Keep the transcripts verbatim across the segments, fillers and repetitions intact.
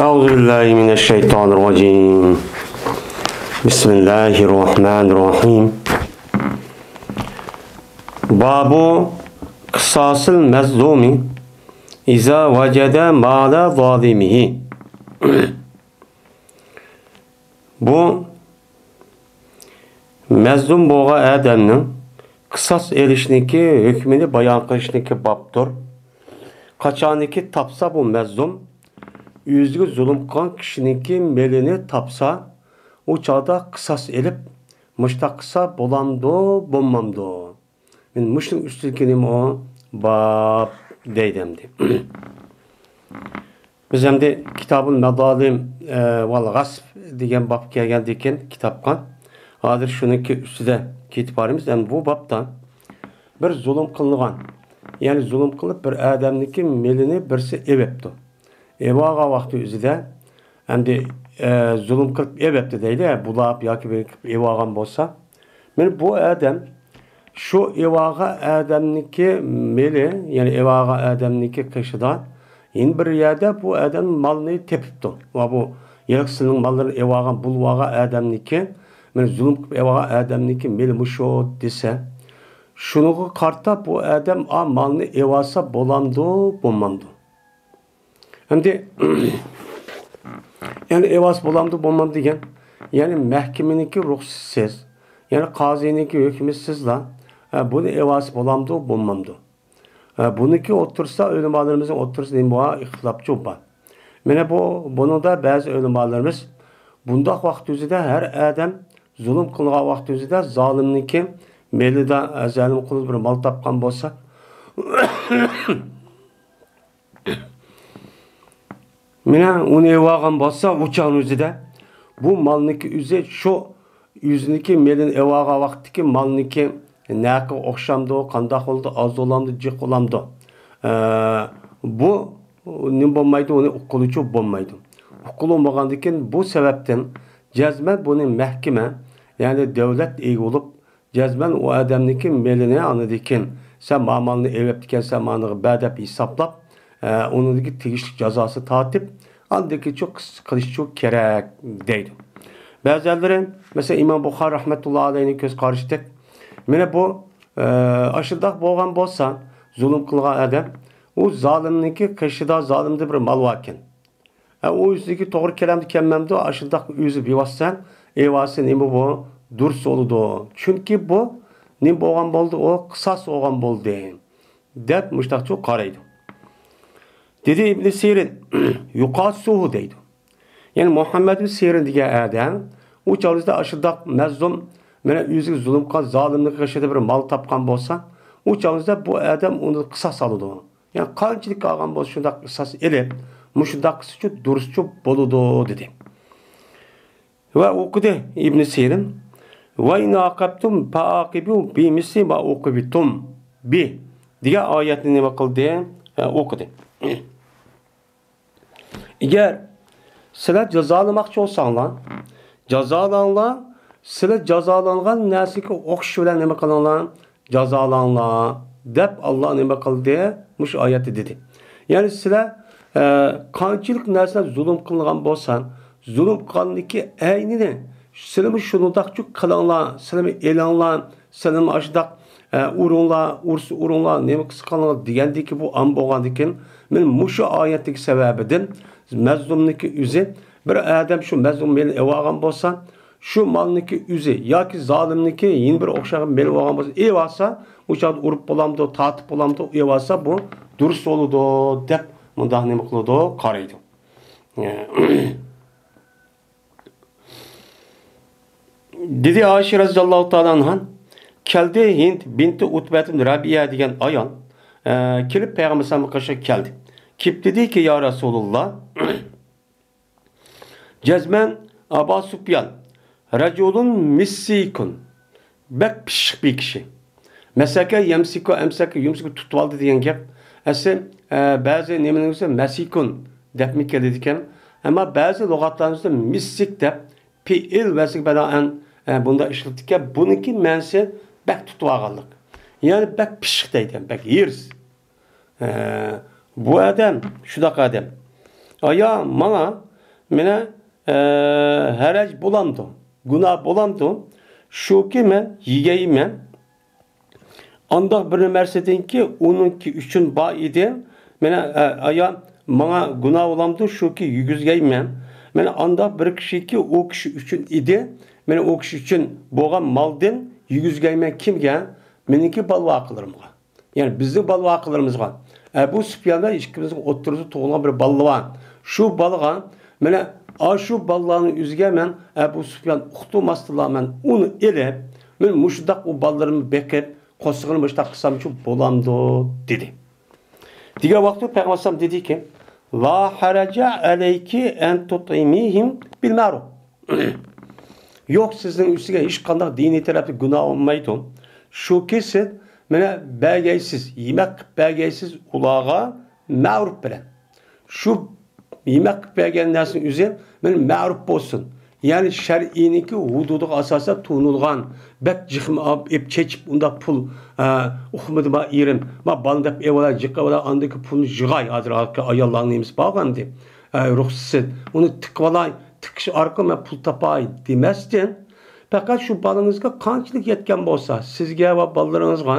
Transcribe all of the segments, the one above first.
أعوذ بالله من الشيطان الرجيم. بسم الله الرحمن الرحيم. باب قصاص المظلوم إذا وجد مال ظالمه. بۇ مەزلۇم بولغان ئادەمنىڭ قىساس ئېلىشنىكى ھۆكمىنى بايان قىلىشنىكى بابتۇر. قاچانكى تاپسا بۇ مەزلۇم، ئۆزىگە زۇلۇم قىلغان كىشىنىڭكى مېلىنى تاپسا، ئۇ چاغدا قىساس ئېلىپ، مۇشتاق قىلسا بولامدۇ، بولمامدۇ؟ مەن مۇشۇنىڭ ئۈستىدىكى نېمە ئۇ باب دەيدۇ ئەمدى. بىز ئەمدى كىتابۇل مەزالىم، ئە، ۋەل غەسب دېگەن بابقا كەلگەندىن كېيىن كىتابقا، ھازىر شۇنىڭكى ئۈستىدە كېتىپ بارىمىز. ئەمدى بۇ بابتا بىر زۇلۇم قىلىنغان، يەنى زۇلۇم قىلىپ بىر ئادەمنىڭكى مېلىنى بىرسى ئېلىۋەپتۇ. ئېلىۋالغان ۋاقتى ئۆزىدە، ئەمدى، ئە، زۇلۇم قىلىپ ئېلىۋەپتۇ دەيلى، بۇلاپ ياكى بىر قىلىپ ئېلىۋالغان بولسا، مانا بۇ ئادەم شۇ ئېلىۋالغان ئادەمنىڭكى مېلى، يەنى ئېلىۋالغان ئادەمنىڭكى قېشىدا يەنە بىر يەردە بۇ ئادەم مالنى تېپىپتۇ. ۋە بۇ ھېلىقى سىلىنىڭ ماللىرىنى ئېلىۋالغان، بۇلىۋالغان ئادەمنىڭكى، مانا زۇلۇم قىلىپ ئېلىۋالغان ئادەمنىڭكى مېلى مۇشۇ دېسە، شۇنىڭغا قارىتا بۇ ئادەم ئا مالنى ئېلىۋالسا بولامدۇ، بولمامدۇ؟ ئەمدى، يەنى ئېلىۋالسا بولامدۇ، بولمامدۇ دېگەن، يەنى مەھكىمىنىڭكى رۇخسىتىسىز، يەنى قازىنىڭكى ھۆكمىسىزلا، ئە، بۇنى ئېلىۋالسا بولامدۇ، بولمامدۇ؟ ئە، بۇنىڭكى ئوتتۇرىسىدا، ئۆلىمالىرىمىزنىڭ ئوتتۇرىسىدا نېمە بار؟ ئىختىلاپچۇ بار. مانا بۇ، بۇنىڭدا بەزى ئۆلىمالىرىمىز، بۇنداق ۋاقىت ئۆزىدە ھەر ئادەم زۇلۇم قىلغان ۋاقىت ئۆزىدە زالىمنىڭكى مېلىدا، ئە، زالىم قۇلى بىر مال تاپقان بولسا، مانا ئۇنى ئېلىۋالغان بولسا، ئۇ چاغنىڭ ئۆزىدە بۇ مالنىڭكى ئۆزى شۇ ئۆزىنىڭكى مېلىنى ئېلىۋالغان ۋاقىتتىكى مالنىڭكى نەقى ئوخشامدۇ، قانداق بولىدۇ، ئاز بولامدۇ، جىق بولامدۇ؟ ئە، بۇ نېمە بولمايدۇ، ئۇنى ئۇققىلىچۇ بولمايدۇ. ئۇققىلى بولمىغاندىكىن بۇ سەۋەبتىن جەزمەن بۇنى مەھكىمە، يەنى دۆلەت ئىگە بولۇپ، جەزمەن ئۇ ئادەمنىڭكى مېلىنى ئاندىن كېيىن سەن ما مالنى ئېلىۋەپتىكەنسەن، مانىغا بەر دەپ ھېسابلاپ، ئە، ئۇنىڭدىكى تېگىشلىك جازاسى تارتىپ، ئاندىن كېيىنچۇ قىس-، قىلىشچۇ كېرەك دەيدۇ. بەزىلىرى، مەسىلەن، ئىمام بۇخارى رەھمەتۇللا ئەلەيھنىڭ كۆز قارىشىدەك، مانا بۇ، ئە، ئاشۇنداق بولغان بولسا، زۇلۇم قىلغان ئادەم، ئۇ زالىمنىڭكى قېشىدا، زالىمدا بىر مال باركەن. ئە، ئۇ ئۆزىگە توغرا كېلەمدۇ، كەلمەمدۇ، ئاشۇنداق ئۆزى بىۋاسىتە ئېلىۋالسا نېمە بۇ؟ دۇرۇس بولىدۇ. چۈنكى بۇ نېمە بولغان بولدى؟ ئۇ قىساس بولغان بولدى، دەپ مۇشتاقچۇ قارايدۇ. دېدى ئىبنى سىرىن، يۇقاسسۇھۇ دەيدۇ. يەنى مۇھەممەد ئىبنى سىرىن دېگەن ئادەم، ئۇ چاغدا ئاشۇنداق مەزلۇم، مانا ئۆزىگە زۇلۇم قىلغان زالىمنىڭ قېشىدا بىر مال تاپقان بولسا، ئۇ چاغدا بۇ ئادەم ئۇنى قىساس ئالىدۇ. يەنى قانچىلىك ئالغان بولسا شۇنداق قىساس ئېلىپ، مۇشۇنداق قىلسىچۇ دۇرۇسچۇ بولىدۇ، دېدى. ۋە ئوقۇدى ئىبنى سىرىن، ۋە ئىن ئاقەبتۇم فەئاقىبۇ بىمىسلى ما ئوقىبتۇم بى دېگەن ئايەتنى نېمە قىلدى؟ ئە، ئوقۇدى. ئەگەر سىلەر جازالىماقچى بولساڭلار، جازالاڭلار، سىلەر جازالانغان نەرسىگە ئوخشىشى بىلەن نېمە قىلىڭلار؟ جازالاڭلار، دەپ ئاللا نېمە قىلدى؟ مۇشۇ ئايەتتە دېدى. يەنى سىلەر، ئە، قانچىلىك نەرسىلەر زۇلۇم قىلغان بولسا، زۇلۇم قىلغاندىكى ئەينىنى سىلەرمۇ شۇنداقچۇ قىلىڭلار، سىلەرمۇ ئېلىڭلار، سىلەرمۇ ئاشۇنداق، ئە، ئۇرۇڭلار، ئۇرسا ئۇرۇڭلار، نېمە قىلسا قىلىڭلار دېگەندىكى بۇ ئام بولغاندىكىن، مانا مۇشۇ ئايەتتىكى سەۋەبىدىن مەزلۇمنىكى ئۆزى، بىر ئادەم شۇ مەزلۇم مېلىنى ئېلىۋالغان بولسا، شۇ مالنىكى ئۆزى ياكى زالىمنىكى يەنە بىر ئوخشىغان مېلى بولغان بولسا، ئېلىۋالسا، ئۇ چاغدا ئۇرۇپ بولامدۇ، تارتىپ بولامدۇ، ئېلىۋالسا بۇ دۇرۇس بولىدۇ، دەپ مۇنداق نېمە قىلىدۇ، قارايدۇ. دېدى ئائىشە رەزىياللاھۇ تائالا ئەنھا، كەلدى ھىند بىنتى ئۇتبەت ئىبن رەبىئە دېگەن ئايال، ئە، كېلىپ پەيغەمبەر ئەلەيھىسسالامغا قېشىغا كەلدى. كېلىپ دېدىكى، يا رەسۇلاللا، جەزمەن ئابا سۇپيان، رەجۇلۇن مىسسىكۇن، بەك پىششىق بىر كىشى. مەسەكە يەمسىكۇ، ئەمسەكە يۇمسىكۇ، تۇتۇۋالدى دېگەن گەپ. ئەسلى، ئە، بەزى نېمىنىڭ ئۆزى مەسىكۇن دەپمۇ كېلىدىكەن. ئەمما بەزى لۇغەتلەرنىڭ ئۆزىدە مىسسىك دەپ، پېئىل ۋەزنىگە بىنائەن، ئە، بۇنداق ئىشلىتىدىكەن. بۇنىڭكى مەنىسى بەك تۇتۇۋالغانلىق. يەنى بەك پىششىق دەيدىكەن، بەك ھېرىس. ئە، بۇ ئادەم شۇنداق ئادەم. ئايا، ماڭا، مانا، ئە، ھەرەج بولامدۇ؟ گۇناھ بولامدۇ؟ شۇكى، مەن يېگەيمەن ئانداق بىر نەرسىدىنكى ئۇنىڭكى ئۈچۈن بار ئىدى. مانا، ئە، ئايا، ماڭا گۇناھ بولامدۇ؟ شۇكى، يېگۈزگەيمەن. مانا ئانداق بىر كىشىكى ئۇ كىشى ئۈچۈن ئىدى. مانا ئۇ كىشى ئۈچۈن بولغان مالدىن يېگۈزگەيمەن كىمگە؟ مېنىڭكى بالا-ۋاقىلىرىمغا. يەنى بىزنىڭ بالا-ۋاقىلىرىمىزغا. ئە، بۇ سۇپيان بىلەن ئىككىمىزنىڭ ئوتتۇرىسىدا تۇغۇلغان بىر بالىلىرى بار. شۇ بالىغا، مانا، ئاشۇ بالىلارنىڭ ئۆزىگە مەن، ئە، بۇ سۇپيان ئۇقتۇرماستىنلا مەن ئۇنى ئېلىپ، مەن مۇشۇنداق ئۇ بالىلىرىمنى بېقىپ، قورسىقىنى مۇشۇنداق قىلسامچۇ بولامدۇ؟ دېدى. دېگەن ۋاقىتتا پەيغەمبەر ئەلەيھىسسالام دېدىكى، لا ھەرەجە ئەلەيكى ئەن تۇتئىمىھىم بىل مەرۇف. يوق، سىزنىڭ ئۈستىگە ھېچقانداق دىنىي تەرەپتە گۇناھ بولمايدۇ. شۇكى، سىز مانا بەرگەيسىز، يېمەك قىلىپ بەرگەيسىز ئۇلارغا مەرۇپ بىلەن. شۇ يېمەك قىلىپ بەرگەن نەرسىنىڭ ئۆزى مانا مەرۇپ بولسۇن. يەنى شەرئىينىڭكى ھۇدۇدىغا ئاساسەن تونۇلغان، بەك جىخما ئېلىپ چېچىپ ئۇنداق پۇل، ئە، ئۇقمىدى ما ئېرىم، ما بالىنى دەپ ئېلىۋالاي، جىق ئېلىۋالاي، ئاندىكى پۇلنى يىغاي، ھازىر ئاياللارنىڭ نېمىسى بارغۇ ئەمدى، ئە، رۇخسىتى، ئۇنى تىقىۋالاي، تىقىش ئارقىلىق مەن پۇل تاپاي دېمەستىن، پەقەت شۇ بالىڭىزغا قانچىلىك يەتكەن بولسا، سىزگە ۋە بالىلىرىڭىزغا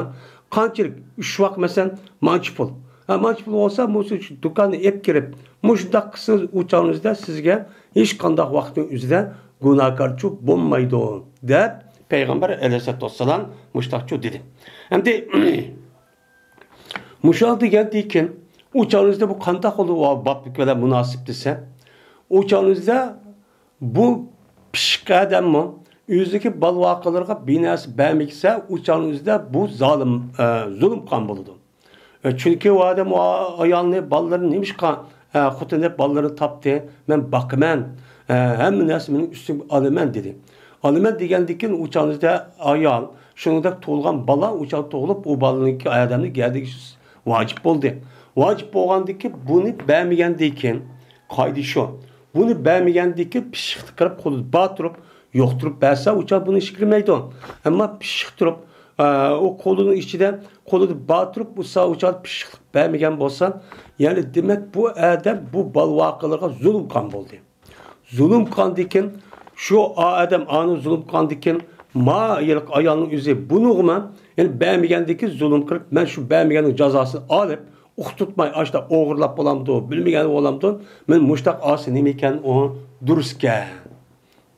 قانچىلىك، ئۈچ ۋاق، مەسىلەن، مانچە پۇل. ھە، مانچە پۇل بولسا، مۇشۇ دۇكاننى ئېلىپ كىرىپ، مۇشۇنداق قىلسىڭىز، ئۇ چاغنىڭىزدا سىزگە ھېچقانداق ۋاقىتنىڭ ئۆزىدە گۇناھكارچۇ بولمايدۇ، دەپ پەيغەمبەر ئەلەيھىسسالاتۇ ۋەسسالام مۇشۇنداقچۇ دېدى. ئەمدى مۇشۇ دېگەندىن كېيىن، ئۇ چاغنىڭىزدا بۇ قانداق بولىدۇ، بابلىق بىلەن مۇناسىپ دېسە، ئۇ چاغنىڭىزدا بۇ پىششىق ئادەممۇ ئۆزىدىكى بالا-ۋاقىلىرىغا بىر نەرسە بەرمىسە، ئۇ چاغنىڭ ئۆزىدە بۇ زالىم، ئە، زۇلۇمخان بولىدۇ. ئە، چۈنكى ئۇ ئادەم ئۇ ئايالنى، بالىلىرىنى نېمىشقا، ئە، خوتۇن دەپ بالىلىرىنى تاپتى، مەن باقىمەن، ئە، ھەممە نەرسە مېنىڭ ئۈستۈمگە ئالىمەن دېدى. ئالىمەن دېگەندىن كېيىن ئۇ چاغنىڭ ئۆزىدە ئايال، شۇنىڭدەك تۇغۇلغان بالا ئۇ چاغ تۇغۇلۇپ، ئۇ بالىنىڭكى ئادەمنى گەدىگە ۋاجىپ بولدى. ۋاجىپ بولغاندىن كېيىن بۇنى بەرمىگەندىن كېيىن، قائىدە شۇ. بۇنى بەرمىگەندىن كېيىن پىششىقلىق قىلىپ، قولىدا بار تۇرۇپ، يوق تۇرۇپ بەرسە، ئۇ چاغ بۇنى ئىشكىرمەيدۇ. ئەمما پىششىق تۇرۇپ، ئە، ئۇ قولىنىڭ ئىچىدە، قولىدا بار تۇرۇپ، ئۇ سا-، ئۇ چاغ پىششىقلىق بەرمىگەن بولسا، يەنى دېمەك، بۇ ئادەم بۇ بالا-ۋاقىلىرىغا زۇلۇمخان بولدى. زۇلۇم قىلغاندىكىن، شۇ ئادەم ئانى زۇلۇم قىلغاندىكىن، ما ھېلىقى ئايالنىڭ ئۆزى بۇنىڭغىمۇ، يەنى بەرمىگەندىكىن زۇلۇم قىلىپ، مەن شۇ بەرمىگەننىڭ جازاسىنى ئالىپ، ئۇقتۇرتماي، ئاشۇنداق ئوغرىلاپ بولامدۇ، بىلمىگەن بولامدۇ، مەن مۇشتاق ئاسى نېمە ئىكەن، ئۇ دۇرۇسكەن،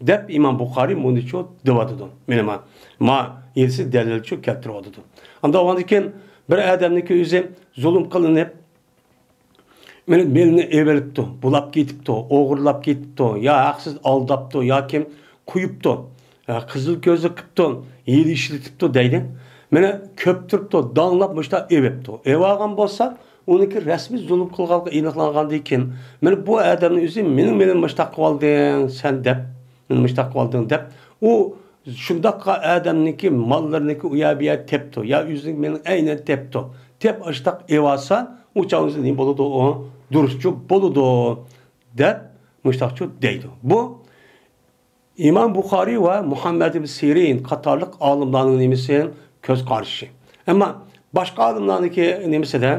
دەپ ئىمام بۇخارىي مۇنىچۇ دەۋاتىدۇ. مانا ما، ما ھېلىسى دەلىلچۇ كەلتۈرۈۋاتىدۇ. ئانداق بولغاندىكىن، بىر ئادەمنىڭكى ئۆزى زۇلۇم قىلىنىپ، مېنى، مېلىنى ئېۋېلىپتۇ، بۇلاپ كېتىپتۇ، ئوغرىلاپ كېتىپتۇ، يا ھەقسىز ئالداپتۇ ياكى قويۇپتۇ، يا قىزىل كۆزلۈك قىپتۇ، ھىيلە ئىشلىتىپتۇ دەيدۇ. مېنى كۆپ تۇرۇپتۇ، داڭلاپ مۇشتا ئېۋىپتۇ. ئېۋالغان بولسا، ئۇنىڭكى رەسمىي زۇلۇم قىلغانلىقى ئېنىقلانغاندىن كېيىن، مېنى بۇ ئادەمنىڭ ئۆزى مېنىڭ مېلىنى مۇشتاق قىلىۋالدىڭ سەن دەپ، مېنى مۇشتاق قىلىۋالدىڭ دەپ، ئۇ شۇنداققا ئادەمنىڭكى ماللىرىنىڭكى ئۇ يەر بۇ يەر تېپىپتۇ، يا ئۆزىنىڭ مېلىنى ئەينەن تېپىپتۇ. تېپ ئاشتاق ئېۋالسا، ئۇ چاغ ئۆزى نېمە بولىدۇ ئۇ؟ دۇرۇسچۇ بولىدۇ، دەپ مۇشتاقچۇ دەيدۇ. بۇ ئىمام بۇخارىي ۋە مۇھەممەد ئىبن سىرىن قاتارلىق ئالىملارنىڭ نېمىسى؟ كۆز قارىشى. ئەمما باشقا ئالىملارنىڭكى نېمىسىدە،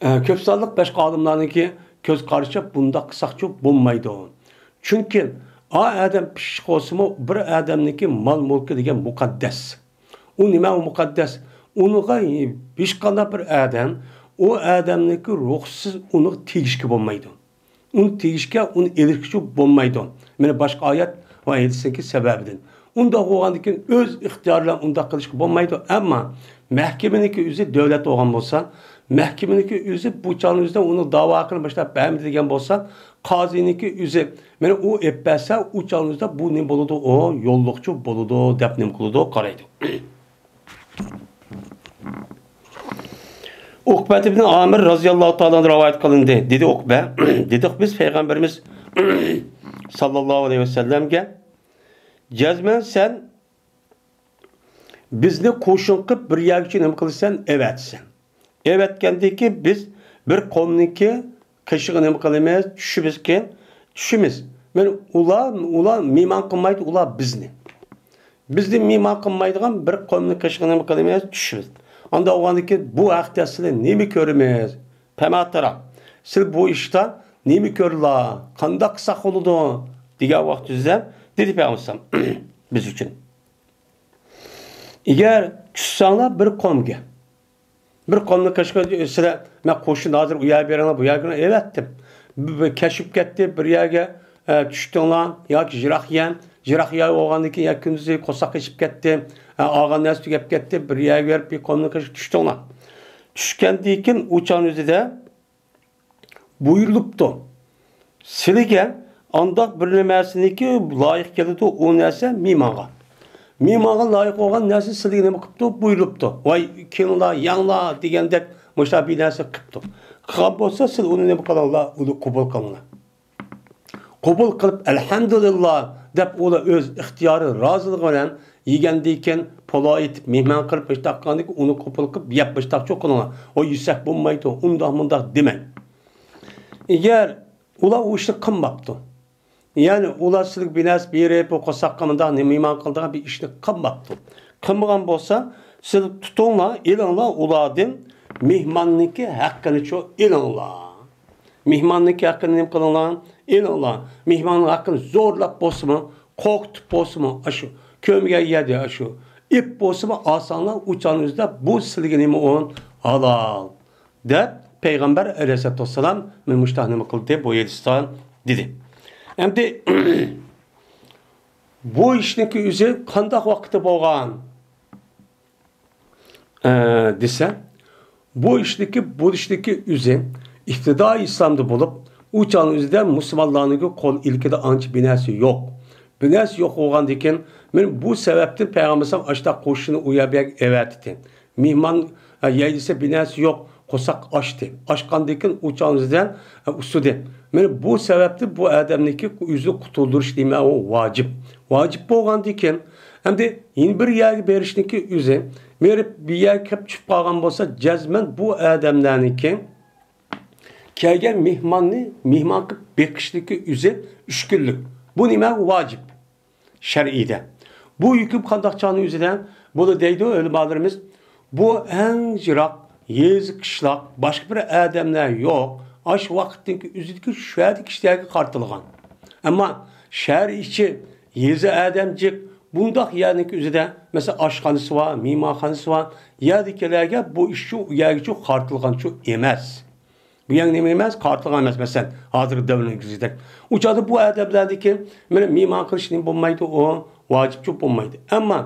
ئە، كۆپ سانلىق باشقا ئالىملارنىڭكى كۆز قارىشىچە بۇنداق قىلساقچۇ بولمايدۇ. چۈنكى ئا ئادەم پىششىق بولسىمۇ، بىر ئادەمنىڭكى مال-مۈلكى دېگەن مۇقەددەس. ئۇ نېمە ئۇ مۇقەددەس؟ ئۇنىڭغا ھېچقانداق بىر ئادەم ئۇ ئادەمنىڭكى رۇخسىتىسىز ئۇنىڭغا تېگىشكە بولمايدۇ. ئۇنى تېگىشكە، ئۇنى ئېلىشقىچۇ بولمايدۇ. مانا باشقا ئايەت ۋە ھەدىسنىڭكى سەۋەبىدىن. ئۇنداق بولغاندىكىن ئۆز ئىختىيارى بىلەن ئۇنداق قىلىشقا بولمايدۇ. ئەمما مەھكىمىنىڭكى ئۆزى دۆلەت بولغان بولسا، مەھكىمىنىڭكى ئۆزى بۇ چاغنىڭ ئۆزىدە ئۇنىڭ داۋا ھەققىنى باشلاپ بەرمىدى دېگەن بولسا، قازىنىڭكى ئۆزى مانا ئۇ ئېلىپ بەرسە، ئۇ چاغنىڭ ئۆزىدە بۇ نېمە بولىدۇ؟ ئۇ يوللۇقچۇ بولىدۇ دەپ نېمە قىلىدۇ؟ قارايدۇ. ئۇقبەت ئىبن ئامىر رازىياللاھۇ تائالا ئەنھۇ رىۋايەت قىلىندى. دېدى ئۇقبە، دېدۇق بىز پەيغەمبىرىمىز ساللاللاھۇ ئەلەيھى ۋەسەللەمگە، جەزمەن سەن بىزنى قوشۇن قىلىپ بىر يەرگىچە نېمە قىلىسەن؟ ئەۋەتىسەن. ئەۋەتكەندىن كېيىن بىز بىر قومنىڭكى قېشىغا نېمە قىلىمىز؟ چۈشىمىزكەن، چۈشىمىز. مانا ئۇلار، ئۇلار مېھمان قىلمايدۇ، ئۇلار بىزنى. بىزنى مېھمان قىلمايدىغان بىر قومنىڭ قېشىغا نېمە قىلىمىز؟ چۈشىمىز. ئانداق بولغاندىن كېيىن بۇ ھەقتە سىلەر نېمە كۆرىمىز؟ پەما تارا. سىلەر بۇ ئىشتا نېمە كۆرىلا؟ قانداق قىلساق بولىدۇ؟» دېگەن ۋاقتىمىزدا دېدى پەيغەمبەر ئەلەيھىسسالام بىز ئۈچۈن: «ئەگەر چۈشسەڭلار بىر قومغا، بىر قومنى قېشىغا سىلەر، مەن قوشۇن ھازىر ئۇ يەرگە بېرىڭلار، بۇ يەرگە بېرىڭلار، ئەۋەتتىم. بىر، بىر كەچۈپ كەتتى، بىر يەرگە، ئە، چۈشتۈڭلار ياكى يىراق يەر، يىراق يەر بولغاندىن كېيىن يا كۈندۈزى قورساق ئېچىپ كەتتى، ئە، ئالغان نەرسە تۈگەپ كەتتى، بىر يەرگە بېرىپ بىر قومنى قېشىغا چۈشتۈڭلار. چۈشكەندىن كېيىن ئۇ چاغنىڭ ئۆزىدە بۇيرۇلۇپتۇ. سىلىگە ئانداق بىر نېمەسىنىكى لايىق كېلىدۇ، ئۇ نەرسە مېھمانغا. مېھمانغا لايىق بولغان نەرسە سىلىگە نېمە قىپتۇ؟ بۇيرۇلۇپتۇ. ۋاي، كېلىڭلار، يەڭلار دېگەندەك مۇشۇنداق بىر نەرسە قىپتۇ. قىلغان بولسا، سىلەر ئۇنى نېمە قىلىڭلار؟ ئۇنى قوبۇل قىلىڭلار. قوبۇل قىلىپ، «ئەلھەمدۇلىللا» دەپ، ئۇلار ئۆز ئىختىيارى، رازىلىقى بىلەن يېگەندىن كېيىن، پالاۋ ئېتىپ، مېھمان قىلىپ، مۇشۇنداق قىلغاندىن كېيىن، ئۇنى قوبۇل قىلىپ، يەپ، مۇشۇنداقچۇ قىلىڭلار. «ۋاي، يېسەك بولمايدۇ، ئۇنداق، مۇنداق» دېمەڭ. ئەگەر ئۇلار ئۇ ئىشنى قىلماپتۇ، يەنى ئۇلار سىلىگە بىر نەرسە بېرىپ، بۇ قورساققا مۇنداق مېھمان قىلىدىغان بىر ئىشنى قىلماپتۇ. قىلمىغان بولسا، سىز تۇتۇڭلار، ئېلىڭلار ئۇلاردىن مېھماننىڭكى ھەققىنىچۇ ئېلىڭلار. مېھماننىڭكى ھەققىنى نېمە قىلىڭلار؟ ئېلىڭلار. مېھماننىڭ ھەققىنى زورلاپ بولسىمۇ، قورقۇتۇپ بولسىمۇ، ئاشۇ كۆرمىگەن يەردە ئاشۇ ئېپ بولسىمۇ ئالساڭلار، ئۇ چاغنىڭ ئۆزىدە بۇ سىلىگە نېمە ئۇ؟ ھالال. دەپ پەيغەمبەر ئەلەيھىسسالاتۇ ۋەسسالام مانا مۇشۇنداق نېمە قىلدى، بۇ ھەدىستە دېدى. ئەمدى بۇ ئىشنىڭكى ئۆزى قانداق ۋاقىتتا بولغان، ئە، دېسە، بۇ ئىشنىڭكى بولۇشنىڭكى ئۆزى ئىپتىدائىي ئىسلامدا بولۇپ، ئۇ چاغنىڭ ئۆزىدە مۇسۇلمانلارنىڭكى قول ئىلكىدە ئانچە بىر نەرسە يوق. بىر نەرسە يوق بولغاندىكىن، مانا بۇ سەۋەبتىن پەيغەمبەر ئەلەيھىسسالام ئاشۇنداق قوشۇننى ئۇ يەرگە ئەۋەتتى. مېھمان، ئە، يەي دېسە بىر نەرسە يوق، قورساق ئاچتى. ئاچقاندىن كېيىن ئۇ چاغنىڭ ئۆزىدە، ئە، ئۇسسۇدى. مانا بۇ سەۋەبتىن بۇ ئادەمنىڭكى ئۆزىنى قۇتۇلدۇرۇش نېمە ئۇ؟ ۋاجىپ. ۋاجىپ بولغاندىن كېيىن، ئەمدى يەنە بىر يەرگە بېرىشنىڭكى ئۆزى، بېرىپ بىر يەرگە كىرىپ چۈشۈپ قالغان بولسا، جەزمەن بۇ ئادەملەرنىڭكى كەلگەن مېھماننى مېھمان قىلىپ بېقىشنىڭكى ئۆزى ئۈچ كۈنلۈك. بۇ نېمە؟ ۋاجىپ. شەرئىيدە. بۇ ھۆكۈم قانداق چاغنىڭ ئۆزىدە بولىدۇ دەيدۇ ئۆلىمالىرىمىز. بۇ ئەڭ يىراق يېزا، قىشلاق، باشقا بىر ئادەملەر يوق. ئاشۇ ۋاقىتتىكى ئۆزىدىكى شۇ يەردىكى كىشىلەرگە قارىتىلغان. ئەمما شەھەر ئىچى، يېزا، ئادەم جىق، بۇنداق يەرنىڭكى ئۆزىدە، مەسىلەن، ئاشخانىسى بار، مېھمانخانىسى بار يەردىكىلەرگە بۇ ئىشچۇ، ئۇ يەرگىچۇ قارىتىلغانچۇ ئەمەس. بۇ يەر نېمە ئەمەس؟ قارىتىلغان ئەمەس، مەسىلەن، ھازىرقى دەۋرنىڭ كىرگۈزگۈدەك. ئۇ چاغدا بۇ ئادەملەردىكى مېنى مېھمان قىلىش نېمە بولمايدۇ، ئۇ ۋاجىپچۇ بولمايدۇ. ئەمما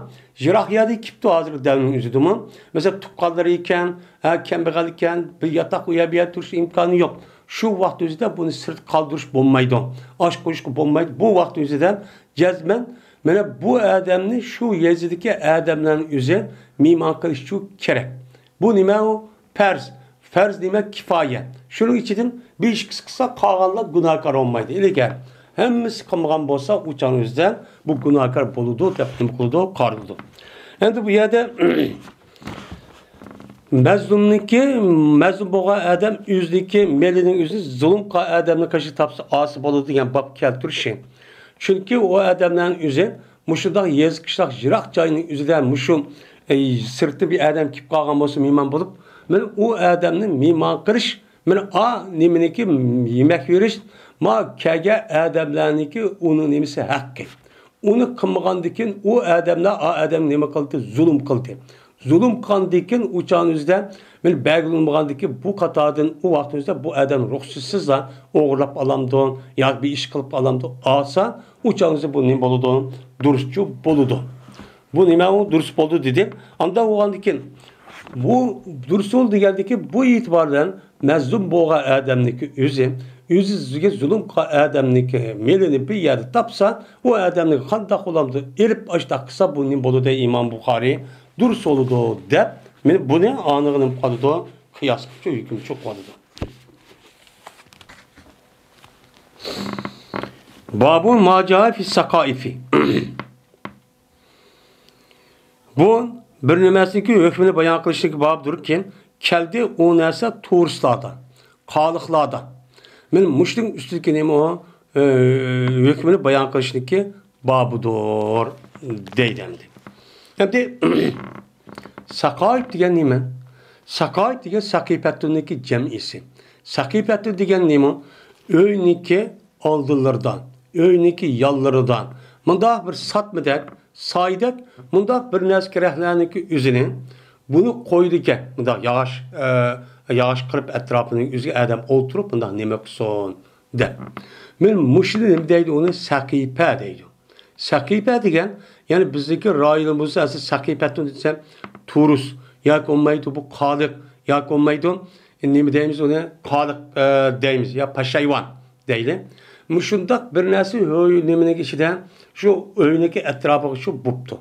يىراق يەردىن كېلىپتۇ ھازىرقى دەۋرنىڭ ئۆزىدىمۇ. مەسىلەن، تۇغقانلىرى ئىكەن، ھە، كەمبەغەل ئىكەن، بىر ياتاق ئۇ يەر، بۇ يەر تۇرۇش ئىمكانى يوق. شۇ ۋاقىت ئۆزىدە بۇنى سىرتقا قالدۇرۇش بولمايدۇ. ئاش قويۇشقا بولمايدۇ. بۇ ۋاقىت ئۆزىدە جەزمەن مانا بۇ ئادەمنى شۇ يېزىدىكى ئادەملەرنىڭ ئۆزى مېھمان قىلىشچۇ كېرەك. بۇ نېمە ئۇ؟ پەرز. پەرز نېمە؟ كىپايە. شۇنىڭ ئىچىدىن بىر ئىككىسى قىلسا، قالغانلار گۇناھكار بولمايدۇ. ئىلگەر ھەممىسى قىلمىغان بولسا، ئۇ چاغنىڭ ئۆزىدە بۇ گۇناھكار بولىدۇ دەپ نېمە قىلىدۇ؟ قارىلىدۇ. ئەمدى بۇ يەردە مەزلۇمنىڭكى، مەزلۇم بولغان ئادەم ئۆزىنىڭكى مېلىنىڭ ئۆزىنى زۇلۇم قىلغان ئادەمنىڭ قېشىدا تاپسا ئاسىي بولىدۇ دېگەن باب كەلتۈرۈشى. چۈنكى ئۇ ئادەملەرنىڭ ئۆزى مۇشۇنداق يېزا، قىشلاق، يىراق جاينىڭ ئۆزىدە مۇشۇ، ئەي، سىرتتىن بىر ئادەم كېلىپ قالغان بولسا، مېھمان بولۇپ، مانا ئۇ ئادەمنى مېھمان قىلىش، مانا ئا نېمىنىڭكى يېمەك بېرىش، ما كەلگەن ئادەملەرنىڭكى ئۇنىڭ نېمىسى ھەققى. ئۇنى قىلمىغاندىكىن ئۇ ئادەملەر ئا ئادەمگە نېمە قىلدى؟ زۇلۇم قىلدى. زۇلۇم قىلغاندىكىن ئۇ چاغنىڭ ئۆزىدە مانا بەلگىلىنىپ بولغاندىكىن بۇ قاتاردىن ئۇ ۋاقىتنىڭ ئۆزىدە بۇ ئادەم رۇخسەتسىزلا ئوغرىلاپ ئالامدۇ ياكى بىر ئىش قىلىپ ئالامدۇ؟ ئالسا، ئۇ چاغنىڭ ئۆزىدە بۇ نېمە بولىدۇ؟ دۇرۇسچۇ بولىدۇ. بۇ نېمە ئۇ؟ دۇرۇس بولدى دېدى. ئانداق بولغاندىكىن بۇ دۇرۇس بولدى دېگەندىكىن بۇ ئېتىبار بىلەن مەزلۇم بولغان ئادەمنىڭكى ئۆزى، ئۆزىگە زۇلۇم قىلغان ئادەمنىڭكى مېلىنى بىر يەردە تاپسا، ئۇ ئادەمنى قانداق بولامدۇ ئېلىپ ئاشتاق قىلسا، بۇ نېمە بولىدۇ دەي ئىمام بۇخارىي؟ دۇرۇس بولىدۇ دەپ، مانا بۇنى ئانىغا نېمە قىلىدۇ؟ قىياس قىلىپ ھۆكۈم چىقىۋالىدۇ. بابۇ ما جاء فى ساقائىفى. بۇ بىر نېمەسىنىڭكى ھۆكمىنى بايان قىلىشتىكى بابىدۇركى، كەلدى ئۇ نەرسە تۇرۇسلاردا، قالىقلاردا. مانا مۇشۇنىڭ ئۈستىدىكى نېمە ئۇ؟ ئى، ھۆكمىنى بايان قىلىشتىكى بابىدۇر دەيدۇ ئەمدى. ئەمدى ساقايىپ دېگەن نېمە؟ ساقايىپ دېگەن سەقىپەتۇننىڭكى جەمئىسى. سەقىپەتۇن دېگەن نېمە؟ ئۆينىڭكى ئالدىلىرىدان، ئۆينىڭكى يانلىرىدان مۇنداق بىر ساتمىدەك، سايىدەك مۇنداق بىر نەرسە كېرەكلەرنىڭكى ئۆزىنى بۇنى قويىدىكەن، مۇنداق ياغاچ، ئە، ياغاچ قىرىپ ئەتراپىنىڭ ئۆزىگە ئادەم ئولتۇرۇپ مۇنداق نېمە قىلسۇن دەپ. مەن مۇشۇنى نېمە دەيدۇ، ئۇنى سەقىپە دەيدۇ. سەقىپە دېگەن، يەنى بىزدىكى رايونىمىزدا ئەسلى سەقىپەتۇن دېسەم، تۇرۇس ياكى بولمايدۇ، بۇ قالىق ياكى بولمايدۇ، نېمە دەيمىز ئۇنى، قالىق، ئە، دەيمىز يا پەشەيۋان دەيلى. مۇشۇنداق بىر نەرسە ھۆي نېمىنىڭ ئىچىدە، شۇ ئۆينىڭكى ئەتراپىغا شۇ بوپتۇ.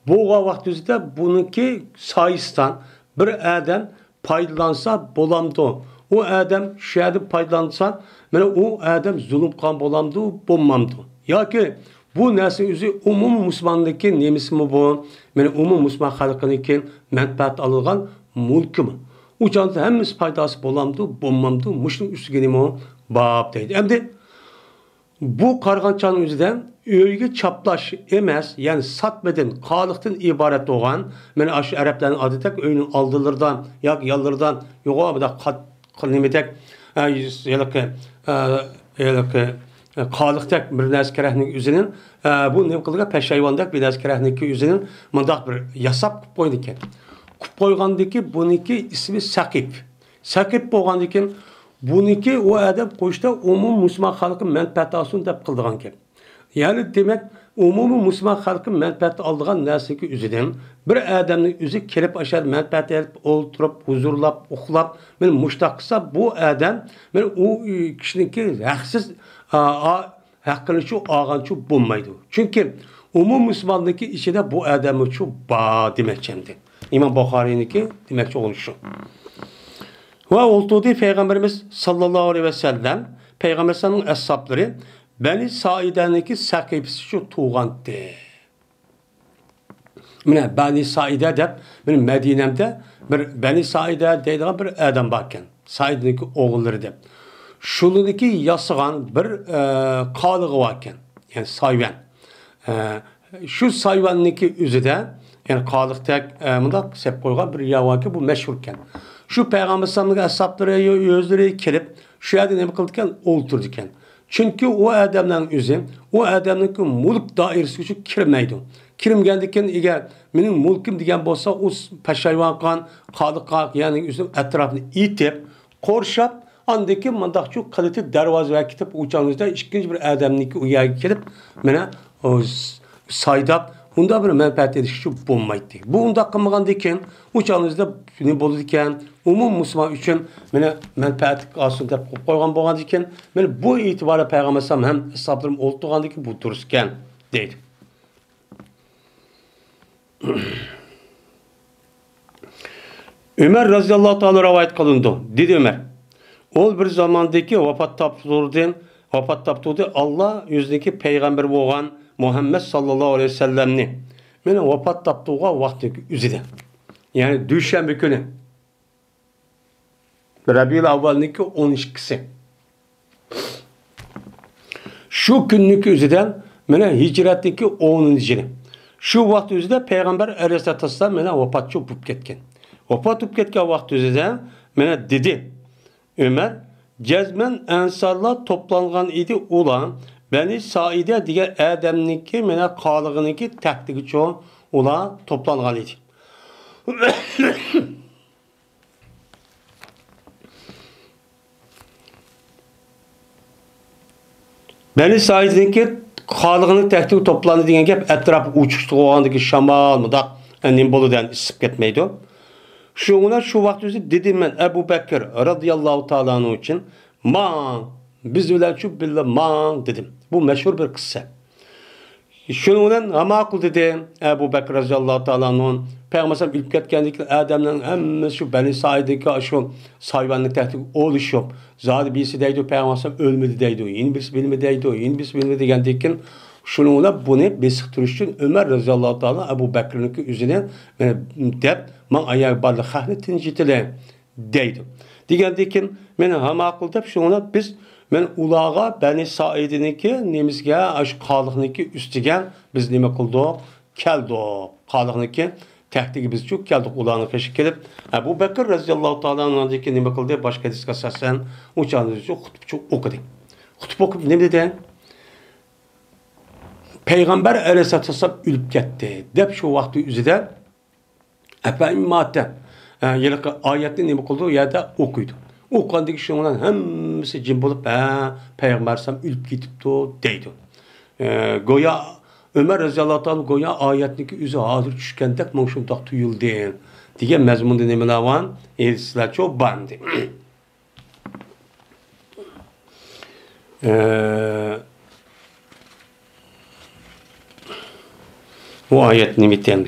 بولغان ۋاقتىمىزدا بۇنىڭكى سايىسىدان بىر ئادەم پايدىلانسا بولامدۇ؟ ئۇ ئادەم شۇ يەردىن پايدىلانسا، مانا ئۇ ئادەم زۇلۇم قىلغان بولامدۇ، بولمامدۇ؟ ياكى بۇ نەرسىنىڭ ئۆزى ئومۇمىي مۇسۇلماننىڭكى نېمىسىمۇ بۇ؟ مانا ئومۇمىي مۇسۇلمان خەلقىنىڭكى مەنپەئەت ئالىدىغان مۇلكىمۇ؟ ئۇ چاغدا ھەممىسى پايداسى بولامدۇ، بولمامدۇ؟ مۇشۇنىڭ ئۈستىگە نېمە باب دەيدۇ. ئەمدى بۇ قارىغان چاغنىڭ ئۆزىدە ئۆيگە چاپلاش ئەمەس، يەنى ساتمىدىن، قالىقتىن ئىبارەت بولغان، مانا ئاشۇ ئەرەبلەرنىڭ ئادىتىدەك ئۆينىڭ ئالدىلىرىدان ياكى يانلىرىدان يوغان بۇنداق قات-، نېمىدەك، ئە، ھېلىقى، ئە، ھېلىقى، ئە، قالىقتەك بىر نەرسە كېرەكنىڭ ئۆزىنىڭ، ئە، بۇ نېمە قىلىدىغان پەشەيۋاندەك بىر نەرسە كېرەكنىڭكى ئۆزىنىڭ مۇنداق بىر ياساپ قىلىپ قويىدىكەن. قىلىپ قويغاندىكى بۇنىڭكى ئىسمى سەقىپ. سەقىپ بولغاندىكىن بۇنىڭكى ئۇ ئادەم قوشتا ئومۇمىي مۇسۇلمان خەلقى مەنپەئەت ئالسۇن دەپ قىلىدىغانكەن. يەنى دېمەك، ئومۇمىي مۇسۇلمان خەلقى مەنپەئەت ئالىدىغان نەرسىنىڭكى ئۆزىدىن بىر ئادەمنىڭ ئۆزى كېلىپ ئاشۇ يەردە مەنپەئەت ئېلىپ ئولتۇرۇپ، ھۇزۇرلاپ، ئۇخلاپ، مانا مۇشتاق قىلسا، بۇ ئادەم مانا ئۇ كىشىنىڭكى ھەقسىز، ئا، ئا، ھەققىنىچۇ ئالغانچۇ بولمايدۇ. چۈنكى ئومۇمىي مۇسۇلماننىڭكى ئىچىدە بۇ ئادەممۇچۇ بار دېمەكچى ئەمدى. ئىمام بۇخارىينىڭكى دېمەكچى بولغىنى شۇ. ۋە ئولتۇردى پەيغەمبىرىمىز ساللاللاھۇ ئەلەيھى ۋەسەللەم، پەيغەمبەر ئەلەيھىسسالامنىڭ ئەسھابلىرى بەنى سائىدەنىڭكى سەقىپىسى شۇ تۇغانتى. مانا بەنى سائىدە دەپ، مانا مەدىنەمدە بىر بەنى سائىدە دەيدىغان بىر ئادەم باركەن. سائىدنىڭكى ئوغۇللىرى دەپ. شۇلىنىڭكى ياسىغان بىر، ئە، قالىغى باركەن. يەنى سايۋەن. ئە، شۇ سايۋەننىڭكى ئۆزىدە، يەنى قالىقتەك، ئە، مۇنداق سېلىپ قويغان بىر يەر باركەن، بۇ مەشھۇركەن. شۇ پەيغەمبەر ئەلەيھىسسالامنىڭ ئەسھابلىرى ئۆزلىرى كېلىپ، شۇ يەردە نېمە قىلىدىكەن؟ ئولتۇرىدىكەن. چۈنكى ئۇ ئادەمنىڭ ئۆزى، ئۇ ئادەمنىڭكى مۇلك دائىرىسىگە كىرمەيدۇ. كىرمىگەندىكىن، ئەگەر مېنىڭ مۇلكىم دېگەن بولسا، ئۇ پەشەيۋان قىلغان، قالىق قىلغان يەرنىڭ ئۆزىنىڭ ئەتراپىنى ئېتىپ، قورشاپ، ئاندىن كېيىن مۇنداقچۇ قىلىتى دەرۋازىغا كېتىپ، ئۇ چاغنىڭدا ئىككىنچى بىر ئادەمنىڭكى ئۇ يەرگە كېلىپ، مانا، ئۇ س-، سايداپ، ئۇنداق بىر مەنپەئەت ئېلىشقىچۇ بولمايتتى. بۇ ئۇنداق قىلمىغاندىكىن، ئۇ چاغنىڭدا نېمە بولىدىكەن؟ ئومۇمىي مۇسۇلمان ئۈچۈن مانا مەنپەئەتلىك ئالسۇن دەپ قويۇپ قويغان بولغاندىكىن، مانا بۇ ئېتىباردا پەيغەمبەر ئەلەيھىسسالام ھەم ئەسھابلىرىم ئولتۇرغاندىكىن بۇ دۇرۇسكەن دەيدۇ. ئۆمەر رەزىياللاھۇ تائالا رىۋايەت قىلىنىدۇ. دېدى ئۆمەر، ئۇ بىر زاماندىكى ۋاپات تاپتۇردى، ۋاپات تاپتۇردى. ئاللا ئۆزىنىڭكى پەيغەمبىرى بولغان مۇھەممەد ساللاللاھۇ ئەلەيھى ۋەسەللەمنى مانا ۋاپات تاپتۇرغان ۋاقتىنىڭكى ئۆزىدە. يەنى دۈشەنبە كۈنى. رەبىئۇل ئەۋۋەلنىڭكى ئون ئىككىسى. شۇ كۈننىڭكى ئۆزىدە مانا ھىجرەتنىڭكى ئونىنچى يىلى. شۇ ۋاقىت ئۆزىدە پەيغەمبەر ئەلەيھىسسالاتۇ ۋەسسالام مانا ۋاپاتچى بولۇپ كەتكەن. ۋاپات بولۇپ كەتكەن ۋاقىت ئۆزىدە مانا دېدى ئۆمەر، جەزمەن ئەنسارلار توپلانغان ئىدى ئۇلار، بەنى سائىدە دېگەن ئادەمنىڭكى مانا قالىغىنىڭكى تەختىگىچۇ ئۇلار توپلانغان ئىدى. بەنى سائىدنىڭكى قالىغىنىڭ تەختىگە توپلاندى دېگەن گەپ ئەتراپ ئوچۇقلۇق بولغاندىكى شامال مۇنداق، ئە، نېمە بولىدۇ، يەنى ئىسسىپ كەتمەيدۇ. شۇڭا شۇ ۋاقىت ئۆزى دېدىم مەن ئەبۇ بەكىر رەزىياللاھۇ تائالا ئەنھۇ ئۈچۈن، ماڭ، بىز بىلەن شۇ بىللە ماڭ دېدىم. بۇ مەشھۇر بىر قىسسە. شۇنىڭ بىلەن ھە ماقۇل دېدى ئەبۇ بەكرى رەزىياللاھۇ تائالا ئەنھۇ. پەيغەمبەر ئەلەيھىسسالام ئۆلۈپ كەتكەندىن كېيىن ئادەمنىڭ ھەممىسى شۇ بەنى سائىدنىڭكى شۇ سايۋەننىڭ تەختىگە ئولىشىپ، زادى بىرسى دەيدۇ، پەيغەمبەر ئەلەيھىسسالام ئۆلمىدى دەيدۇ، يەنە بىرسى بىلمىدى دەيدۇ، يەنە بىرسى بىلمىدى دېگەندىن كېيىن، شۇنىڭ بىلەن بۇنى بېسىقتۇرۇش ئۈچۈن ئۆمەر رەزىياللاھۇ تائالا ئەبۇ بەكرىنىڭكى ئۆزىنى، مانا، دەپ، ماڭ ئاياغ بارلىق خەقنى تىنچىتىلى. دەيدۇ. دېگەندىن كېيىن، مەن ھە ماقۇل دەپ، شۇڭا بىز، مەن ئۇلارغا بەنى سائىدىنىڭكى نېمىسىگە، ئاشۇ قالىقنىڭكى ئۈستىگە بىز نېمە قىلدۇق؟ كەلدۇق. قالىقنىڭكى تەختىگە بىزچۇ كەلدۇق. ئۇلارنىڭ قېشىغا كېلىپ، ئەبۇ بەكىر رەزىياللاھۇ تائالا ئەنھۇدىن كېيىن نېمە قىلدى؟ باشقا ھەدىسكە ئاساسەن، ئۇ چاغدا خۇتبىچۇ ئوقۇدى. تۇتۇپ ئوقۇپ نېمە دېدى؟ پەيغەمبەر ئەلەيھىسسالاتۇ ۋەسسالام ئۆلۈپ كەتتى دەپ شۇ ۋاقىتنىڭ ئۆزىدە ئەپەئىن ماتە، ئە، ھېلىقى ئايەتنى نېمە قىلىدۇ؟ ئۇ يەردە ئوقۇيدۇ. ئوقۇغاندىن كېيىن شۇنىڭ بىلەن ھەممىسى جىم بولۇپ، ھە، پەيغەمبەر ئەلەيھىسسالام ئۆلۈپ كېتىپتۇ دەيدۇ. ئە، گويا ئۆمەر رەزىياللاھۇ تائالا گويا ئايەتنىڭكى ئۆزى ھازىر چۈشكەندەك ماڭا شۇنداق تۇيۇلدى دېگەن مەزمۇندا نېمىلەر بار؟ ھەدىسلەر چوپ بار ئەمدى. ئە، بۇ ئايەت نېمە ئىكەن؟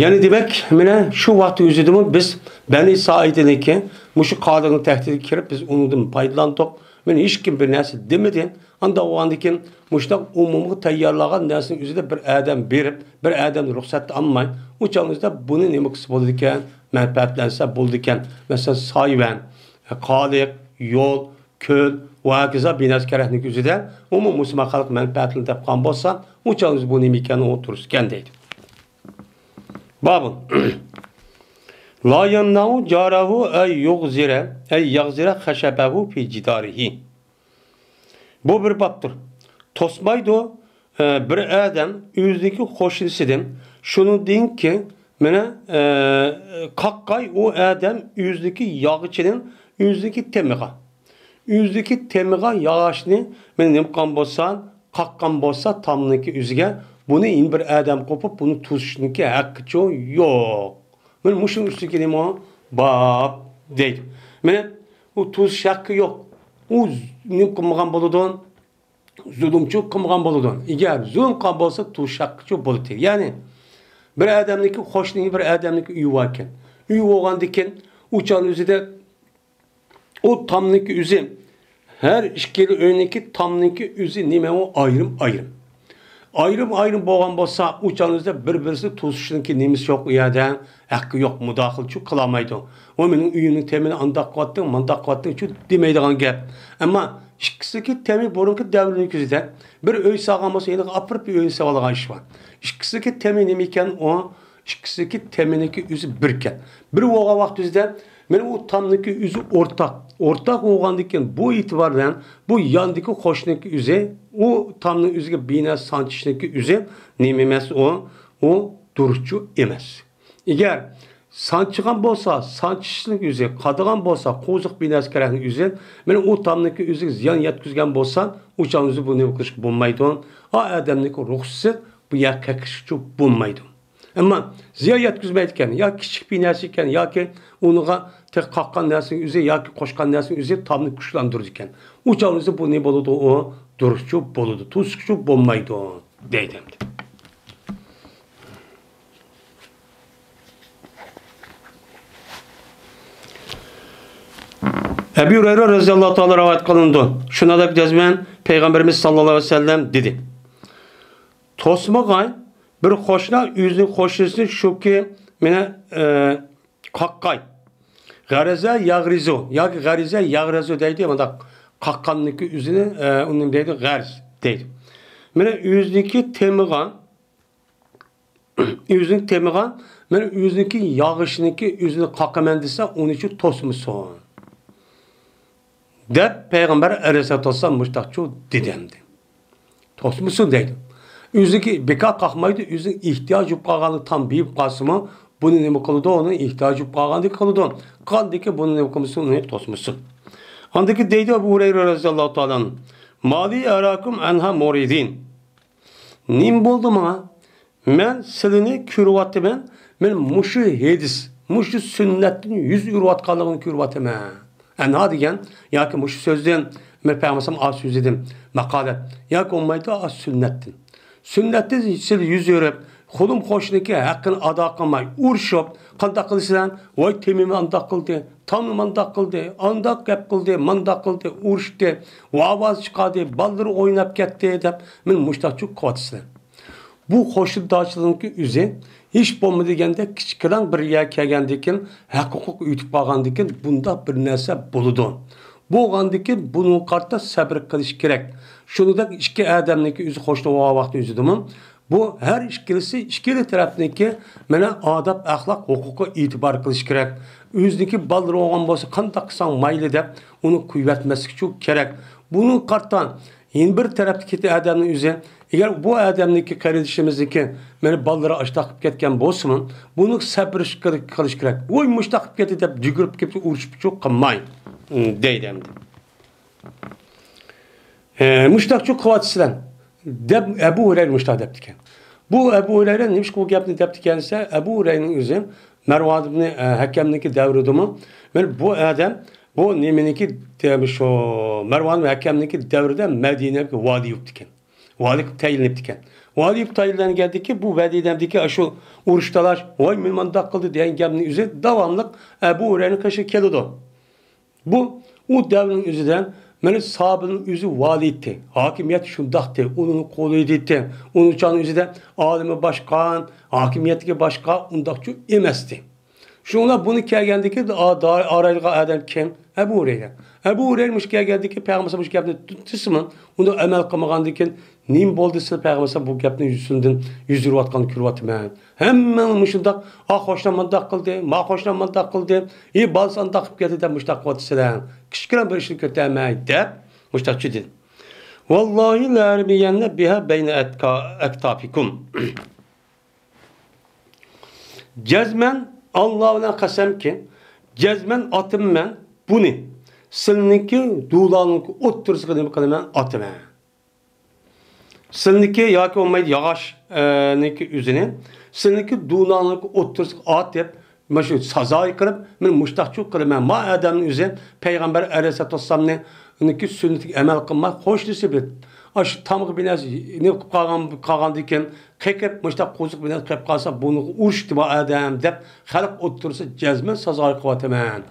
يەنى دېمەك، مانا شۇ ۋاقىت ئۆزىدىمۇ بىز بەنى ئىسرائىلنىڭكى مۇشۇ قالىغان تەھدىتكە كىرىپ، بىز ئۇنىڭدىن پايدىلاندۇق. مانا ھېچكىم بىر نەرسە دېمىدى. ئانداق بولغاندىن كېيىن مۇشۇنداق ئومۇمغا تەييارلانغان نەرسىنىڭ ئۆزىدە بىر ئادەم بېرىپ، بىر ئادەمدىن رۇخسەتنى ئالماي، ئۇ چاغنىڭ ئۆزىدە بۇنى نېمە قىلسا بولىدىكەن؟ مەنپەئەتلەنسە بولىدىكەن. مەسىلەن، سايۋەن، قالىق، يول، كۆل ۋە ھاكازا بىناسى كەرەكنىڭ ئۆزىدە ئومۇم مۇسۇلمان خەلق مەنپەئەتلىنىپ دەپ قالغان بولسا، ئۇ چاغنىڭ ئۆزىدە بۇ نېمە ئىكەن، ئۇ دۇرۇس ئىكەن دەيدۇ. بابۇن. لا يمنع جاره أن يغزر، أن يغزر خشبه في جداره. بۇ بىر بابتۇر. توسمايدۇ، ئە، بىر ئادەم ئۆزىنىڭكى قوشنىسىدىن، شۇنىڭدىن كېيىن مانا، ئە، قاققاي ئۇ ئادەم ئۆزىنىڭكى ياغىچىنىڭ ئۆزىنىڭكى تېمىغا، ئۆزىنىڭكى تېمىغا ياغاچنى مانا نېمە قىلغان بولسا، قاققان بولسا تامنىڭكى ئۆزىگە، بۇنى يەنە بىر ئادەم قوپۇپ، بۇنى توسۇشنىڭكى ھەققىچۇ يوق. مانا مۇشۇنىڭ ئۈستىگە نېمە باب دەيدۇ. مانا ئۇ توسۇش ھەققى يوق. ئۇ نېمە قىلمىغان بولىدۇ؟ زۇلۇمچىلىق قىلمىغان بولىدۇ. ئەگەر زۇلۇم قىلغان بولسا، توسۇش ھەققىچۇ بولىدۇ. يەنى بىر ئادەمنىڭكى، قوشنىنىڭ، بىر ئادەمنىڭكى ئۆيى باركەن. ئۆيى بولغاندىكىن، ئۇ چاغنىڭ ئۆزىدە ئۇ تامنىڭكى ئۆزى، ھەر ئىككىلا ئۆينىڭكى تامنىڭكى ئۆزى نېمە ئۇ؟ ئايرىم-ئايرىم. ئايرىم-ئايرىم بولغان بولسا، ئۇ چاغنىڭ ئۆزىدە بىر-بىرسىنى توسۇشنىڭكى نېمىسى يوق ئۇ يەردە. ھەققى يوق، مۇداخىلىچۇ قىلالمايدۇ. ئۇ مېنىڭ ئۆيۈمنىڭ تېمىنى ئانداق قىلىۋەتتىڭ، مانداق قىلىۋەتتىڭچۇ دېمەيدىغان گەپ. ئەمما ئىككىسىنىڭكى تېمى بۇرۇنقى دەۋرنىڭ كۆزىدە بىر ئۆي سالغان بولسا، يېنىغا ئاپىرىپ بىر ئۆينى سېلىۋالغان ئىش بار. ئىككىسىنىڭكى تېمى نېمە ئىكەن ئۇ؟ ئىككىسىنىڭكى تېمىنىڭكى ئۆزى بىركەن. بىر بولغان ۋاقتىمىزدا مانا ئۇ تامنىڭكى ئۆزى ئورتاق. ئورتاق بولغاندىكىن بۇ ئېتىبار بىلەن بۇ ياندىكى قوشنىنىڭكى ئۆزى، ئۇ تامنىڭ ئۆزىگە بىنە سانچىشنىڭكى ئۆزى نېمە ئەمەس ئۇ؟ ئۇ دۇرۇسچۇ ئەمەس. ئەگەر سانچىغان بولسا، سانچىشنىڭ ئۆزى، قادىغان بولسا، قوزۇق بىناسى كەرەكنىڭ ئۆزى، مانا ئۇ تامنىڭكى ئۆزىگە زىيان يەتكۈزگەن بولسا، ئۇ چاغنىڭ ئۆزى بۇ نېمە قىلىشقا بولمايدۇ. ئا ئادەمنىڭكى رۇخسىسى بۇ يەرگە قېقىشقىچۇ بولمايدۇ. ئەمما زىيان يەتكۈزمەيدىكەن، يا كىچىك بىناسى ئىكەن، ياكى ئۇنىڭغا تېخى قاققان نەرسىنىڭ ئۆزى ياكى قوشقان نەرسىنىڭ ئۆزى تامنى كۈچلەندۈرىدىكەن. ئۇ چاغنىڭ ئۆزى بۇ نېمە بولىدۇ؟ ئۇ دۇرۇسچۇ بولىدۇ، توسۇشچۇ بولمايدۇ دەيدۇ ئەمدى. ئەبۇ ھۇرەيرە رەزىياللاھۇ تائالا رىۋايەت قىلىنىدۇ. شۇنىڭدەك جەزمەن پەيغەمبىرىمىز ساللاللاھۇ ئەلەيھى ۋەسەللەم دېدى. توسمىغاي بىر قوشنا ئۆزىنىڭ قوشنىسىنى شۇكى مېنى، ئە، قاققاي. غەرەزە ياغرىزۇ ياكى غەرىزە ياغرىزۇ دەيدۇ، مۇنداق قاققاننىكى ئۆزىنى، ئە، ئۇنى دەيدۇ، غەرز دەيدۇ. مانا ئۆزىنىڭكى تېمىغا ئۆزىنىڭ تېمىغا، مانا ئۆزىنىڭكى ياغىچىنىڭكى ئۆزىنى قاقىمەن دېسە، ئۇنىچۇ توسمىسۇن دەپ پەيغەمبەر ئەلەيھىسسالاتۇ ۋەسسالام مۇشتاقچۇ دېدى ئەمدى. توسمىسۇن دەيدۇ. ئۆزىنىڭكى بىكار قاقمايدۇ، ئۆزىنىڭ ئېھتىياجى بولۇپ قالغاندا تام بېيىپ قالسىمۇ، بۇنى نېمە قىلىدۇ؟ ئۇنىڭ ئېھتىياجى بولۇپ قالغاندىكى قىلىدۇ. قالغاندىكى بۇنى نېمە قىلمىسۇن، ئۇنى توسمىسۇن. ئاندىكى دەيدۇ ئەبۇ ھۇرەيرە رەزىياللاھۇ تائالا ئەنھۇ، مالى أراكم عنها معرضين. نېمە بولدى ماڭا؟ مەن سىلىنى كۆرۈۋاتىمەن، مەن مۇشۇ ھەدىس، مۇشۇ سۈننەتتىن يۈز ئۆرۈۋاتقانلىقىنى كۆرۈۋاتىمەن. ئەنھا دېگەن ياكى مۇشۇ سۆزدىن، مەن پەيغەمبەر ئالەيھىسسالام ئاز سۆزلىدىم، ماقالە ياكى بولمايدۇ، ئاز سۈننەتتىن. سۈننەتتىن سىلى يۈز ئۆرۈپ، خۇدۇم قوشنىكى ھەققىنى ئادا قىلماي ئۇرۇشۇپ، قانداق قىلىسىلەر؟ ۋاي تېمىمنى ئانداق قىلدى، تامنى مانداق قىلدى، ئانداق گەپ قىلدى، مانداق قىلدى، ئۇرۇشتى، ۋاۋاز چىقاردى، بالىلىرى ئويناپ كەتتى دەپ، مەن مۇشتاقچۇ قىلىۋاتىسىلەر. بۇ قوشنىدارچىلىقنىڭكى ئۆزى ھېچ بولمىدى دېگەندە كىچىككىنە بىر يەرگە كەلگەندىكىن، ھەق ھوقۇق ئۆتۈپ قالغاندىكىن بۇنداق بىر نەرسە بولىدۇ. بولغاندىكىن بۇنىڭغا قارىتا سەبرى قىلىش كېرەك. شۇنىڭدەك ئىككى ئادەمنىڭكى ئۆزى قوشنا بولغان ۋاقىت ئۆزىدىمۇ بۇ ھەر ئىككىلىسى، ئىككىلا تەرەپنىڭكى مانا ئاداب، ئەخلاق، ھوقۇقىغا ئېتىبار قىلىش كېرەك. ئۆزىنىڭكى بالىلىرى بولغان بولسا، قانداق قىلساڭ مايلى دەپ، ئۇنى قويۇۋەتمەسلىك ئۈچۈن كېرەك. بۇنى قارىتا، يەنە بىر تەرەپتىكى ئادەمنىڭ ئۆزى، ئەگەر بۇ ئادەمنىڭكى، قېرىندىشىمىزنىڭكى، مانا بالىلىرى ئاشتاق قىلىپ كەتكەن بولسىمۇ، بۇنى سەپىرىش قىلىش كېرەك. ۋوي، مۇشتاق قىلىپ كەتتى دەپ، جۈگۈرۈپ كېلىپ ئۇرۇشۇپ قىلماي، دەيدۇ ئەمدى. ئە، مۇشتاقچۇ قىلىۋاتىسىلەر، دەپ ئەبۇ ھۇرەيرە مۇشتاق دەپتىكەن. بۇ ئەبۇ ھۇرەيرە نېمىشقا بۇ گەپنى دەپتىكەن دېسە، ئەبۇ ھۇرەيرىنىڭ ئۆزى مەرۋان ئىبنى، ئە، ھەكەمنىڭكى دەۋرىدىمۇ، مانا بۇ ئادەم، بۇ نېمىنىڭكى، دە-، شۇ مەرۋان ھەكەمنىڭكى دەۋرىدە مەدىنەگە ۋالىي بوپتىكەن. ۋالىي قىلىپ تەيىنلىپتىكەن. ۋالىي قىلىپ تەيىنلەنگەندىكى بۇ مەدىنەدىكى شۇ ئۇرۇش تالاش، ۋاي، مېنى مۇنداق قىلدى دېگەن گەپنىڭ ئۆزى داۋاملىق ئەبۇ ھۇرەيرىنىڭ قېشىغا كېلىدۇ. بۇ، ئۇ دەۋرنىڭ ئۆزىدە، مانا، سابىرنىڭ ئۆزى ۋالىي ئىدى، ھاكىمىيەت شۇنداقتى، ئۇنىڭ قولىدا ئىدى. ئۇنىڭ چاغنىڭ ئۆزىدە ئالىمى باشقا، ھاكىمىيەتلىكى باشقا، ئۇنداقچۇ ئەمەستى. شۇڭلار بۇنى كەلگەندىكى، ئا-، دا-، ئارايدىغان ئادەم كىم؟ ئەبۇ ھۇرەيرە. ئەبۇ ھۇرەيرە مۇشۇ كەلگەندىكى پەيغەمبەر مۇشۇ گەپنى دېسىمۇ، ئۇنى ئەمەل قىلمىغاندىكىن، نېمە بولدى سىلەر پەيغەمبەر بۇ گەپنى يۈزىسىندىن يۈزۈرۈۋاتقاننى كۆرۈۋاتىمەن. ھەممىڭ مۇشۇنداق، ئا، قوشنام مۇنداق قىلدى، ما قوشنام مۇنداق قىلدى، ئى، بالىسى ئانداق قىلىپ كەتتى دەپ مۇشۇنداق قىلىۋاتىسىلەر. كىچىككىنە بىر ئىشنى كۆتەرمەي دەپ مۇشۇنداق دېدى. ۋاللاھى لەرمىيەننە بىھا بەينە ئەتكا-، ئەكتافىكۇم. جەزمەن، ئاللا بىلەن قەسەمكى، جەزمەن ئاتىمەن بۇنى. سىلىنىڭكى دۇلاڭنىڭكى ئوتتۇرىسىغا نېمە قىلىمەن؟ ئاتىمەن. سىلىنىڭكى ياكى بولمايدۇ ياغاچ، ئە، نىڭكى ئۆزىنى، سىلىنىڭكى دۇلاڭنىڭكى ئوتتۇرىسىغا ئاتىپ، مانا شۇ سازايى قىلىپ، مەن مۇشتاقچۇ قىلىمەن. ما ئادەمنىڭ ئۆزى پەيغەمبەر ئەلەيھىسسالاتۇ ۋەسسالامنىڭكى سۈننىتىگە ئەمەل قىلماي، قوشنىسى بىر ئاشۇ تامغا بىر نەرسە نېمە قىلىپ قالغان، قالغاندىكىن، قېقىپ، مۇشتاق قوزۇق بىلەن قېقىپ قالسا، بۇنىڭغا ئۇرۇشتى بۇ ئادەم دەپ، خەلق ئوتتۇرىسىدا جەزمەن سازايى قىلىۋاتىمەن،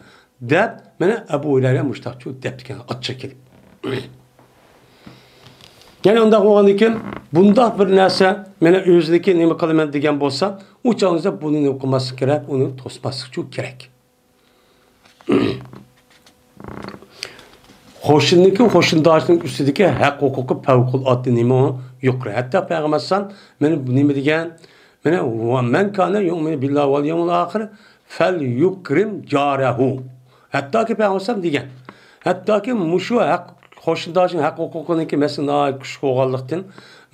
دەپ، مانا ئەبۇ ھۇرەيرە مۇشتاقچۇ دەپتىكەن، ئاچچىق كېلىپ. يەنى ئۇنداق بولغاندىكىن، بۇنداق بىر نەرسە، مانا ئۆزىنىڭكى نېمە قىلىمەن دېگەن بولسا، ئۇ چاغىڭىزدا بۇنى نېمە قىلماسلىق كېرەك، ئۇنى توسماسلىقچۇ كېرەك. قوشنىنىڭكى، قوشنىداشنىڭ ئۈستىدىكى ھەق ھوقۇقى پەۋقۇلئاددە نېمە يۇقىرى. ھەتتا پەيغەمبەر ئەلەيھىسسالام مانا نېمە دېگەن؟ مانا، ۋە مەن كانە يۇئمىنۇ بىللاھى ۋەل يەۋمىل ئاخىر فەل يۇكرىم جارەھۇ. ھەتتاكى پەيغەمبەر ئەلەيھىسسالام دېگەن. ھەتتاكى مۇشۇ ھەق، قوشنىداشنىڭ ھەق ھوقۇقىنىڭكى مەسىلە ناھايىتى كۈچلۈك بولغانلىقتىن،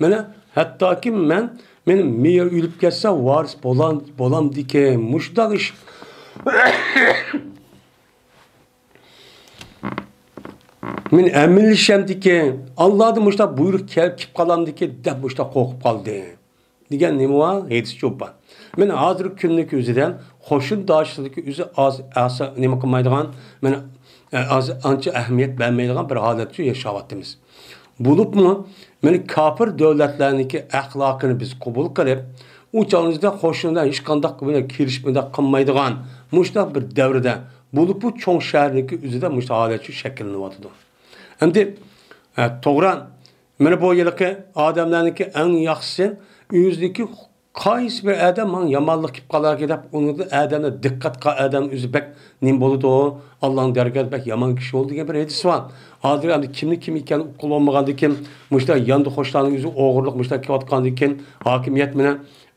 مانا، ھەتتاكى مەن مېنى مېيى ئۆلۈپ كەتسە، ۋارىس بولام، بولامدىكىن، مۇشۇنداق ئىش. مېنى ئەمىنلىشەمدىكىن، ئاللادىن مۇشۇنداق بۇيرۇق كەل-، كېلىپ قالامدىكىن، دەپ مۇشۇنداق قورقۇپ قالدى، دېگەن نېمە بار؟ ھەدىس جۇپ بار. مېنى ھازىرقى كۈننىكى ئۆزىدە قوشنىداشلىقتىكى ئۆزى ئاز، ئاسا نېمە قىلمايدىغان، مېنى، ئە، ئاز، ئانچە ئەھمىيەت بەرمەيدىغان بىر ھالەتتە ياشاۋاتىمىز. بولۇپمۇ، مانا كاپىر دۆلەتلەرنىڭكى ئەخلاقىنى بىز قوبۇل قىلىپ، ئۇ چاغىمىزدا قوشنىلار ھېچقانداق بىلەن كېلىشىپ، مۇنداق قىلمايدىغان مۇشۇنداق بىر دەۋردە، بولۇپمۇ چوڭ شەھەرنىڭكى ئۆزىدە مۇشۇنداق ھالەت شۇ شەكىللىنىۋاتىدۇ. ئەمدى، ئە، توغرا، مانا بۇ ھېلىقى ئادەملەرنىڭكى ئەڭ ياخشىسى، ئۆزىنىڭكى قايسى بىر ئادەم ماڭا يامانلىق كېلىپ قالاركى دەپ، ئۇنىڭدىن ئادەملەر دىققەت قىلغان ئادەم ئۆزى بەك نېمە بولىدۇ، ئاللانىڭ دەرگاھىدا بەك يامان كىشى بولىدۇ دېگەن بىر ھەدىس بار. ھازىر ئەمدى كىمنى كىم ئىكەنلىكى ئۇققىلى بولمىغاندىكىن، مۇشۇنداق ياندى قوشلارنىڭ ئۆزى ئوغرىلىق مۇشۇنداق كېلىۋاتقاندىكىن، ھاكىمىيەت مانا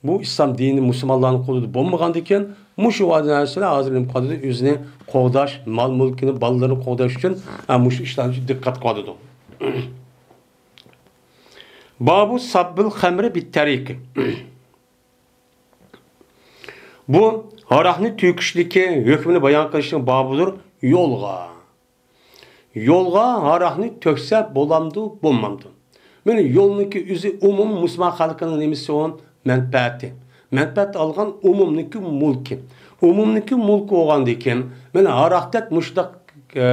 بۇ ئىسلام دىنى مۇسۇلمانلارنىڭ قولىدا بولمىغاندىكىن، مۇشۇ نەرسىلەر ھازىر نېمە قىلىدۇ، ئۆزىنى قوغداش، مال-مۈلكىنى، بالىلىرىنى قوغداش ئۈچۈن، ھە، مۇشۇ ئىشلارنى دىققەت قىلىۋاتىدۇ. بابۇ ساببىل خەمرى بىت تەرىقى. بۇ ھاراقنى تۆكۈشتىكى ھۆكمىنى بايان قىلىشنىڭ بابىدۇر، يولغا. يولغا ھاراقنى تۆكسە بولامدۇ، بولمامدۇ؟ مانا يولنىڭكى ئۆزى ئومۇم مۇسۇلمان خەلقىنىڭ نېمىسى ئۇ؟ مەنپەئەتى. مەنپەئەت ئالغان ئومۇمنىڭكى مۈلكى. ئومۇمنىڭكى مۈلكى بولغاندىكىن، مانا ھاراقتەك مۇشۇنداق، ئە،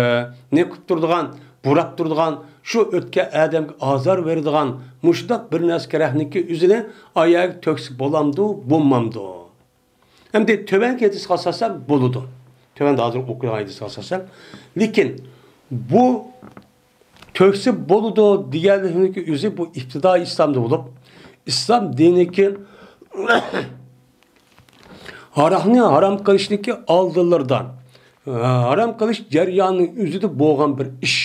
نېمە قىلىپ تۇرىدىغان، بۇراپ تۇرىدىغان، شۇ ئۆتكەن ئادەمگە ئازار بېرىدىغان مۇشۇنداق بىر نەرسە كېرەكنىكى ئۆزىنى ئاياغىغا تۆكسە بولامدۇ، بولمامدۇ؟ ئەمدى تۆۋەنكى ھەدىسكە ئاساسەن بولىدۇ. تۆۋەندە ھازىر ئوقۇيدىغان ھەدىسكە ئاساسەن. لېكىن بۇ تۆكسە بولىدۇ دېگەنلىكنىڭكى ئۆزى بۇ ئىپتىدائىي ئىسلامدا بولۇپ، ئىسلام دىنىدىكى ھاراقنى ھارام قىلىشنىڭكى ئالدىلىرىدا، ھارام قىلىش جەريانىنىڭ ئۆزىدە بولغان بىر ئىش.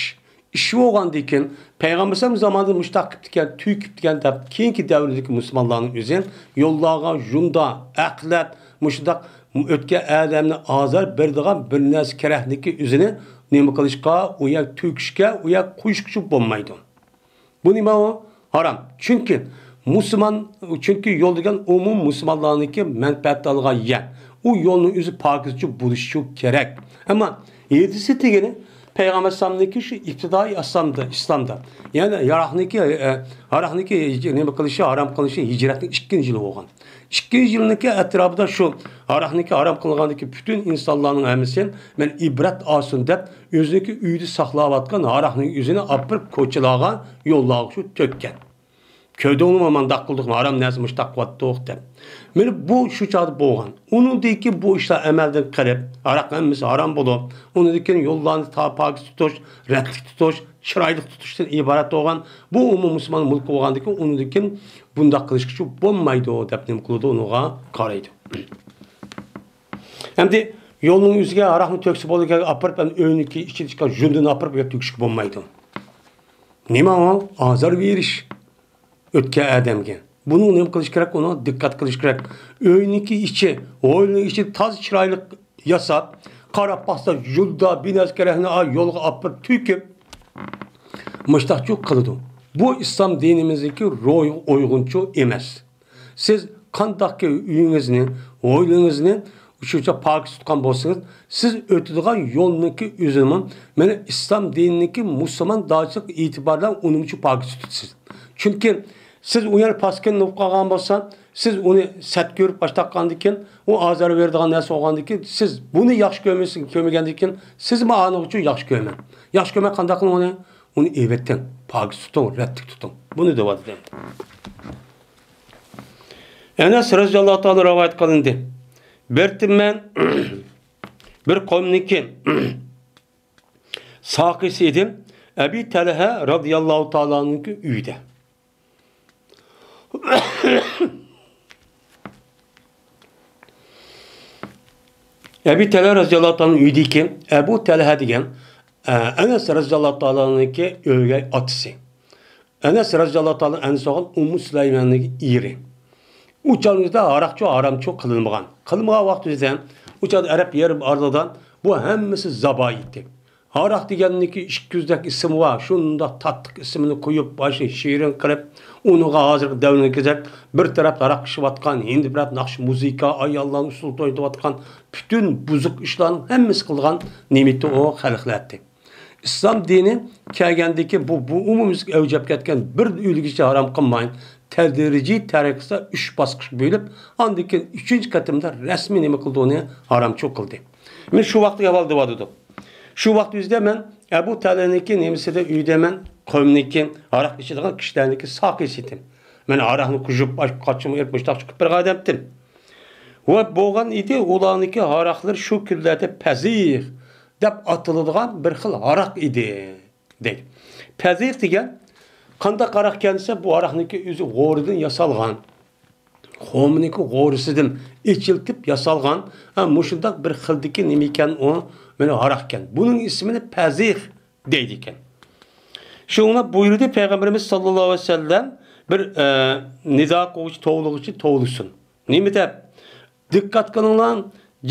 ئىش بولغاندىكىن، پەيغەمبەر ئەلەيھىسسالام زامانىدا مۇشۇنداق قىپتىكەن، تۆكۈپتىكەن دەپ، كېيىنكى دەۋردىكى مۇسۇلمانلارنىڭ ئۆزى يوللارغا ژۇندا، ئەخلەت، مۇشۇنداق ئۆتكەن ئادەمنى ئازار بېرىدىغان بىر نەرسە كېرەكلىكى ئۆزىنى نېمە قىلىشقا، ئۇ يەر تۆكۈشكە، ئۇ يەر قۇيۇشقا بولمايدۇ. بۇ نېمە ئۇ؟ ھارام. چۈنكى مۇسۇلمان، چۈنكى يول دېگەن ئومۇم مۇسۇلمانلارنىڭكى مەنپەئەت ئالغان يەر. ئۇ يولنىڭ ئۆزى پاكىزچۇ بولۇشى كېرەك. ئەمما ھەدىسى دېگىنى پەيغەمبەر ئەلەيھىسسالامنىڭكى شۇ ئىپتىدائىي ئىسلامدا، ئىسلامدا. يەنى ھاراقنىڭكى، ئە، ھاراقنىڭكى ھىج-، نېمە قىلىشى، ھارام قىلىنىشى ھىجرەتنىڭ ئىككىنچى يىلى بولغان. ئىككىنچى يىلنىڭكى ئەتراپىدا شۇ ھاراقنىڭكى ھارام قىلغاندىكى پۈتۈن ئىنسانلارنىڭ ھەممىسى مەن ئىبرەت ئالسۇن دەپ، ئۆزىنىڭكى ئۆيىدە ساقلاۋاتقان ھاراقنىڭ ئۆزىنى ئاپىرىپ كوچىلارغا، يوللارغا شۇ تۆككەن. كۆردۈڭلىمۇ مانداق قىلدۇق، ھارام نەرسە مۇشتاق قىلىۋاتتۇق دەپ. مانا بۇ شۇ چاغدا بولغان. ئۇنىڭدىن كېيىن بۇ ئىشلار ئەمەلدىن قېلىپ، ھاراق ھەممىسى ھارام بولۇپ، ئۇنىڭدىن كېيىن يوللارنى تا پاكىز تۇتۇش، رەتلىك تۇتۇش، چىرايلىق تۇتۇشتىن ئىبارەت بولغان. بۇ ئومۇم مۇسۇلمان مۇلكى بولغاندىن كېيىن ئۇنىڭدىن كېيىن بۇنداق قىلىشقىچە بولمايدۇ دەپ نېمە قىلىدۇ، ئۇنىڭغا قارايدۇ. ئەمدى يولنىڭ يۈزىگە ھاراقنى تۆكسە بولىدىكەن، ئاپىرىپ، ئەمدى ئۆينىڭكى ئىچىدىكى ژۇندىنى ئاپىرىپ يەر تۆكۈشكە بولمايدۇ. نېمە ئۇ؟ ئازار بېرىش. ئۆتكەن ئادەمگە. بۇنىڭ نېمە قىلىش كېرەك؟ ئۇنىڭ دىققەت قىلىش كېرەك. ئۆينىڭكى ئىچى، ھويلىنىڭ ئىچى تازا چىرايلىق ياساپ، قاراپ باقسا، يولدا بىنەسى كېرەكنى يولغا ئاپىرىپ تۆكۈپ، مۇشتاقچۇ قىلىدۇ. بۇ ئىسلام دىنىمىزدىكى روھىغا ئۇيغۇنچۇ ئەمەس. سىز قانداقكى ئۆيىڭىزنى، ھويلىڭىزنى شۇنچە پاكىز تۇتقان بولسىڭىز، سىز ئۆتىدىغان يولنىڭكى ئۆزىنىمۇ، مانا، ئىسلام دىنىنىڭكى مۇسۇلمان دائىرىسىدىكى ئېتىبار بىلەن ئۇنىمۇچە پاكىز تۇتىسىز. چۈنكى سىز ئۇ يەر پاسكىنا بولۇپ قالغان بولسا، سىز ئۇنى سەت كۆرۈپ باشلاپ قالغاندىن كېيىن، ئۇ ئازار بېرىدىغان نەرسە بولغاندىن كېيىن، سىز بۇنى ياخشى كۆرمەيسىز، كۆرمىگەندىن كېيىن، سىزمۇ ئانىڭ ئۈچۈن ياخشى كۆرمەڭ. ياخشى كۆرمەي قانداق قىلىڭ ئۇنى؟ ئۇنى ئېۋىتىڭ، پاكىز تۇتۇڭ، رەتلىك تۇتۇڭ. بۇنى دەۋاتىدۇ. ئەنەس رەزىياللاھۇ تائالا رىۋايەت قىلىندى. بىر قېتىم مەن بىر قومنىڭكى ساقىيسى ئىدىم. ئەبى تەلھە رەزىياللاھۇ تائالانىڭكى ئۆيىدە. ئەبى تەلھە رەزىياللاھۇ تائالا ئۆيىدىكى ئەبۇ تەلھە دېگەن، ئە، ئەنەس رەزىياللاھۇ تائالانىڭكى ئۆگەي ئاتىسى. ئەنەس رەزىياللاھۇ تائالا ئەنھۇ بولغان ئۇممۇ سۇلەيماننىڭ ئېرى. ئۇ چاغلىرىدا ھاراقچۇ، ھارامچۇ قىلىنمىغان. قىلمىغان ۋاقتىدا ئۇ چاغدا ئەرەب يېرىم ئارىلىدا بۇ ھەممىسى زاۋايىتى. ھاراق دېگەننىڭكى ئىككى يۈزدەك ئىسمى بار، شۇنداق تاتلىق ئىسمىنى قويۇپ، باشىنى شېرىن قىلىپ، ئۇنىڭغا ھازىرقى دەۋرنىڭكىدەك بىر تەرەپتە ھاراق ئىچىۋاتقان، ھىندى بىر تەرەپتە ناخشا مۇزىكا، ئاياللارنى ئۇسسۇل توينىتىۋاتقان، پۈتۈن بۇزۇق ئىشلارنىڭ ھەممىسى قىلغان نېمىتى ئۇ خەلقلەتتى. ئىسلام دىنى كەلگەندىكى بۇ، بۇ ئومۇميۈزلۈك ئەۋج ئېلىپ كەتكەن بىر ئۆلگۈچە ھارام قىلماي، تەدرىجىي تەرىقىسىدە ئۈچ باسقۇچقا بۆلۈپ، ئاندىن كېيىن ئۈچىنچى قېتىمدا رەسمىي نېمە قىلدى، ئۇنى ھارامچۇ قىلدى. مەن شۇ ۋاقىتتىكى ئەھۋالنى دەۋاتىدۇ. شۇ ۋاقىت يۈزىدە مەن ئەبۇ تەلھەنىڭكى نېمىسىدە ئۆيىدە مەن قومنىڭكى ھاراق ئىچىدىغان كىشىلەرنىڭكى ساقىيسى ئىدىم. مەن ھاراقنى قۇژۇپ، قاچىمۇ ئېلىپ مۇشتاق چىقىپ بېرىدىغان ئادەمتىم. ۋە بولغان ئىدى، ئۇلارنىڭكى ھاراقلىرى شۇ كۈنلەردە پەزىخ دەپ ئاتىلىدىغان بىر خىل ھاراق ئىدى، دەيدۇ. پەزىخ دېگەن قانداق ھاراق ئىكەن دېسە، بۇ ھاراقنىڭكى ئۆزى غورىدىن ياسالغان. خورمىنىڭكى غورىسىدىن ئېچىلتىپ ياسالغان، ھە، مۇشۇنداق بىر خىلدىكى نېمە ئىكەن ئۇ، مانا ھاراق ئىكەن. بۇنىڭ ئىسمىنى پەزىخ دەيدىكەن. شۇڭا بۇيرۇدى پەيغەمبىرىمىز ساللاللاھۇ ئەلەيھى ۋەسەللەم بىر، ئە، نىدا قىلغۇچى، توۋلىغۇچى توۋلىسۇن. نېمە دەپ؟ دىققەت قىلىڭلار،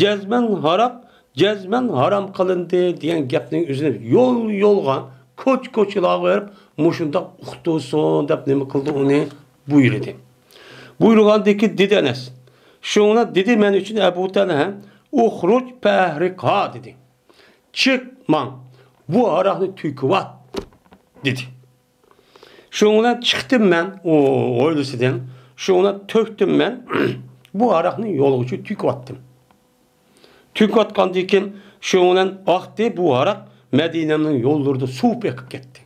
جەزمەن ھاراق، جەزمەن ھارام قىلىندى دېگەن گەپنىڭ ئۆزىنى يول-يولغا، كوچا-كوچىلارغا بېرىپ، مۇشۇنداق ئۇقتۇرسۇن دەپ نېمە قىلدى، ئۇنى بۇيرۇدى. بۇيرۇغاندىكى دېدى ئەنەس. شۇڭا دېدى مەن ئۈچۈن ئەبۇ تەلھە، «ئۇخرۇج فەئەھرىقھا» دېدى. «چىق، ماڭ، بۇ ھاراقنى تۆكۈۋات» دېدى. شۇنىڭ بىلەن چىقتىم مەن ئۇ ھويلىسىدىن. شۇنىڭ بىلەن تۆكتۈم مەن بۇ ھاراقنى يولغا شۇ تۆكۈۋەتتىم. تۆكۈۋەتكەندىن كېيىن شۇنىڭ بىلەن ئاقتى بۇ ھاراق، مەدىنەمنىڭ يوللىرىدا سۇ ئېقىپ كەتتى.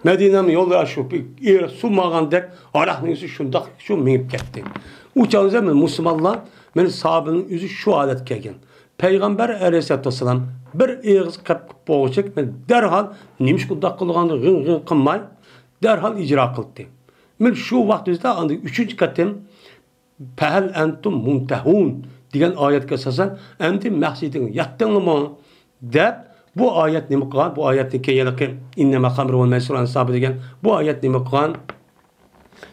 مەدىنەمنىڭ يوللىرى شۇ بىر ئېرىق سۇ ماڭغاندەك ھاراقنىڭ ئىسى شۇنداق شۇ مېڭىپ كەتتى. ئۇ چاغدا مەن مۇسۇلمانلار، مەن ساھابىنىڭ ئۆزى شۇ ھالەتكە كەلگەن. پەيغەمبەر ئەلەيھىسسالاتۇ ۋەسسالام بىر ئېغىز قەپ قىلىپ بولغۇچە مەن دەرھال نېمىشقا ئۇنداق قىلغاننى غىڭ-غىڭ قىلماي، دەرھال ئىجرا قىلدى. مەن شۇ ۋاقىت ئۆزىدە ئاندىن ئۈچىنچى قېتىم «فەھەل ئەنتۇم مۇنتەھۇن» دېگەن ئايەتكە ئاساسەن، «ئەمدى مەقسىتىڭگە يەتتىڭلىمۇ؟» دەپ، بۇ ئايەت نېمە قىلغان؟ بۇ ئايەتتىن كېيىن ھېلىقى «ئىننەمەل خەمرۇ ۋەل مەيسىرۇ ئەنسابى» دېگەن بۇ ئايەت نېمە قىلغان؟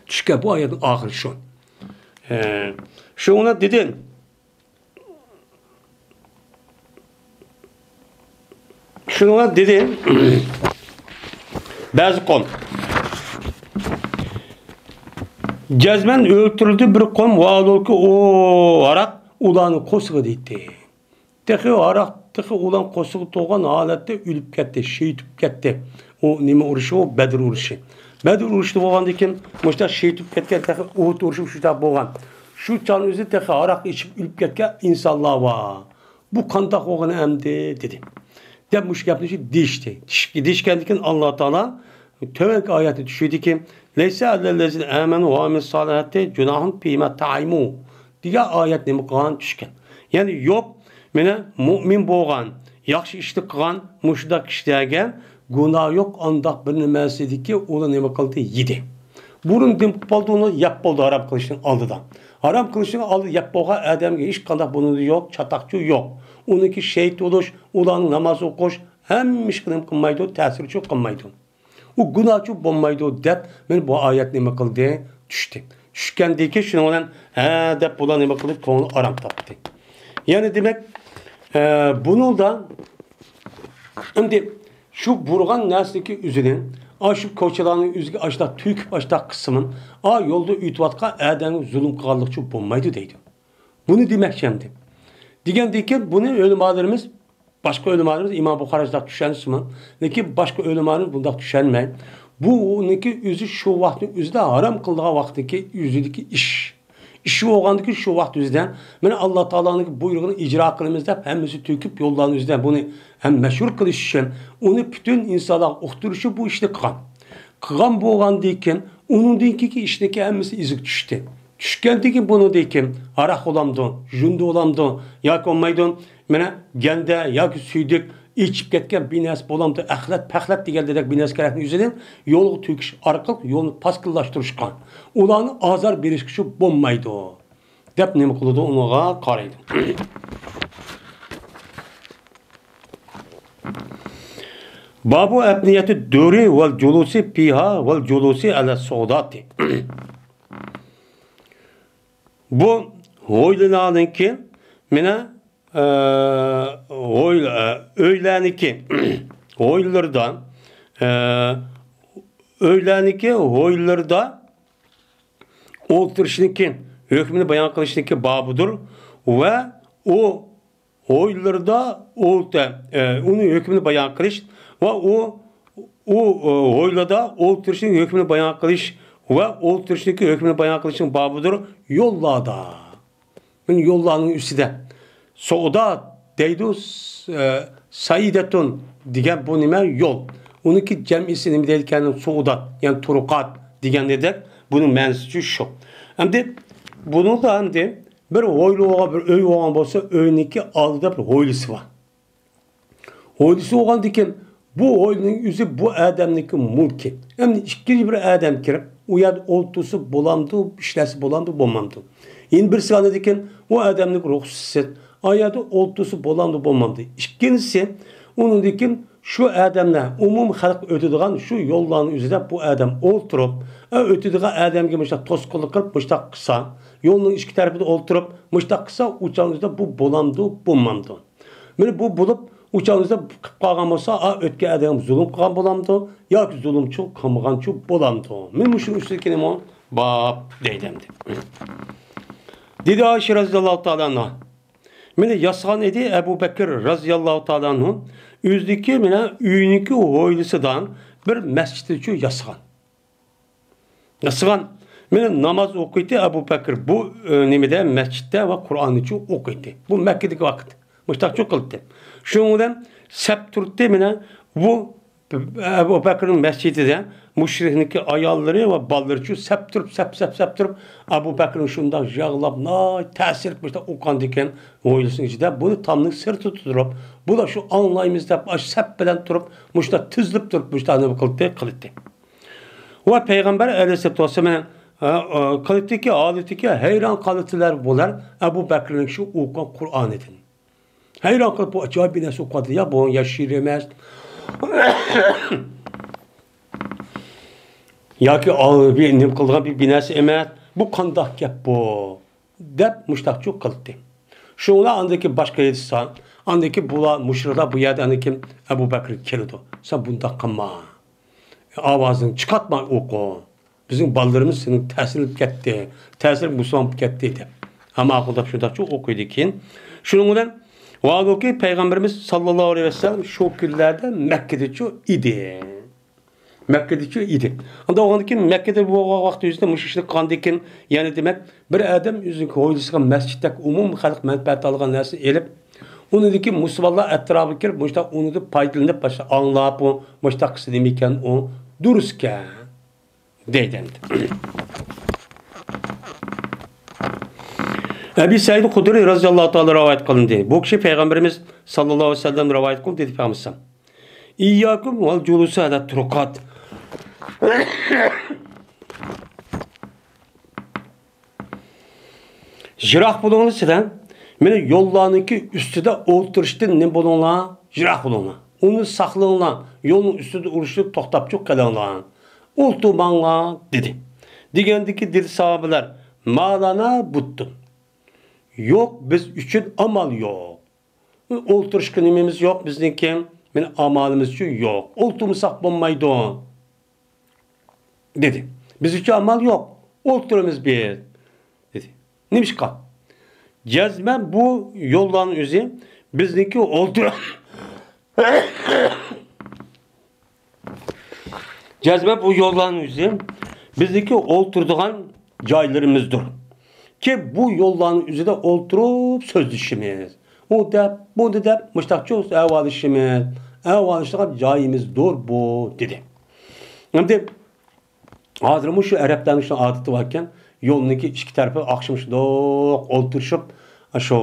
چۈشكەن بۇ ئايەتنىڭ ئاخىرى شۇ. ئە، شۇڭا دېدى، شۇنىڭغا دېدى بەزى قوم، جەزمەن ئۆلتۈرۈلدى بىر قوم، ۋاھالۇكى ئۇ ھاراق ئۇلارنى قورسىغا دېيىتتى. تېخى ھاراق، تېخى ئۇلارنى قورسىغا توغان ھالەتتە ئۆلۈپ كەتتى، شېھىت بولۇپ كەتتى. ئۇ نېمە ئۇرۇشى ئۇ؟ بەدر ئۇرۇشى. بەدر ئۇرۇشىدا بولغاندىن كېيىن مۇشۇنداق شېھىت بولۇپ كەتكەن، تېخى ئۇھۇد ئۇرۇشى شۇنداق بولغان. شۇ چاغنىڭ ئۆزىدە تېخى ھاراق ئىچىپ ئۆلۈپ كەتكەن ئىنسانلار بار. بۇ قانداق بولغىنى ئەمدى؟ دېدى. دەپ مۇشۇ گەپنى دېيىشتى. دېيىش-، دېيىشكەندىن كېيىن ئاللا تائالا تۆۋەنكى ئھايەتنى چۈشۈردىكى، لەيسە ئەللەللەزىنە ئەمەنۇ ۋە ئامىلۇسسالىھاتى جۇناھۇن فىما تەئىمۇ دېگەن ئايەت نېمە قىلغان؟ چۈشكەن. يەنى يوق، مانا مۇئمىن بولغان، ياخشى ئىشنى قىلغان مۇشۇنداق كىشىلەرگە گۇناھ يوق، ئانداق بىر نېمىسىدىكى ئۇلار نېمە قىلدى؟ يېدى. بۇرۇن نېمە قىلىپ بولدى؟ ئۇنى يەپ بولدى ھارام قىلىشنىڭ ئالدىدا. ھارام قىلىشنىڭ ئالدىدا يەپ بولغان ئادەمگە ھېچقانداق بۇنىڭدا يوق، چاتاقچۇ يوق. ئۇنىڭكى شېھىت بولۇش، ئۇلارنىڭ ناماز ئوقۇش، ھەممە ئىشقا نېمە قىلمايدۇ؟ تەسىرچۇ قىلمايدۇ. ئۇ گۇناھچۇ بولمايدۇ دەپ، مانا بۇ ئايەت نېمە قىلدى؟ چۈشتى. چۈشكەندىن كېيىن شۇنىڭ بىلەن ھە دەپ بۇلار نېمە قىلدى؟ كۆڭلى ئارام تاپتى. يەنى دېمەك، ئە، بۇنىڭدا ئەمدى شۇ بۇرغان نەرسىنىڭكى ئۆزىنى، ئاشۇ كوچىلارنىڭ ئۆزىگە ئاشۇنداق تۆكۈپ، ئاشۇنداق قىلسىمۇ، ئا يولدا ئۆتۈۋاتقان ئادەمگە زۇلۇم قىلغانلىقچۇ بولمايدۇ دەيدۇ. بۇنى دېمەكچى ئەمدى. دېگەندىن كېيىن بۇنى ئۆلىمالىرىمىز، باشقا ئۆلىمالىرىمىز، ئىمام بۇخارى شۇنداق چۈشەنسىمۇ، لېكىن باشقا ئۆلىمالىرىمىز بۇنداق چۈشەنمەي، بۇ ئۇنىڭكى ئۆزى شۇ ۋاقىتنىڭ ئۆزىدە ھارام قىلىدىغان ۋاقتىدىكى ئۆزىدىكى ئىش. ئىشى بولغاندىكىن شۇ ۋاقىت ئۆزىدە، مانا، ئاللا تائالانىڭ بۇيرۇقىنى ئىجرا قىلىمىز دەپ، ھەممىسى تۆكۈپ يوللارنىڭ ئۆزىدە بۇنى ھەم مەشھۇر قىلىش ئۈچۈن، ئۇنى پۈتۈن ئىنسانلارغا ئۇقتۇرۇش ئۈچۈن بۇ ئىشنى قىلغان. قىلغان بولغاندىن كېيىن، ئۇنىڭدىن كېيىنكى ئىشنىڭكى ھەممىسى ئىزىگە چۈشتى. چۈشكەندىن كېيىن بۇنىڭدىن كېيىن ھاراق بولامدۇ، ژۇندى بولامدۇ ياكى بولمايدۇ، مانا، گەندە ياكى سۈيدۈك، ئىچىپ كەتكەن بىنەرسە بولامدۇ، ئەخلەت، پەخلەت دېگەندەك بىنەرسە كېرەكنىڭ ئۆزىنى يولغا تۆكۈش ئارقىلىق يولنى پاسكىللاشتۇرۇشقا، ئۇلارنى ئازار بېرىشكە شۇ بولمايدۇ دەپ نېمە قىلىدۇ؟ ئۇنىڭغا قارايدۇ. بابۇ ئەپنىيەتى دۇرى ۋەل جۇلۇسى پىھا ۋەل جۇلۇسى ئەلە سۇداتى. بۇ ھويلىلارنىڭكى مانا ئە، ھويلا-، ئە، ئۆيلەرنىكى ھويلىلىرىدا، ئە، ئۆيلەرنىكى ھويلىلىرىدا ئولتۇرۇشنىكى ھۆكمىنى بايان قىلىشنىكى بابىدۇر ۋە ئۇ ھويلىلىرىدا ئولتە-، ئە، ئۇنىڭ ھۆكمىنى بايان قىلىش ۋە ئۇ، ئۇ، ئۇ ھويلىدا ئولتۇرۇشنىڭ ھۆكمىنى بايان قىلىش ۋە ئولتۇرۇشنىكى ھۆكمىنى بايان قىلىشنىڭ بابىدۇر يوللاردا. مانا يوللارنىڭ ئۈستىدە. سودا دەيدۇ، س-، ئە، سايدەتۇن دېگەن بۇ نېمە؟ يول. ئۇنىڭكى جەمئىسى نېمە دەيدىكەن؟ سودا، يەنى تۇرقات دېگەندەك. بۇنىڭ مەنىسىچۇ شۇ. ئەمدى بۇنىڭدا ئەمدى بىر ھويلا بولغان، بىر ئۆي بولغان بولسا، ئۆينىڭكى ئالدىدا بىر ھويلىسى بار. ھويلىسى بولغاندىكىن، بۇ ھويلىنىڭ ئۆزى بۇ ئادەمنىڭكى مۈلكى. ئەمدى ئىككىنچى بىر ئادەم كىرىپ، ئۇ يەردە ئولتۇرسا بولامدۇ، ئىشلەتسە بولامدۇ، بولمامدۇ؟ يەنە بىرسى ئالىدىكىن، ئۇ ئادەمنىڭ رۇخسىتىسىز ئا يەردە ئولتۇرسا بولامدۇ، بولمامدۇ؟ ئىككىنچىسى، ئۇنىڭدىن كېيىن شۇ ئادەملەر، ئومۇمىي خەلق ئۆتىدىغان شۇ يوللارنىڭ ئۆزىدە بۇ ئادەم ئولتۇرۇپ، ئا، ئۆتىدىغان ئادەمگە مۇشۇنداق توسقۇنلۇق قىلىپ، مۇشۇنداق قىلسا، يولنىڭ ئىككى تەرىپىدە ئولتۇرۇپ، مۇشۇنداق قىلسا، ئۇ چاغنىڭ ئۆزىدە بۇ بولامدۇ، بولمامدۇ؟ مانا بۇ بولۇپ، ئۇ چاغدا قىلىپ قالغان بولسا، ئا، ئۆتكەن ئادەمگە زۇلۇم قىلغان بولامدۇ ياكى زۇلۇمچۇ قىلمىغانچۇ بولامدۇ؟ مانا مۇشۇنىڭ ئۈستىدىكى نېمە؟ باب دەيدۇ ئەمدى. دېدى ئائىشە رەزىياللاھۇ تائالا ئەنھا. مانا ياسىغان ئىدى ئەبۇ بەكرى رەزىياللاھۇ تائالا ئەنھۇ. ئۆزىدىكى مانا ئۆيىنىڭكى ھويلىسىدا بىر مەسچىتىچۇ ياسىغان. ياسىغان. مانا ناماز ئوقۇيتتى ئەبۇ بەكرى بۇ، ئە، نېمىدە، مەسچىتتە ۋە قۇرئاننىچۇ ئوقۇيتتى. بۇ مەككىدىكى ۋاقىت. مۇشتاقچۇ قىلاتتى. شۇنىڭ بىلەن سەپ تۇرۇتتى مانا بۇ ئەبۇ بەكرىنىڭ مەسچىتىدە مۇشرىكنىڭكى ئاياللىرى ۋە بالىلىرىچۇ سەپ تۇرۇپ، سەپ، سەپ، سەپ تۇرۇپ، ئەبۇ بەكرىنىڭ شۇنداق يىغلاپ، ناھايىتى تەسىرلىك مۇشتاق ئوقۇغاندىكىن، ھويلىسىنىڭ ئىچىدە بۇنى تامنىڭ سىرتىدا تۇرۇپ، بۇلار شۇ ئاڭلايمىز دەپ، ئاشۇ سەپ بىلەن تۇرۇپ، مۇشتاق تىزىلىپ تۇرۇپ، مۇشتاق نېمە قىلاتتى؟ قىلاتتى. ۋە پەيغەمبەر ئەلەيھىسسالاتۇ ۋەسسالام، ئە، ئە، قىلىتتىكى ھالىتىگە ھەيران قالىتتىلەر بۇلار ئەبۇ بەكرىنىڭ شۇ ئوقۇغان قۇرئانىدىن. ھەيران قېلىپ، بۇ ئاجايىپ بىر نەرسە ئوقۇۋاتىدۇ، يا بۇ يا شېئىر ئەمەس. ياكى ئا-، بىر نېمە قىلىدىغان بىر، بىر نەرسە ئەمەس. بۇ قانداق گەپ بۇ؟ دەپ مۇشتاقچۇ قىلدى. شۇڭلا ئاندىن كېيىن باشقا ھېدىسا، ئاندىن كېيىن بۇلار، مۇشرىكلار بۇ يەردە ئاندىن كېيىن ئەبۇ بەكرگە كېلىدۇ. سەن بۇنداق قىلما. ئاۋازىڭنى چىقارتما ئوقۇ. بىزنىڭ بالىلىرىمىز سېنىڭ تەسىرلىنىپ كەتتى. تەسىرلىنىپ مۇسۇلمان بولۇپ كەتتى دەپ. ھە ماقۇل دەپ شۇنداقچە ئوقۇيدىكەن. شۇنىڭ بىلەن ۋاھالۇكى پەيغەمبىرىمىز ساللاللاھۇ ئەلەيھى ۋەسەللەم شۇ كۈنلەردە مەككىدىچۇ ئىدى. مەككىدىچۇ ئىدى. ئۇنداق بولغاندىن كېيىن مەككىدە بولغان ۋاقتى يۈزىدە مۇشۇ ئىشنى قىلغاندىن كېيىن، يەنى دېمەك، بىر ئادەم ئۆزىنىڭ ھويلىسىغا مەسچىتتەك ئومۇمىي خەلق مەنپەئەت ئالغان نەرسىنى ئېلىپ، ئۇنىڭدىكى مۇسۇلمانلار ئەتراپىغا كىرىپ، مۇشۇنداق ئۇنىڭدىن پايدىلىنىپ، باشتا ئاڭلاپ، ئۇ مۇشۇنداق قىلسا نېمە ئىكەن، ئۇ دۇرۇس ئىكەن، دەيدۇ ئەمدى. ئەبى سەئىد خۇدرىي رەزىياللاھۇ تائالا رىۋايەت قىلىندى. بۇ كىشى پەيغەمبىرىمىز ساللاللاھۇ ئەلەيھى ۋەسەللەم رىۋايەت قىلدى دېدى پەيغەمبىرىمىز. ئىيياكۇم ۋەل جۇلۇسۇ ئەلەت تۇرۇقات. يىراق بولۇڭلار سىلەر. مېنى يوللارنىڭكى ئۈستىدە ئولتۇرۇشتىن نېمە بولۇڭلار؟ يىراق بولۇڭلار. ئۇنى ساقلىنىڭلار. يولنىڭ ئۈستىدە ئۇرۇشۇپ توختاپچۇ قېلىڭلار. ئولتۇرماڭلار، دېدى. دېگەندىكى دېدى ساھابىلەر، ما لەنا بۇددۇن. يوق، بىز ئۈچۈن ئامال يوق. ئولتۇرۇشقا نېمىمىز يوق بىزنىڭكى؟ مېنى ئامالىمىزچۇ يوق. ئولتۇرمىساق بولمايدۇ، دېدى. بىزگىچۇ ئامال يوق. ئولتۇرىمىز بىز، دېدى. نېمىشقا؟ جەزمەن بۇ يوللارنىڭ ئۆزى بىزنىڭكى ئولتۇر-، جەزمەن بۇ يوللارنىڭ ئۆزى بىزنىڭكى ئولتۇرىدىغان جايلىرىمىزدۇر. كى بۇ يوللارنىڭ ئۆزىدە ئولتۇرۇپ سۆزلىشىمىز. ئۇ دەپ، بۇنى دەپ، مۇشتاقچۇ ئەھۋاللىشىمىز. ئەھۋاللىشىدىغان جايىمىزدۇر بۇ، دېدى. ئەمدى ھازىرمۇ شۇ ئەرەبلەرنىڭ شۇ ئادىتى باركەن، يولنىڭكى ئىككى تەرىپى ئاخشىمى شۇنداق ئولتۇرۇشۇپ، شۇ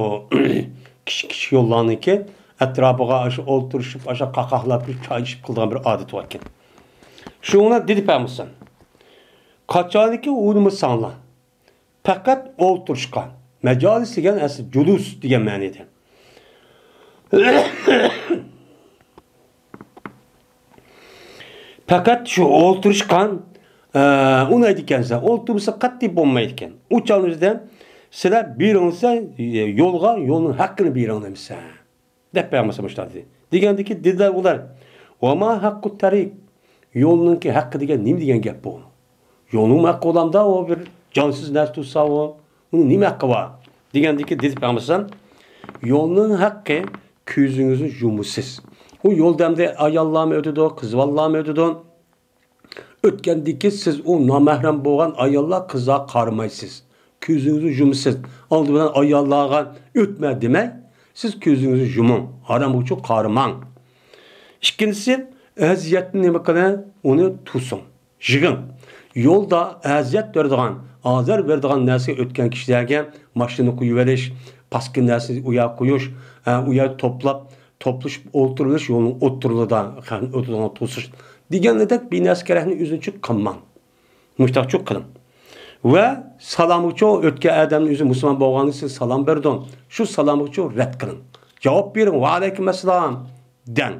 كىچىك كىچىك يوللارنىڭكى ئەتراپىغا شۇ ئولتۇرۇشۇپ، ئاشۇ قاقاقلاپ كۈلۈپ چاي ئىچىپ قىلىدىغان بىر ئادىتى باركەن. شۇڭا دېدى پەيغەمبەر، قاچانكى ئۇنىمىساڭلار، پەقەت ئولتۇرۇشقا، مەجالىس دېگەن ئەسلى جۇلۇس دېگەن مەنىدە. پەقەت شۇ ئولتۇرۇشقا، ئە، ئۇنايدىكەنسە، ئولتۇرمىسا قەتئىي بولمايدىكەن. ئۇ چاغنىڭ ئۆزىدە سىلەر بېرىڭسە يولغا، يولنىڭ ھەققىنى بېرىڭ دېمىسە، دەپ پەيغەمبەر مۇشۇنداق دېدى. دېگەندىكى دېدىلەر ئۇلار، ۋەما ھەققۇ تەرىق؟ يولنىڭكى ھەققى دېگەن نېمە دېگەن گەپ بۇ؟ يولنىڭ ھەققى بولامدا، ئۇ بىر جانسىز نەرسە تۇرسا ئۇ، ئۇنىڭ نېمە ھەققى بار؟ دېگەندىكى دېدى پەيغەمبەر، يولنىڭ ھەققى كۆزىڭىزنى يۇمىسىز. ئۇ يولدا ئەمدى ئاياللارمۇ ئۆتىدۇ، قىز بالىلارمۇ ئۆتىدۇ. ئۆتكەندىكى سىز ئۇ نامەھرەم بولغان ئاياللار، قىزلارغا قارىمايسىز. كۆزىڭىزنى يۇمىسىز. ئالدى بىلەن ئاياللارغا ئۆتمە دېمەي، سىز كۆزىڭىزنى يۇمۇڭ. ھارامغىچۇ قارىماڭ. ئىككىنچىسى، ئەزىيەتنى نېمە قىلىڭ؟ ئۇنى توسۇڭ. يىغىڭ. يولدا ئەزىيەت بېرىدىغان، ئازار بېرىدىغان نەرسىگە ئۆتكەن كىشىلەرگە ماشىنا قويۇۋېلىش، پاسكىنا نەرسىنى ئۇ يەرگە قويۇش، ئە، ئۇ يەردە توپلاپ، توپلىشىپ ئولتۇرۇۋېلىش، يولنىڭ ئوتتۇرىلىدا، خەلقنى ئۆتىدىغان توسۇش دېگەندەك بىر نەرسە كېرەكنى ئۆزىنىچۇ قىلماڭ. مۇشتاقچۇ قىلىڭ. ۋە سالامغىچۇ ئۆتكەن ئادەمنى ئۆزى مۇسۇلمان بولغاندا سىز سالام بېرىدۇ. شۇ سالامغىچۇ رەت قىلىڭ. جاۋاب بېرىڭ، ۋەئەلەيكۇم ئەسسالام دەڭ.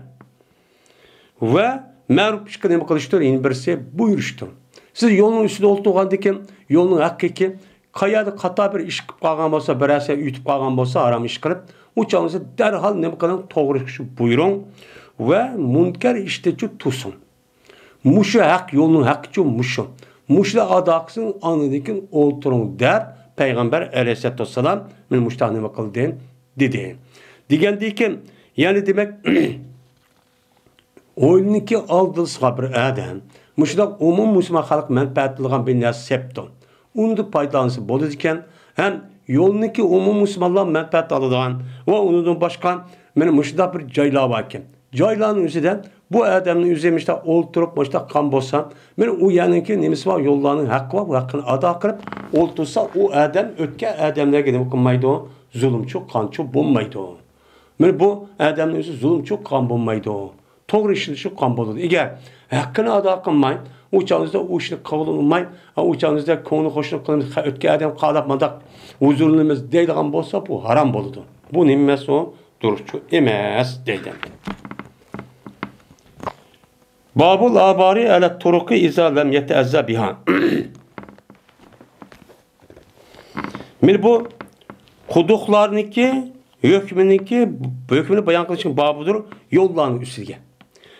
ۋە مەرۇپ ئىشقا نېمە قىلىشتۇر؟ يەنە بىرسى بۇيرۇشتۇر. سىز يولنىڭ ئۈستىدە ئولتۇرغاندىكىن، يولنىڭ ھەققىكى، قەيەردە خاتا بىر ئىش قىلىپ قالغان بولسا، بىرەرسى ئۆتۈپ قالغان بولسا، ھارام ئىش قىلىپ، ئۇ چاغدا سىز دەرھال نېمە قىلىڭ؟ توغرا ئىشنى بۇيرۇڭ ۋە مۇنكەر ئىشتىنچۇ توسۇڭ. مۇشۇ ھەق، يولنىڭ ھەققىچۇ مۇشۇ. مۇشۇلار ئادا قىلسۇن، ئاندىن كېيىن ئولتۇرۇڭ دەپ پەيغەمبەر ئەلەيھىسسالاتۇ ۋەسسالام مېنى مۇشۇنداق نېمە قىلدى دېدى. دېگەندىكىن، يەنى دېمەك، ھويلىنىڭكى ئالدىسىغا بىر ئادەم مۇشۇنداق ئومۇمىي مۇسۇلمان خەلق مەنپەئەتلىنىدىغان بىر نەرسە سېپتۇ. ئۇنىڭدىن پايدىلانسا بولىدىكەن. ھەم يولنىڭكى ئومۇمىي مۇسۇلمانلار مەنپەئەت ئالىدىغان ۋە ئۇنىڭدىن باشقا مانا مۇشۇنداق بىر جايلار باركەن. جايلارنىڭ ئۆزىدە بۇ ئادەمنىڭ ئۆزى مۇشۇنداق ئولتۇرۇپ، مۇشۇنداق قىلغان بولسا، مانا ئۇ يەرنىڭكى نېمىسى بار، يوللارنىڭ ھەققى بار، بۇ ھەققىنى ئادا قىلىپ ئولتۇرسا، ئۇ ئادەم ئۆتكەن ئادەملەرگە نېمە قىلمايدۇ؟ زۇلۇمچۇ، قانچۇ بولمايدۇ. مانا بۇ ئادەمنىڭ ئۆزى زۇلۇمچۇ، قان بولمايدۇ. توغرا ئىشلىشىپ قالغان بولىدۇ. ئەگەر ھەققىنى ئادا قىلماي، ئۇ چاغىمىزدا ئۇ ئىشنى قىلالماي، ئۇ چاغىمىزدا كۆڭلى خۇشلۇق قىلىمىز، ئۆتكەن ئادەم قالاپ مانداق ھۇزۇرلىنىمىز دەيدىغان بولسا، بۇ ھارام بولىدۇ. بۇ نېمە ئەمەس ئۇ؟ دۇرۇسچۇ ئەمەس دەيدۇ. بابۇل ئابارى ئەلە تۇرۇقى ئىزا لەم يەتەئەززە بىھا. مانا بۇ قۇدۇقلارنىكى ھۆكمىنىڭكى، ھۆكمىنى بايان قىلىشنىڭ بابىدۇر يوللارنىڭ ئۈستىگە.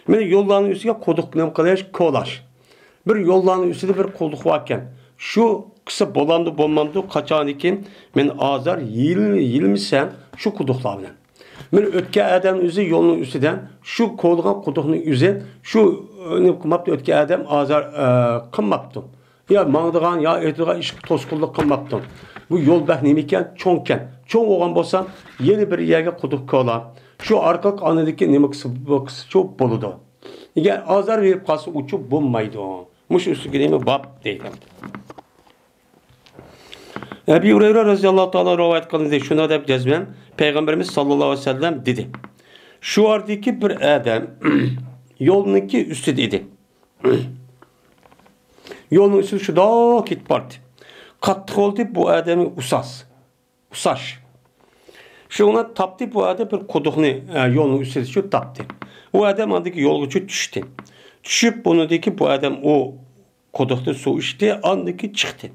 مانا يوللارنىڭ ئۈستىگە قۇدۇق نېمە قىلىش؟ كولاش. بىر يوللارنىڭ ئۈستىدە بىر قۇدۇق باركەن، شۇ قىلسا بولامدۇ، بولمامدۇ، قاچانكى مەن ئازار يېيىل-، يېيىلمىسەم شۇ قۇدۇقلار بىلەن. مانا ئۆتكەن ئادەمنىڭ ئۆزى يولنىڭ ئۈستىدىن شۇ كولىغان قۇدۇقنىڭ ئۆزى شۇ، ئە، نېمە قىلماپتۇ، ئۆتكەن ئادەم ئازار، ئە، قىلماپتۇ. يا ماڭىدىغان، يا ئۆتىدىغان ئىشقا توسقۇنلۇق قىلماپتۇ. بۇ يول بەك نېمىكەن؟ چوڭكەن. چوڭ بولغان بولسا، يەنە بىر يەرگە قۇدۇق كولا. شۇ ئارقىلىق ئاندىكى نېمە قىلسا، بۇ قىلسىچۇ بولىدۇ. ئەگەر ئازار بېرىپ قالسا، ئۇچۇ بولمايدۇ. مۇشۇ ئۈستىگە نېمە باب دەيدۇ. ئەبى ھۇرەيرە رەزىياللاھۇ تائالا رىۋايەت قىلىندى. شۇنداق دەپ جەزمەن پەيغەمبىرىمىز ساللاللاھۇ ئەلەيھى ۋەسەللەم دېدى. شۇ ئاردىكى بىر ئادەم يولنىڭكى ئۈستىدە ئىدى. يولنىڭ ئۈستىدە شۇنداق كېتىپ باردى. قاتتىق بولدى بۇ ئادەمنى ئۇساس، ئۇساش. شۇڭا تاپتى بۇ ئادەم بىر قۇدۇقنى، ئە، يولنىڭ ئۈستىدە شۇ تاپتى. ئۇ ئادەم ئاندىكى يولغىچۇ چۈشتى. چۈشۈپ، ئۇنىڭدىكى بۇ ئادەم ئۇ قۇدۇقتىن سۇ ئىچتى، ئاندىكى چىقتى.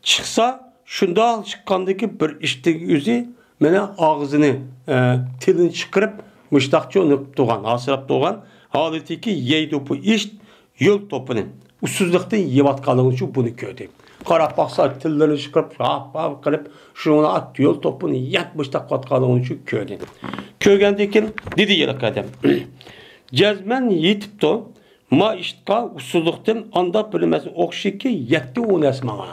چىقسا، شۇنداق چىققاندىكى بىر ئىشتىن ئۆزى مانا ئاغزىنى، ئە، تىلىنى چىقىرىپ، مۇشتاقچۇ نېقىپ تۇرغان، ھاسىراپ تۇرغان ھالىتىكى يەيدۇ بۇ ئىشت يۆل توپىنى. ئۇسسۇزلۇقتىن يەۋاتقانلىقىنى شۇ بۇنى كۆردى. قاراپ باقسا، تىللىرىنى چىقىرىپ، ھاپ-ھاپ قىلىپ، شۇنىڭ يۆل توپىنى يەپ مۇشتاق قىلىۋاتقانلىقىنى شۇ كۆردى. كۆرگەندىن كېيىن دېدى ھېلىقى ئادەم، جەزمەن يېتىپتۇ. ما ئىشتقا ئۇسسۇزلۇقتىن ئانداق بىلمەسمۇ ئوخشىيكى يەتتە ئون ئەس ماڭا.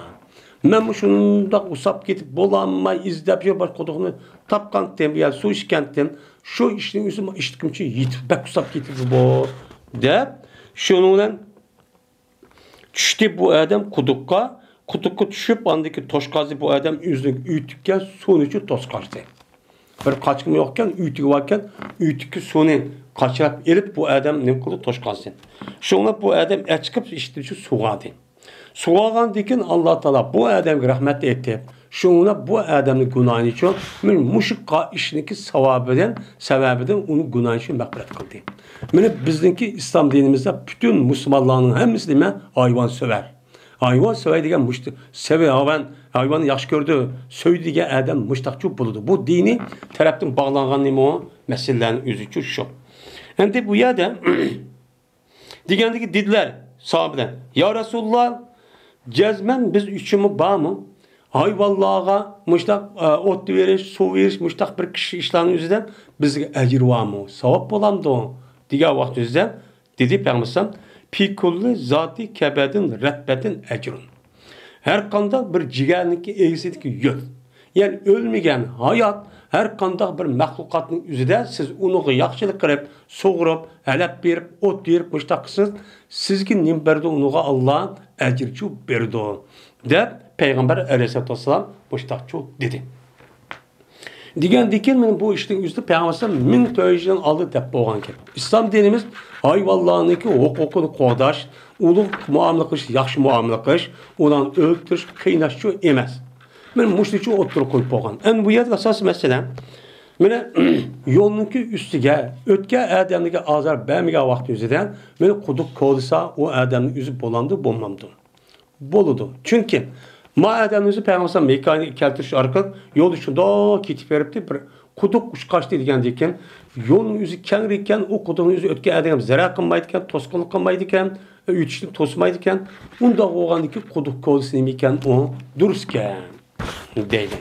مەنمۇ شۇنداق ئۇسساپ كېتىپ بولالماي ئىزدەپ يۈرۈپ بىر قۇدۇقنى تاپقانتىم، يا سۇ ئىچكەنتىم. شۇ ئىشنىڭ ئۆزى ما ئىشتىكىمچە يېتىپ بەك ئۇسساپ كېتىپتۇ بۇ دەپ، شۇنىڭ بىلەن چۈشتى بۇ ئادەم قۇدۇققا. قۇدۇققا چۈشۈپ، ئاندىكى توشقازدى بۇ ئادەم ئۆزىنىڭ ئۆتۈككە سۇنىچۇ توسقاشتى. بىر قاچقىمۇ يوقكەن، ئۆتۈكى باركەن، ئۆتۈككە سۇنى قاچىلاپ ئېلىپ، بۇ ئادەم نېمە قىلدى؟ توشقازدى. شۇڭا بۇ ئادەم ئەچىقىپ ئىشتىنچۇ سۇغاردى. سۇغارغاندىن كېيىن ئاللا تائالا بۇ ئادەمگە رەھمەت ئېيتىپ، شۇڭا بۇ ئادەمنىڭ گۇناھىنى شۇ، مانا مۇشۇ قا-، ئىشنىڭكى ساۋابىدىن، سەۋەبىدىن ئۇنىڭ گۇناھىنى شۇ مەغپىرەت قىلدى. مانا بىزنىڭكى ئىسلام دىنىمىزدا پۈتۈن مۇسۇلمانلارنىڭ ھەممىسى نېمە؟ ھايۋانسۆۋەر. ھايۋانسۆۋەر دېگەن مۇشتى، سۆۋى ھايۋان، ھايۋاننى ياخشى كۆرىدۇ، سۆيىدۇ دېگەن ئادەم مۇشتاقچۇ بولىدۇ. بۇ دىنىي تەرەپتىن باغلانغان نېمە ئۇ؟ مەسىلىلەرنىڭ ئۆزىچۇ شۇ. ئەمدى بۇ يەردە دېگەندىكى دېدىلەر ساھابىلەر، يا رەسۇلاللا، جەزمەن بىز ئۈچۈنمۇ بارمۇ؟ ھايۋانلارغا مۇشتاق، ئە، ئوت بېرىش، سۇ بېرىش، مۇشتاق بىر كىشى ئىشلارنىڭ ئۆزىدە بىزگە ئەجىر بارمۇ؟ ساۋاب بولامدۇ؟ دېگەن ۋاقىت ئۆزىدە دېدى پەيغەمبەر، پى كۇللى زاتى كەبەدىن رەتبەتىن ئەجرۇن. ھەر قانداق بىر جىگەرنىڭكى ئېگىزىدىكى يۆل، يەنى ئۆلمىگەن ھايات، ھەر قانداق بىر مەخلۇقاتنىڭ ئۆزىدە سىز ئۇنىڭغا ياخشىلىق قىلىپ، سۇغۇرۇپ، ھەلەپ بېرىپ، ئوت بېرىپ، مۇشتاق قىلسىڭىز، سىزگە نېمە بېرىدۇ؟ ئۇنىڭغا ئاللا ئەجىرچۇ بېرىدۇ، دەپ پەيغەمبەر ئەلەيھىسسالاتۇ ۋەسسالام مۇشتاقچۇ دېدى. دېگەندىكىن، مانا بۇ ئىشنىڭ ئۆزىدە پەيغەمبەر ئەلەيھىسسالام مىڭ تۆت يۈز يىلدىن ئالدىن دەپ بولغان گەپ. ئىسلام دىنىمىز ھايۋانلارنىڭكى ھوقۇقىنى قوغداش، ئۇلۇغ مۇئامىلە قىلىش، ياخشى مۇئامىلە قىلىش، ئۇلارنى ئۆلتۈرۈش، قىيناشچۇ ئەمەس. مانا مۇشۇنىچۇ ئوتتۇرىغا قويۇپ بولغان. ئەمدى بۇ يەردە ئاساسىي مەسىلە، مانا يولنىڭكى ئۈستىگە ئۆتكەن ئادەملەرگە ئازار بەرمىگەن ۋاقتى ئۆزىدە، مانا قۇدۇق كولىسا ئۇ ئادەمنىڭ ئۆزى بولامدۇ، بولمامدۇ؟ بولىدۇ. چۈنكى ما ئادەمنىڭ ئۆزى پەيغەمبەر ئەلەيھىسسالام ھېكايىنى كەلتۈرۈش ئارقىلىق يولدا شۇنداق كېتىپ بېرىپتۇ، بىر قۇدۇق ئۇچقاچتى دېگەندىكىن، يولنىڭ ئۆزى كەڭرى ئىكەن، ئۇ قۇدۇقنىڭ ئۆزى ئۆتكەن ئادەمگە زەرەر قىلمايدىكەن، توسقۇنلۇق قىلمايدىكەن، ئۆتۈشنى توسمايدىكەن. ئۇنداق بولغاندىكىن قۇدۇق كولىسى نېمە ئىكەن، ئۇ دۇرۇس ئىكەن دەيدۇ.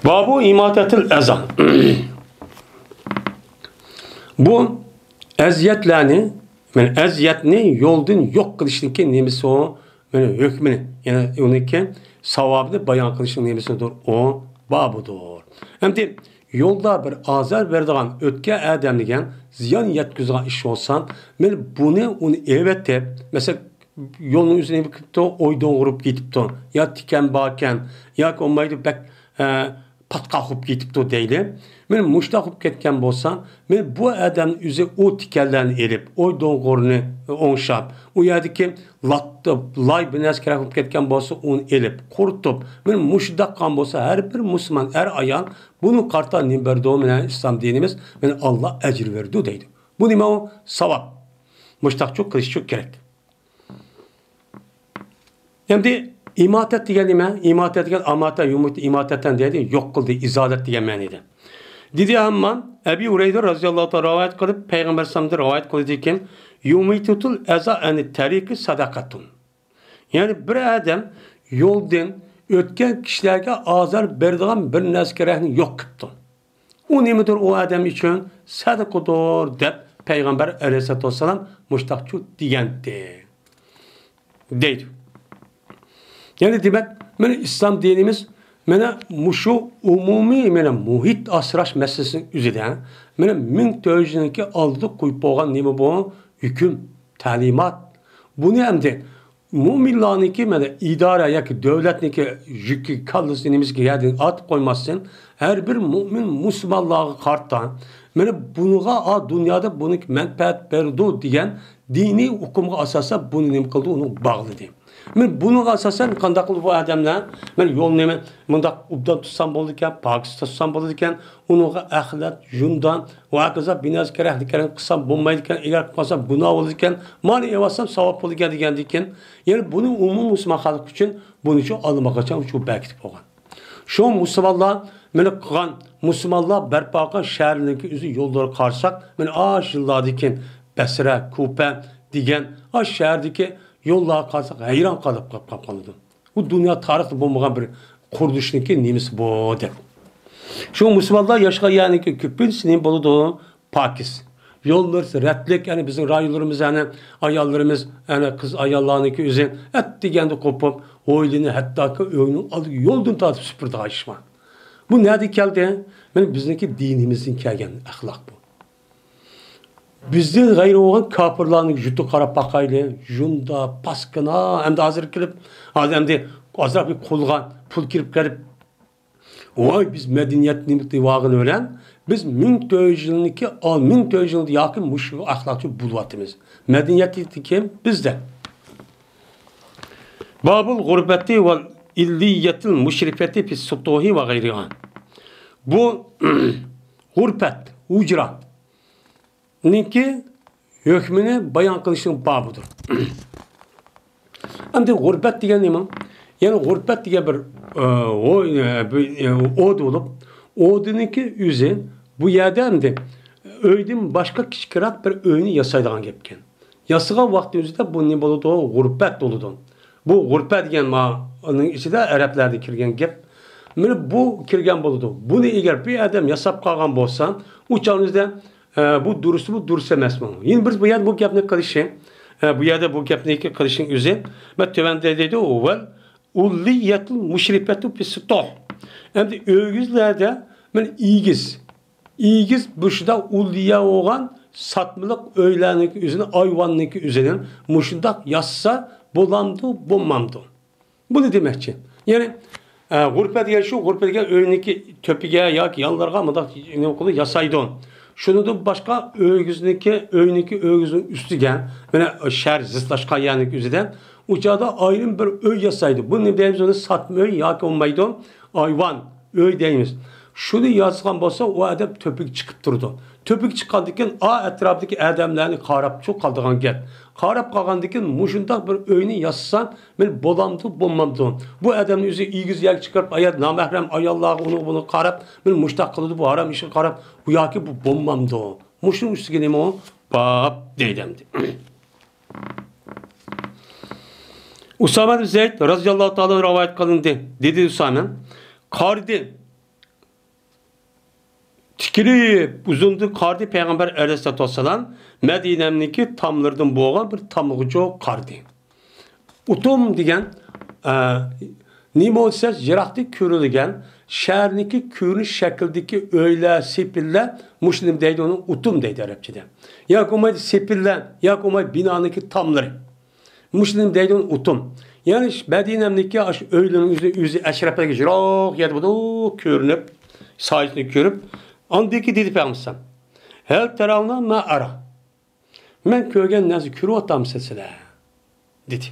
بابۇ ئىماتەتىل ئەزا. بۇ ئەزىيەتلەرنى، يەنى ئەزىيەتنى يولدىن يوق قىلىشنىڭكى نېمىسى ئۇ؟ يەنى ھۆكمىنى، يەنى ئۇنىڭكى ساۋابىنى بايان قىلىشنىڭ نېمىسىدۇر؟ ئۇ بابىدۇر. ئەمدى يولدا بىر ئازار بېرىدىغان، ئۆتكەن ئادەمگە زىيان يەتكۈزىدىغان ئىش بولسا، مانا بۇنى ئۇنى ئېلىۋېتىپ، مەسىلەن، يولنىڭ ئۆزىنى كېلىپتۇ، ئوي دوڭغۇرۇپ كېتىپتۇ، يا تىكەن باركەن، ياكى بولمايدۇ بەك، ئە، پاتقاق بولۇپ كېتىپتۇ دەيلى. مانا مۇشۇنداق بولۇپ كەتكەن بولسا، مانا بۇ ئادەمنىڭ ئۆزى ئۇ تىكەنلەرنى ئېلىپ، ئوي دوڭغۇرنى ئوڭشاپ، ئۇ يەردىكى لاتا، لاي بىر نەرسە كېرەك بولۇپ كەتكەن بولسا، ئۇنى ئېلىپ، قۇرۇتۇپ، مانا مۇشۇنداق قىلغان بولسا، ھەر بىر مۇسۇلمان ئەر-ئايال بۇنىڭغا قارىتا نېمە بېرىدۇ؟ مانا ئىسلام دىنىمىز، مانا ئاللا ئەجىر بېرىدۇ دەيدۇ. بۇ نېمە ئۇ؟ ساۋاب. مۇشۇنداقچۇ قىلىشچۇ كېرەك. ئەمدى ئىماتەت دېگەن نېمە؟ ئىماتەت دېگەن ئاماتە، يۇمۇتە ئىماتەتەن دەيدۇ، يوق قىلدى، ئىزالەت دېگەن مەنىدە. دېدى ھاممام، ئەبى ھۇرەيرە رازىياللاھۇ تائالا رىۋايەت قىلىپ، پەيغەمبەر ئەلەيھىسسالامدىن رىۋايەت قىلىدىكەن، يۇمىتۇتۇل ئەزا ئەنىت تەرىقى سەدەقەتۇن. يەنى بىر ئادەم يولدىن ئۆتكەن كىشىلەرگە ئازار بېرىدىغان بىر نەرسىگە رەھنە يوق قىپتۇ. ئۇ نېمىدۇر ئۇ ئادەم ئۈچۈن سەدىقىدۇر دەپ پەيغەمبەر ئەلەيھىسسالاتۇ ۋەسسالام مۇشتاقچۇ دېگەنتى. دەيدۇ. يەنى دېمەك، مانا ئىسلام دىنىمىز مانا مۇشۇ ئومۇمىي مانا مۇھىت ئاسراش مەسىلىسىنىڭ ئۆزىدە مانا مىڭ تۆت يۈز يىلنىڭكى ئالدىدا قويۇپ بولغان نېمە بۇ؟ ھۆكۈم، تەلىمات. بۇنى ئەمدى مۆمىنلارنىڭكى مانا ئىدارە ياكى دۆلەتنىڭكى يۈكى، كاللىسى نېمىسىگە يەردىن ئارتىپ قويماستىن، ھەر بىر مۆمىن مۇسۇلمانلارغا قارىتا مانا بۇنىڭغا، ئا، دۇنيادا بۇنىڭكى مەنپەئەت بېرىدۇ دېگەن دىنىي ئۇقۇمغا ئاساسەن بۇنى نېمە قىلدى؟ ئۇنى باغلىدى. مانا بۇنىڭغا ئاساسەن قانداق قىلدى بۇ ئادەملەر؟ مانا يولنى مۇنداق ئوبدان تۇتسام بولىدىكەن، پاكىز تۇتسام بولىدىكەن، ئۇنىڭغا ئەخلەت، جۇندان ۋە ھاكازا بىنازا كېرەكلىكلەرنى قىلسام بولمايدىكەن، ئەگەر قىلماسام گۇناھ بولىدىكەن، مانا ئېۋالسام ساۋاب بولىدىكەن دېگەندىكىن، يەنى بۇنى ئومۇمىي مۇسۇلمان خەلق ئۈچۈن بۇنى شۇ ئاللىماقاچان شۇ بەكىتىپ قويغان. شۇ مۇسۇلمانلار مانا قىلغان، مۇسۇلمانلار بەرپا قىلغان شەھەرلىرىنىڭكى ئۆزى يوللىرىغا قارىساق، مانا ئاشۇ يىللاردىكى بەسرە، كۇپە دېگەن ئاشۇ شەھەردىكى يوللارغا قارىساق ھەيران قېلىپ قاپ قاپ قالىدۇ. بۇ دۇنيا تارىختا بولمىغان بىر قۇرۇلۇشنىڭكى نېمىسى بۇ دەپ. شۇ مۇسۇلمانلار ياشىغان يەرنىڭكى كۆپىنچىسى نېمە بولىدۇ؟ پاكىز. يوللىرى رەتلىك، يەنى بىزنىڭ رايونلىرىمىز، يەنى ئاياللىرىمىز، يەنى قىز ئاياللارنىڭكى ئۆزى ئەتىگەندە قوپۇپ، ھويلىنى ھەتتاكى ئۆينىڭ ئالدىغا يولدىن تارتىپ سۈپۈرىدىغان ئىش بار. بۇ نەدىن كەلدى؟ مانا بىزنىڭكى دىنىمىزدىن كەلگەن ئەخلاق بۇ. بىزدىن غەيرى بولغان كاپىرلارنىڭ يۇرتىغا قاراپ باقايلى. ژۇندا، پاسكىنا، ئەمدى ھازىر كېلىپ، ھازىر ئەمدى ئازراق بىر قولغا پۇل كىرىپ قېلىپ، ۋاي، بىز مەدەنىيەتنى دېۋالغىنى بىلەن، بىز مىڭ تۆت يۈز يىلنىڭكى، ئال-، مىڭ تۆت يۈز يىلدا ياكى مۇشۇ ئەخلاقچى بولۇۋاتىمىز. مەدەنىيەت كىم؟ بىزدە. بابۇل غۇربەتى ۋە ئىللىيەتىل مۇشرىپەتى فىس سۇتۇھى ۋە غەيرىھا. بۇ غۇربەت، ھۇجرا، نىڭكى ھۆكمىنى بايان قىلىشنىڭ بابىدۇر. ئەمدى غۇربەت دېگەن نېمە؟ يەنى غۇربەت دېگەن بىر، ئە، ئو-، ئە، بىر، ئە، ئودا بولۇپ، ئودىنىڭكى ئۆزى بۇ يەردە ئەمدى ئۆيدىن باشقا كىچىكرەك بىر ئۆينى ياسايدىغان گەپكەن. ياسىغان ۋاقتى ئۆزىدە بۇ نېمە بولىدۇ؟ غۇربەت بولىدۇ. بۇ غۇربەت دېگەن مانىڭ ئىچىدە ئەرەبلەردە كىرگەن گەپ. مانا بۇ كىرگەن بولىدۇ. بۇنى ئەگەر بىر ئادەم ياساپ قالغان بولسا، ئۇ چاغنىڭىزدا ئە، بۇ دۇرۇسمۇ، دۇرۇس ئەمەسمۇ؟ يەنە بىر بۇ يەردە بۇ گەپنى قىلىشى، ئە، بۇ يەردە بۇ گەپنى قىلىشنىڭ ئۆزى، مەن تۆۋەندە دەيدۇ، ۋەل ئۇللىيەتۇل مۇشرىپەتۇ فىسسۇتۇھ. ئەمدى ئۆگزلەردە مانا ئېگىز، ئېگىز بۇ شۇنداق ئۇللىيە بولغان ساتمىلىق ئۆيلەرنىڭكى ئۆزىنى، ئايۋاننىڭكى ئۆزىنى مۇشۇنداق ياسىسا بولامدۇ، بولمامدۇ؟ بۇنى دېمەكچى. يەنى، ئە، غۇرپە دېگەن شۇ، غۇرپە دېگەن ئۆينىڭكى تۆپىگە ياكى يانلىرىغا مۇنداق نېمە قىلىپ ياسايدۇ. شۇنىڭدىن باشقا ئۆگزىنىڭكى، ئۆينىڭكى ئۆگزىنىڭ ئۈستىگە، مانا شەھەر زىتلاشقان يەرنىڭكى ئۆزىدە، ئۇ چاغدا ئايرىم بىر ئۆي ياسايدۇ. بۇنى نېمە دەيمىز؟ ئۇنى ساتما ئۆي ياكى بولمايدۇ، ئايۋان ئۆي دەيمىز. شۇنى ياسىغان بولسا، ئۇ ئادەم تۆپىگە چىقىپ تۇرىدۇ. تۆپىگە چىققاندىن كېيىن، ئا ئەتراپتىكى ئادەملەرنى قاراپچۇ قالىدىغان گەپ. قاراپ قالغاندىن كېيىن، مۇشۇنداق بىر ئۆينى ياسىسا، مانا بولامدۇ، بولمامدۇ؟ بۇ ئادەمنى ئۆزى ئېگىز يەرگە چىقىرىپ، ئايال نامەھرەم ئاياللارغا ئۇنىڭغا بۇنىڭغا قاراپ، مانا مۇشۇنداق قىلىدۇ، بۇ ھارام ئىشقا قاراپ، بۇ ياكى بۇ بولمامدۇ؟ مۇشۇنىڭ ئۈستىگە نېمە ئۇ؟ باب دەيدۇ ئەمدى. ئۇسامە بىن زەيد رازىياللاھۇ تائالا رىۋايەت قىلىندى. دېدى ئۇسامە، قارىدى. تىكىلىپ ئۇزۇندىن قارىدى پەيغەمبەر ئەلەيھىسسالاتۇ ۋەسسالام مەدىنەمنىڭكى تاملىرىدىن بولغان بىر تامغىچۇ قارىدى. ئۇتۇم دېگەن، ئە، نېمە بولسا يىراقتىن كۆرۈلگەن شەھەرنىڭكى كۆرۈنۈش شەكلىدىكى ئۆيلەر، سېپىللەر، مۇشۇ نېمە دەيدۇ ئۇنى؟ ئۇتۇم دەيدۇ ئەرەبچىدە. ياكى بولمايدۇ سېپىللەر، ياكى بولمايدۇ بىنانىڭكى تاملىرى. مۇشۇنى دەيدۇ ئۇتۇم. يەنى مەدىنەمنىكى ئاشۇ ئۆيلىرىنىڭ ئۆزى، ئۆزى ئەشرەپلەرگە يىراق يەردە بولىدۇ، كۆرۈنۈپ، سايىسىنى كۆرۈپ، ئاندىن كېيىن دېدى پەيغەمبەر: «ھەل تەرەۋنە ما ئەرا؟» مەن كۆرگەن نەرسە كۆرۈۋاتامسىلەر سىلەر؟ دېدى.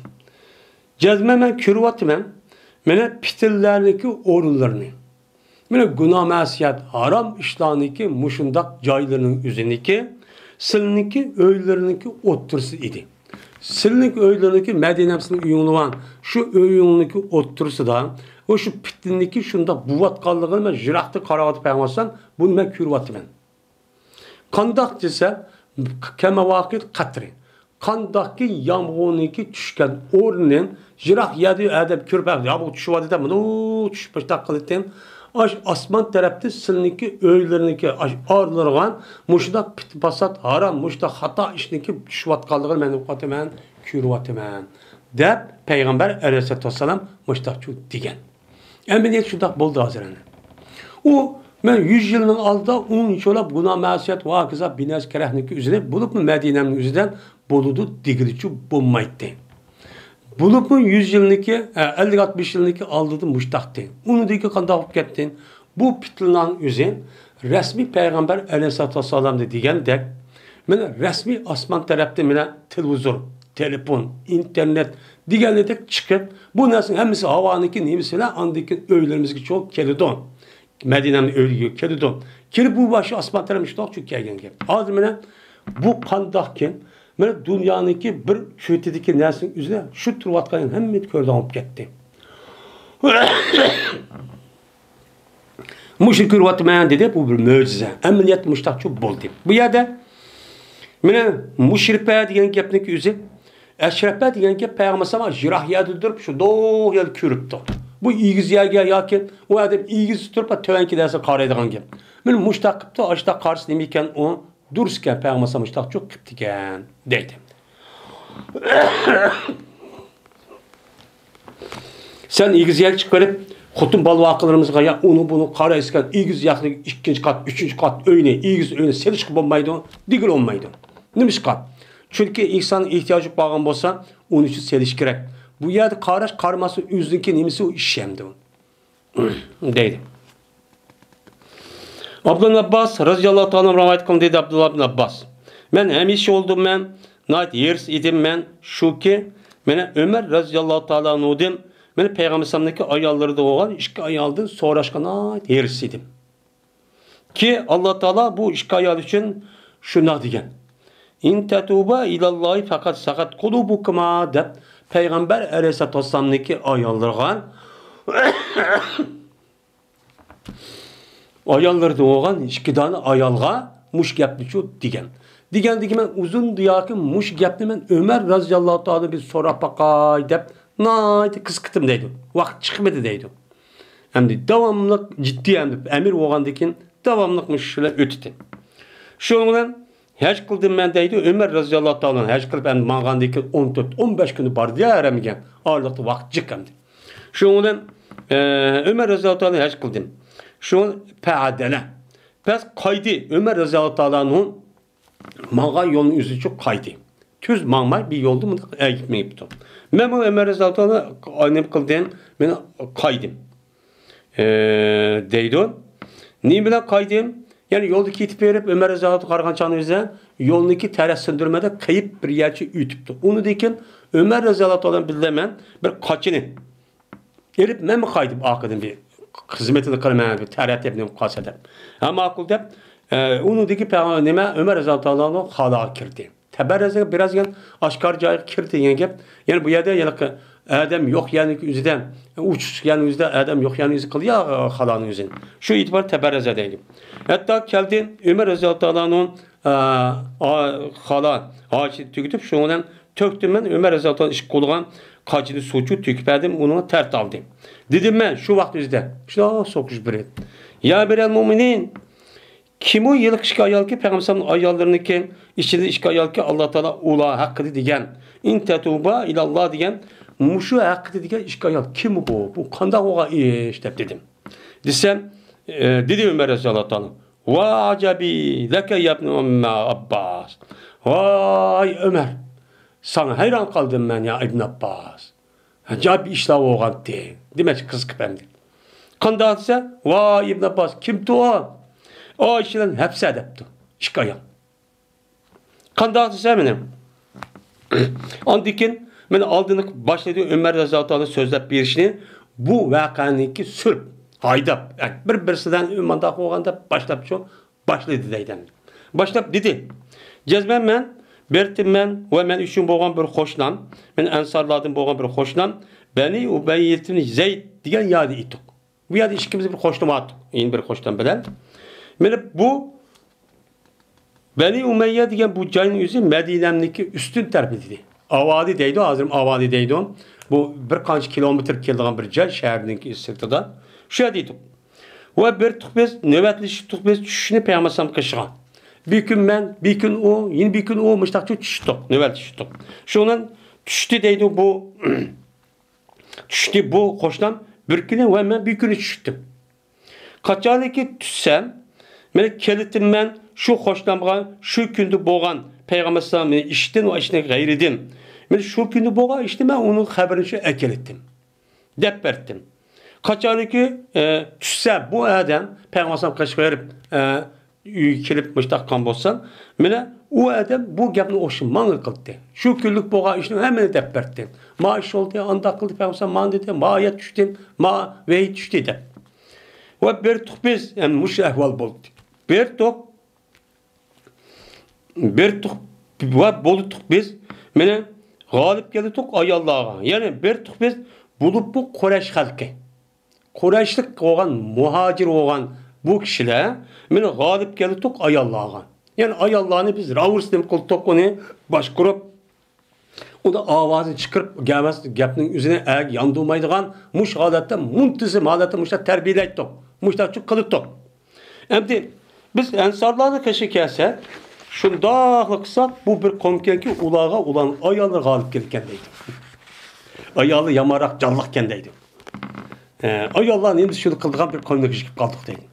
جەزمەن مەن كۆرۈۋاتىمەن. مانا پىتىنلەرنىڭكى ئورۇنلىرىنى. مانا گۇناھ مەسىيەت، ھارام ئىشلارنىڭكى مۇشۇنداق جايلىرىنىڭ ئۆزىنىڭكى، سىلىنىڭكى ئۆيلىرىنىڭكى ئوتتۇرىسى ئىدى. سىلىنىڭ ئۆيلىرىنىڭكى مەدىنەم سىلىنىڭ ئۆيۈڭلار، شۇ ئۆيۈڭنىڭكى ئوتتۇرىسىدا، ئۇ شۇ پىتنىنىڭكى شۇنداق بوۋاتقانلىقىنى مەن يىراقتىن قاراۋاتىپ پەيغەمبەر ئەلەيھىسسالام، بۇنى مەن كۆرۈۋاتىمەن. قانداق دېسە، كەمەۋاقىت قەترى. قانداقكى يامغۇرنىڭكى چۈشكەن ئورنىنى يىراق يەردە ئادەم كۆرۈپ، يامغۇر چۈشۈۋاتىدۇ دەپ، مۇنداق چۈشۈپ مۇشۇنداق قىلىدىكەن. ئاش ئاسمان تەرەپتە سىلىنىڭكى ئۆيلىرىنىڭكى ئاش ئارىلىغان مۇشۇنداق پىت-پاسات، ھارام، مۇشۇنداق خاتا ئىشنىڭكى چۈشۈۋاتقانلىقىنى مەن ئوقۇۋاتىمەن، كۆرۈۋاتىمەن، دەپ پەيغەمبەر ئەلەيھىسسالاتۇ ۋەسسالام مۇشۇنداقچۇ دېگەن. ئەمەلىيەت شۇنداق بولدى ھازىر ئەنە. ئۇ، مەن يۈز يىلنىڭ ئالدىدا ئۇنچىۋالا گۇناھ مەسىيەت ۋە ھاكازا بىنەرسە كەرەھنىڭكى ئۆزىنى، بولۇپمۇ مەدىنەمنىڭ ئۆزىدە بولىدۇ دېگىلىچۇ بولمايتتى. بولۇپمۇ يۈز يىلنىڭكى، ئە، ئەللىك ئاتمىش يىلنىڭكى ئالدىدا مۇشتاقتى. ئۇنىڭدىن كېيىن قانداق بولۇپ كەتتى؟ بۇ پىتنىلەرنىڭ ئۆزى رەسمىي پەيغەمبەر ئەلەيھىسسالاتۇ ۋەسسالامدا دېگەندەك، مانا رەسمىي ئاسمان تەرەپتە مانا تېلېۋىزور، تېلېفون، ئىنتېرنېت دېگەنلىرىدەك چىقىپ، بۇ نەرسىنىڭ ھەممىسى ھاۋانىڭكى نېمىسى بىلەن ئاندىن كېيىن ئۆيلىرىمىزگىچە كېلىدۇ. مەدىنەمنىڭ ئۆيىگە كېلىدۇ. كېلىپ بۇ باشقا ئاسمان تەرەپ شۇنداق چۈشۈپ كەلگەن گەپ. ھازىر مانا بۇ قانداقكىن؟ مانا دۇنيانىڭكى بىر چۆتىدىكى نەرسىنىڭ ئۆزىنى شۇ تۇرۇۋاتقان ھەممە كۆرىدىغان بولۇپ كەتتى. مۇشۇنى كۆرۈۋاتىمەن دېدى، بۇ بىر مۆجىزە. ئەمەلىيەتتە مۇشۇنداقچۇ بولدى. بۇ يەردە مانا مۇشرىپە دېگەن گەپنىڭ ئۆزى، ئەشرەپە دېگەن گەپ پەيغەمبەر ئەلەيھىسسالام يىراق يەردە تۇرۇپ، شۇنداق يەردە كۆرۈپتۇ. بۇ ئېگىز يەرگە ياكى ئۇ ئادەم ئېگىز تۇرۇپ، تۆۋەنكى نەرسىگە قارايدىغان گەپ. مانا مۇشۇنداق قىپتۇ، ئاشۇنداق قارىسا نېمە ئىكەن ئۇ؟ دۇرۇس ئىكەن، پەيغەمبەر ئەلەيھىسسالام مۇشۇنداقچۇ قىپتىكەن دەيدۇ. سەن ئېگىز يەرگە چىقىپ بېرىپ، خوتۇن بالىۋاقىلىرىمىزغا يا ئۇنى بۇنى قارايسىكەن، ئېگىز ياقلىق ئىككىنچى قات، ئۈچىنچى قات ئۆينى، ئېگىز ئۆينى سېلىشقا بولمايدۇ، دېگىلى بولمايدۇ. نېمىشقا؟ چۈنكى ئىنسان ئېھتىياجى بولغان بولسا، ئۇنى شۇ سېلىش كېرەك. بۇ يەردە قاراش، قارىماسا ئۆزىنىڭكى نېمىسى ئۇ ئىش ئەمدى. دەيدۇ. ئابدۇللا ئابباس رەزىياللاھۇ تائالا ئەنھۇ رىۋايەت قىلدى دەيدۇ ئابدۇللا ئىبن ئابباس. مەن ھەمىشە بولدۇم، مەن ناھايىتى ھېرىس ئىدىم، مەن شۇكى، مانا ئۆمەر رەزىياللاھۇ تائالا ئەنھۇدىن، مانا پەيغەمبەر ئەلەيھىسسالامنىڭكى ئاياللىرىدا بولغان ئىككى ئايالدىن سوراشقا ناھايىتى ھېرىس ئىدىم. كى، ئاللا تائالا بۇ ئىككى ئايال ئۈچۈن شۇنداق دېگەن. «ئىن تەتۇبا ئىلاللاھى فەقەد سەغەت قۇلۇبۇكۇما» دەپ پەيغەمبەر ئەلەيھىسسالاتۇ ۋەسسالامنىڭكى ئاياللىرىغا، ئاياللىرىدا بولغان ئىككى دانە ئايالغا مۇشۇ گەپنىچۇ دېگەن. دېگەندىكىن مەن ئۇزۇندىن ياكى مۇشۇ گەپنى مەن ئۆمەر رەزىياللاھۇ تائالا بىر سوراپ باقاي دەپ ناھايىتى قىزىقىتىم دەيدۇ. ۋاقىت چىقمىدى دەيدۇ. ئەمدى داۋاملىق جىددىي ئەمدى ئەمىر بولغاندىن كېيىن داۋاملىق مۇشۇ بىلەن ئۆتتى. شۇنىڭ بىلەن ھەج قىلدىم مەن دەيدۇ، ئۆمەر رەزىياللاھۇ تائالا ھەج قىلىپ ئەمدى ماڭغاندىن كېيىن ئون تۆت، ئون بەش كۈنى باردى يا ھەرەمگە. ئارىلىقتا ۋاقىت جىق ئەمدى. شۇنىڭ بىلەن، ئە، ئۆمەر رەزىياللاھۇ تائالا ھەج قىلدىم. شۇ پەئەدەلە. پەس قايدى. ئۆمەر رەزىياللاھۇ تائالا ئەنھۇ ماڭغان يولنى ئۆزىچۇ قايدى. تۈز ماڭماي بىر يولدا مۇنداق ئەگىپ مېڭىپتۇ. مەن بۇ ئۆمەر رەزىياللاھۇ تائالا نېمە قىلدىم؟ مەن قايدىم. ئە، دەيدۇ. نېمە بىلەن قايدىم؟ يەنى يولدا كېتىپ بېرىپ، ئۆمەر رەزىياللاھۇ قارىغان چاغنى ئۆزى يولنىڭكى تەرەس سىندۇرمىدا قېيىپ بىر يەرچە ئۆتۈپتۇ. ئۇنىڭدىن كېيىن ئۆمەر رەزىياللاھۇ تائالا بىللە مەن بىر قاچىنى ئېلىپ، مەنمۇ قايتىپ ئارقىدىن بىر خىزمىتىنى قىلىمەن، بىر تەرەت دەپ نېمە قالسا دەپ. ھە، ماقۇل دەپ، ئە، ئۇنىڭدىكى پەغ-، نېمە، ئۆمەر رەزىياللاھۇ تائالا خالاغا كىردى. تەبەررەزگە بىراز دېگەن ئاشكارا جايغا كىردى دېگەن گەپ. يەنى بۇ يەردە ھېلىقى ئادەم يوق يەرنىڭ ئۆزىدە، ئوچۇق يەرنىڭ ئۆزىدە، ئادەم يوق يەرنىڭ ئۆزى قىلدى يا، خالانىڭ ئۆزىنى. شۇ ئېتىبار تەبەررەزە دەيدۇ. ھەتتا كەلدى، ئۆمەر رەزىياللاھۇ تائالانىڭ، ئە، ئا-، خالا ھاجىتىنى تۈگىتىپ، شۇنىڭ بىلەن تۆكتۈم مەن ئۆمەر رەزىياللاھۇ تائالا ئىشقا قولىغان قاچىنى سۇچۇ تۆكۈپ بەردىم، ئۇنىڭغا تەرەت ئالدى. دېدىم مەن شۇ ۋاقىت ئۆزىدە، شۇنداق سوقۇش بىر ئىدى. يا ئەمىرەل مۆمىنىن، كىم ئۇ ھېلىقى ئىككى ئايالكى، پەيغەمبەر ئەلەيھىسسالامنىڭ ئاياللىرىنىڭكى ئىچىدە ئىككى ئايالكى، ئاللا تائالا ئۇلار ھەققىدە دېگەن، «ئىن تەتۇبا ئىلاللا» دېگەن، مۇشۇ ھەققىدە دېگەن ئىككى ئايال كىم بۇ؟ بۇ قانداق بولغان ئىش؟ دەپ دېدىم. دېسەم، ئە، دېدى ئۆمەر رەزىياللاھۇ تائالا، «ۋا ئەجەبى لەكە يەبنە ئەممە ئابباس.» ۋاي ئۆمەر، ساڭا ھەيران قالدىم مەن يا ئىبن ئابباس. ئەجەب ئىشلار بولغانتى. دېمەكچى قىزىقىپ ئەمدى. قانداق دېسە، ۋاي ئىبن ئابباس، كىمتۇ ئۇ؟ ئائىشە بىلەن ھەپسە دەپتۇ. ئىككى ئايال. قانداق دېسە مېنى. ئاندىن كېيىن مېنى ئالدىن باشلىدى ئۆمەر رەزىياللاھۇ تائالا سۆزلەپ بېرىشنى، بۇ ۋەقەنىڭكى سۈرۈپ، ھايداپ، بىر-بىرسىدىن مانداق بولغان دەپ باشلاپچۇ، باشلىدى دەيدۇ. باشلاپ دېدى، جەزمەن مەن بېرتىم مەن ۋە مەن ئۈچۈن بولغان بىر قوشنام، مەن ئەنسارلاردىن بولغان بىر قوشنام، بەنى ئۇمەييەتىن زەيد دېگەن يەردە ئىدۇق. بۇ يەردە ئىككىمىز بىر قوشنا بارتۇق، يەنە بىر قوشنام بىلەن. مانا بۇ بەنى ئۇمەييە دېگەن بۇ جاينىڭ ئۆزى مەدىنەمنىڭكى ئۈستۈن تەرىپى دېدى. ئاۋادى دەيدۇ، ھازىرمۇ ئاۋادى دەيدۇ. بۇ بىر قانچە كىلومېتىر كېلىدىغان بىر جاي، شەھەرنىڭكى سىرتىدا. شۇ يەردە ئىدۇق. ۋە بېرىتتۇق بىز، نۆۋەتلىشىپتۇق بىز چۈشنى پەيغەمبەر ئەلەيھىسسالام قېشىغا. بىر كۈن مەن، بىر كۈن ئۇ، يەنە بىر كۈن ئۇ، مۇشتاقچە چۈشتۇق، نۆۋەتلىشىپتۇق. شۇنىڭ چۈشتى دەيدۇ بۇ، چۈشتى بۇ قوشنام بىر كۈنى ۋە مەن بىر كۈنى چۈشتۈم. قاچانكى چۈشسەم، مانا كېلىتىم مەن شۇ قوشنامغا شۇ كۈندە بولغان پەيغەمبەر ئەلەيھىسسالامنىڭ ئىشتىن ۋە ئىشتىن غەيرىدىن. مانا شۇ كۈندە بولغان ئىشنى مەن ئۇنىڭ خەۋىرىنى شۇ ئەكېلىتتىم. دەپ بەرتتىم. قاچانكى، ئە، چۈشسە بۇ ئادەم پەيغەمبەر ئەلەيھىسسالام قېشىغا بېرىپ، ئە، ئۆيگە كېلىپ مۇشتاق قىلغان بولسام، مانا ئۇ ئادەم بۇ گەپنى ئوخشاش ماڭا قىلدى. شۇ كۈنلۈك بولغان ئىشنىڭ ھەممىنى دەپ بەرتتى. ما ئىش بولدى، ئانداق قىلدى، پەيغەمبەر ئەلەيھىسسالام مانا دېدى، ما ئايەت چۈشتى، ما ۋەھىي چۈشتى دەپ. ۋە بېرىتتۇق بىز، ھەم مۇشۇ ئەھۋال بولدى. بېرىتتۇق. بېرىتتۇق ۋە بولۇتتۇق بىز، مانا غالىب كېلىتتۇق ئاياللارغا. يەنى بېرىتتۇق بىز، بولۇپمۇ قۇرەيش خەلقى. قۇرەيشلىك بولغان، مۇھاجىر بولغان بۇ كىشىلەر، مانا غالىب كېلىتتۇق ئاياللارغا. يەنى ئاياللارنى بىز راۋۇرۇس نېمە قىلتۇق، ئۇنى باشقۇرۇپ، ئۇنى ئاۋازىنى چىقىرىپ، گەۋەس گەپنىڭ ئۆزىنى ئەگە ياندۇرمايدىغان، مۇشۇ ھالەتتە مۇنتىزىم ھالەتتە مۇشۇنداق تەربىيەلەيتتۇق. مۇشۇنداق قىلىتتۇق. ئەمدى بىز ئەنسارلارنىڭ قېشىغا كەلسەك، شۇنداقلا قىلساق، بۇ بىر قومكەنكى ئۇلارغا، ئۇلارنىڭ ئاياللىرى غالىب كېلىدىكەن دەيدۇ. ئايالى يامانراق جانلىقكەن دەيدۇ. ئە، ئاياللارنى ئەمدى شۇنى قىلىدىغان بىر قومكەنگە كېلىپ قالدۇق دەيدۇ.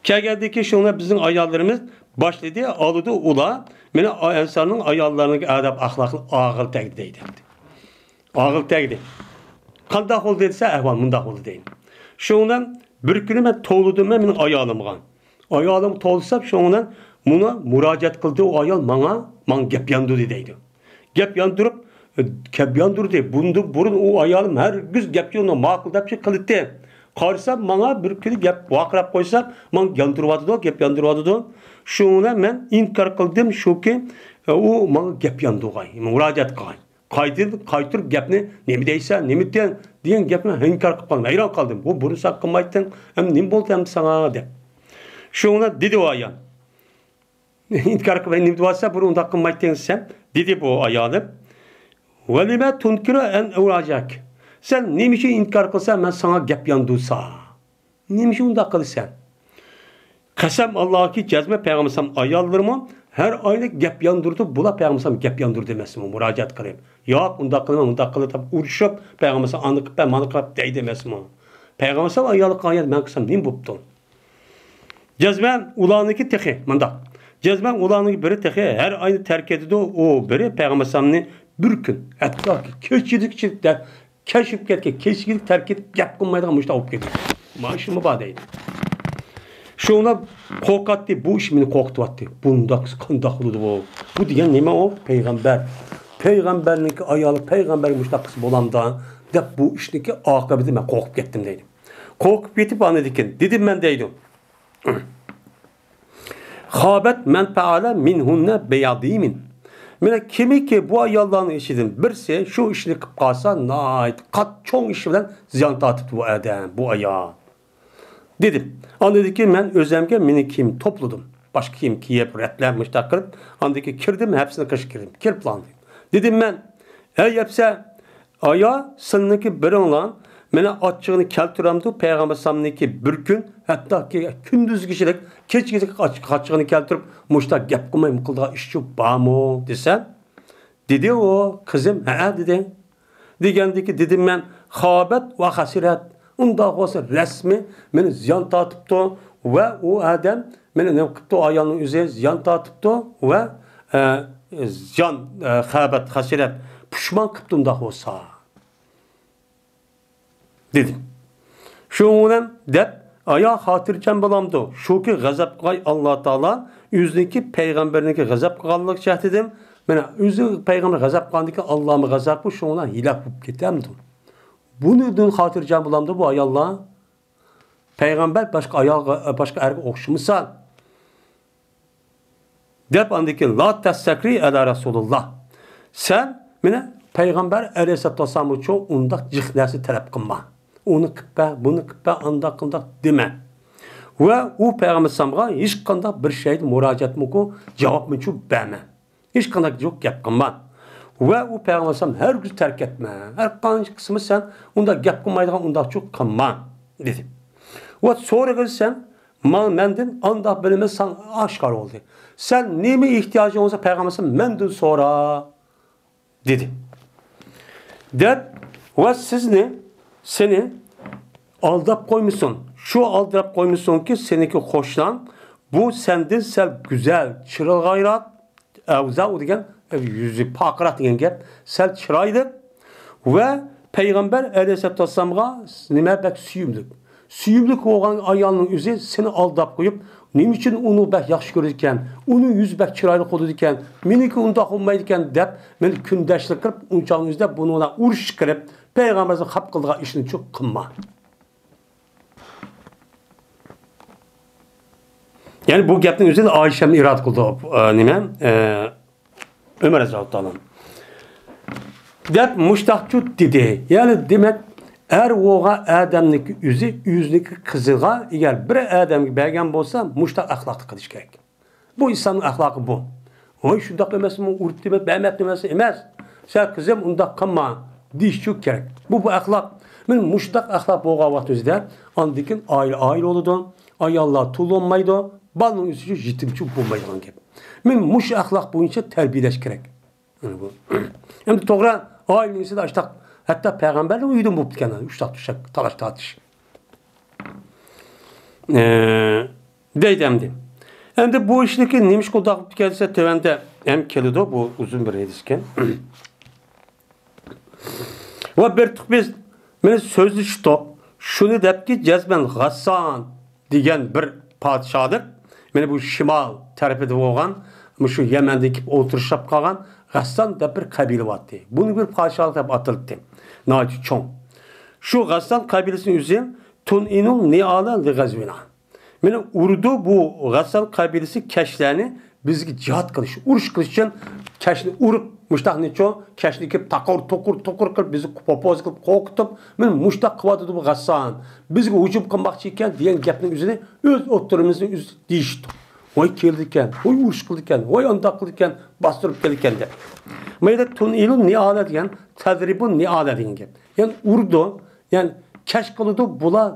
كەلگەندىن كېيىن شۇڭا بىزنىڭ ئاياللىرىمىز باشلىدى، ئالىدۇ ئۇلار. مانا ئەنسارنىڭ ئاياللىرىنىڭ ئادەپ ئەخلاقى ئاغىر تەگدى دەيدۇ. ئاغىر تەگدى. قانداق بولدى دېسە، ئەھۋال مۇنداق بولدى دەيدۇ. شۇنىڭ بىر كۈنى مەن توۋلىدىم مەن مېنىڭ ئايالىمغا. ئايالىمغا توۋلىسام، شۇنىڭ مانا مۇراجىئەت قىلدى ئۇ ئايال ماڭا، ماڭا گەپ ياندۇردى دەيدۇ. گەپ ياندۇرۇپ، گەپ ياندۇردى. بۇندىن بۇرۇن ئۇ ئايالىم ھەرگىز گەپ يولىنى ماقۇل دەپ قىلاتتى. قارىسام، ماڭا بىر كۈنى گەپ ۋارقىراپ قويسام، ماڭا ياندۇرۇۋاتىدۇ، گەپ ياندۇرۇۋاتىدۇ. شۇنىڭ مەن ئىنكار قىلدىم، شۇكى، ئۇ ماڭا گەپ ياندۇرغاي، مۇراجىئەت قىلغاي. قايتىدىن قايتۇرۇپ گەپنى، نېمە دەيسەن، نېمە دېيەن دېگەن گەپنى ئىنكار قىلىپ قالدىم. ھەيران قالدىم. بۇ بۇرۇن سەن قىلمايتتىڭ، ئەمدى نېمە بولدى ئەمدى ساڭا دەپ. شۇڭا دېدى ئۇ ئايال. ئىنكار قىلماي نېمە دېۋاتسا، بۇرۇن ئۇنداق قىلمايتتىڭ سەن، دېدى بۇ ئايالىم. ۋەلىمە تۇنكىرۇ ئەن ئۇراجاك. سەن نېمە ئۈچۈن ئىنكار قىلسا، مەن ساڭا گەپ ياندۇرسا؟ نېمە ئۈچۈن ئۇنداق قىلىسەن؟ قەسەم ئاللاھكى جەزمە پەيغەمبەر ئەلەيھىسسالام ئاياللىرىمۇ ھەر ئاينى گەپ ياندۇرۇپ، بۇلار پەيغەمبەر ئەلەيھىسسالام گەپ ياندۇردى ئەمەسمۇ، مۇراجىئەت قىلىپ. ياق، ئۇنداق قىلما، مۇنداق قىلما دەپ ئۇرۇشۇپ، پەيغەمبەر ئەلەيھىسسالام ئانى قىلىپ بەر، مانى قىلىپ دەيدى ئەمەسمۇ. پەيغەمبەر ئەلەيھىسسالام ئاياللىق ئايەت مەن قىلسام نېمە بوپتۇ؟ جەزمەن ئۇلارنىڭكى تېخى مۇنداق. جەزمەن ئۇلارنىڭكى بىرى تېخى ھەر ئاينى تەرك ئېتىدۇ، ئۇ بىرى پەيغەمبەر ئەلەيھىسسالامنى بىر كۈن، ھەتتاكى كېچىدىكى كەچ بولۇپ كەتكەن، كېچىگىلىك تەرك ئېتىپ گەپ قىلمايدىغان مۇشۇنداق بولۇپ كەتكەن. مانا شۇمۇ بار دەيدۇ. شۇڭا قورقاتتى، بۇ ئىش مېنى قورقۇتۇۋاتتى. بۇنداق قانداق بولىدۇ بۇ؟ بۇ دېگەن نېمە ئۇ؟ پەيغەمبەر. پەيغەمبەرنىڭكى ئايالى، پەيغەمبەر مۇشۇنداق قىلسا بولامدا دەپ بۇ ئىشنىڭكى ئاقىۋىتى مەن قورقۇپ كەتتىم دەيدۇ. قورقۇپ كېتىپ ئاندىن كېيىن دېدىم مەن دەيدۇ. خابت من فعل منهن بعظيم. مانا كىمكى بۇ ئاياللارنىڭ ئىچىدىن بىرسى شۇ ئىشنى قىلىپ قالسا، ناھايىتى قات-، چوڭ ئىش بىلەن زىيان تارتىپتۇ بۇ ئادەم، بۇ ئايال. دېدىم. ئاندىن كېيىن مەن ئۆزۈمگە مېنىڭ كىيىم توپلىدىم. باشقا كىيىم كىيىپ، رەتلەپ، مۇشۇنداق قىلىپ، ئاندىن كېيىن كىردىم، ھەپسىنىڭ قېشىغا كىردىم. كىرىپلا ئاندىن دېدىم مەن، ئەي ھەپسە، ئايا، سىلىنىڭكى بىرىڭلار مانا ئاچچىقىنى كەلتۈرەمدۇ پەيغەمبەر ئەلەيھىسسالامنىڭكى بىر كۈن، ھەتتاكى كۈندۈزگىچىلىك، كېچىگىچىلىك ئاچ-، ئاچچىقىنى كەلتۈرۈپ، مۇشۇنداق گەپ قىلماي قىلىدىغان ئىشچۇ بارمۇ دېسەم، دېدى ئۇ، قىزىم، ھەئە، دېدى. دېگەندىكى دېدىم مەن، خابەت ۋە خەسىرەت. ئۇنداق بولسا رەسمىي مېنى زىيان تارتىپتۇ ۋە ئۇ ئادەم مېنى نېمە قىپتۇ، ئايالنىڭ ئۆزى زىيان تارتىپتۇ ۋە، ئە، زىيان، ئە، خابەت، خەسىرەت، پۇشمان قىپتۇ ئۇنداق بولسا. دېدىم. شۇنىڭ بىلەن دەپ، ئايا خاتىرجەم بولامدۇ؟ شۇكى غەزەپ قىلغاي ئاللا تائالا ئۆزىنىڭكى پەيغەمبىرىنىڭكى غەزەپ قىلغانلىقى جەھەتىدىن، مانا ئۆزى پەيغەمبەر غەزەپ قىلغاندىكىن ئاللامۇ غەزەپ قىلىپ شۇنىڭ بىلەن ھىلاك بولۇپ كېتەمدۇ؟ بۇنىڭدىن خاتىرجەم بولامدۇ بۇ ئاياللار؟ پەيغەمبەر باشقا ئايالغا، باشقا ئەرگە ئوخشىمىسا. دەپ، ئاندىن كېيىن، لا تەستەكرى ئەلا رەسۇلىللا. سەن مېنى پەيغەمبەر ئەلەيھىسسالاتۇ ۋەسسالامغىچۇ ئۇنداق جىق نەرسە تەلەپ قىلما. ئۇنى قىپ بەر، بۇنى قىپ بەر، ئانداق قىلداق دېمە. ۋە ئۇ پەيغەمبەر ئەلەيھىسسالامغا ھېچقانداق بىر شەيدە مۇراجىئەتمۇچۇ، جاۋابمۇچۇ بەرمە. ھېچقانداق يوق گەپ قىلما. ۋە ئۇ پەيغەمبەر ئەلەيھىسسالام ھەرگىز تەرك ئەتمە. ھەر قانچە قىسمى سەن ئۇنداق گەپ قىلمايدىغان ئۇنداقچۇ قىلما، دېدى. ۋە سورىغىن سەن ما-، مەندىن ئانداق بىلىمى ساڭا ئاشكارا بولدى. سەن نېمە ئېھتىياجىڭ بولسا پەيغەمبەر ئەلەيھىسسالام مەندىن سورا، دېدى. دەپ، ۋە سىزنى، سېنى ئالداپ قويمىسۇن. شۇ ئالداپ قويمىسۇنكى، سېنىڭكى قوشناڭ بۇ سەندىن سەل گۈزەل، چىرايلىقراق، ئەۋزەئۇ دېگەن، يۈزى پارقىراق دېگەن گەپ، سەل چىرايلىق ۋە پەيغەمبەر ئەلەيھىسسالاتۇ ۋەسسالامغا نېمە بەك سۆيۈملۈك. سۆيۈملۈك بولغان ئايالنىڭ ئۆزى سېنى ئالداپ قويۇپ، نېمە ئۈچۈن ئۇنى بەك ياخشى كۆرىدىكەن، ئۇنىڭ يۈزى بەك چىرايلىق بولىدىكەن، مېنىڭكى ئۇنداق بولمايدىكەن دەپ، مېنى كۈندەشلىك قىلىپ، ئۇنچانىڭ ئۆزىدە بۇنىڭ بىلەن ئۇرۇش چىقىرىپ، پەيغەمبەرگە خەپ قىلىدىغان ئىشنى چۇ قىلما. يەنى بۇ گەپنىڭ ئۆزىنى ئايشەم ئىرادە قىلدى، ئە، نېمە، ئە، ئۆمەر رەزىياللاھۇ تائالا ئەنھۇ. دەپ مۇشتاقچۇ دېدى. يەنى دېمەك، ئەر بولغان ئادەمنىڭكى ئۆزى ئۆزىنىڭكى قىزىغا، ئەگەر بىر ئادەمگە بەرگەن بولسا، مۇشتاق ئەخلاقتا قىلىش كېرەك. بۇ ئىسلامنىڭ ئەخلاقى بۇ. ۋاي، شۇنداق ئەمەسمۇ، ئۇرۇپ دېمەپ، بەرمەپتۇ ئەمەس، ئەمەس. سەن قىزىم، ئۇنداق قىلما، دېيىشچۇ كېرەك. بۇ، بۇ ئەخلاق. مانا مۇشۇنداق ئەخلاق بولغان ۋاقتىمىزدا، ئاندىن كېيىن ئائىلە، ئائىلە بولىدۇ، ئاياللار تۇلۇنمايدۇ، بالىنىڭ ئۆسۈشى يېتىمچى بولمايدىغان گەپ. مانا مۇشۇ ئەخلاق بويىچە تەربىيەلەش كېرەك. مانا بۇ. ئەمدى توغرا، ئائىلىنىڭ ئىچىدە ئاشتاق، ھەتتا پەيغەمبەرنىڭ ئۆيىدىمۇ بوپتىكەن، ئۇشتاق چۈشەك، تالاش تارتىش. ئە، دەيدۇ ئەمدى. ئەمدى بۇ ئىشنىكى نېمە ئىش قىلدۇق دېسە، تۆۋەندە ھەم كېلىدۇ، بۇ ئۇزۇن بىر ھەدىس ئىكەن. ۋە بىر تۇق بىز مانا سۆزلىشىتۇق. شۇنى دەپكى، جەزمەن غەسسان دېگەن بىر پادىشاھلىق، مانا بۇ شىمال تەرىپىدە بولغان، مۇشۇ يەمەندىن كېلىپ ئولتۇرۇشلاپ قالغان غەسسان دەپ بىر قەبىلە بارتى. بۇنى بىر پادىشاھلىق دەپ ئاتىلىتتى. ناھايىتى چوڭ. شۇ غەسسان قەبىلىسىنىڭ ئۆزى تۇنئىنۇل نىئالە لىغەزۋىنا. مانا ئۇرىدۇ بۇ غەسسان قەبىلىسى كەچلەرنى بىزگە جىھاد قىلىش، ئۇرۇش قىلىش ئۈچۈن كەچنى ئۇرۇپ، مۇشتاقنىچۇ، كەچنى كېلىپ تاقۇر، توقۇر، توقۇر قىلىپ، بىزنى پوپوزا قىلىپ قورقۇتۇپ، مانا مۇشتاق قىلىۋاتىدۇ بۇ غەسسان. بىزگە ھۇجۇم قىلماقچى ئىكەن دېگەن گەپنىڭ ئۆزىنى ئۆز ئوتتۇرىمىزنى ئۆز دېيىشتۇق. ۋاي كېلىدىكەن، ۋاي ئۇرۇش قىلىدىكەن، ۋاي ئانداق قىلىدىكەن، باستۇرۇپ كېلىدىكەن دەپ. ما يەردە تۇنئىلۇ نىئالە دېگەن، تەزرىبۇ نىئالە دېگەن گەپ. يەنى ئۇرىدۇ، يەنى كەچ قىلىدۇ، بۇلار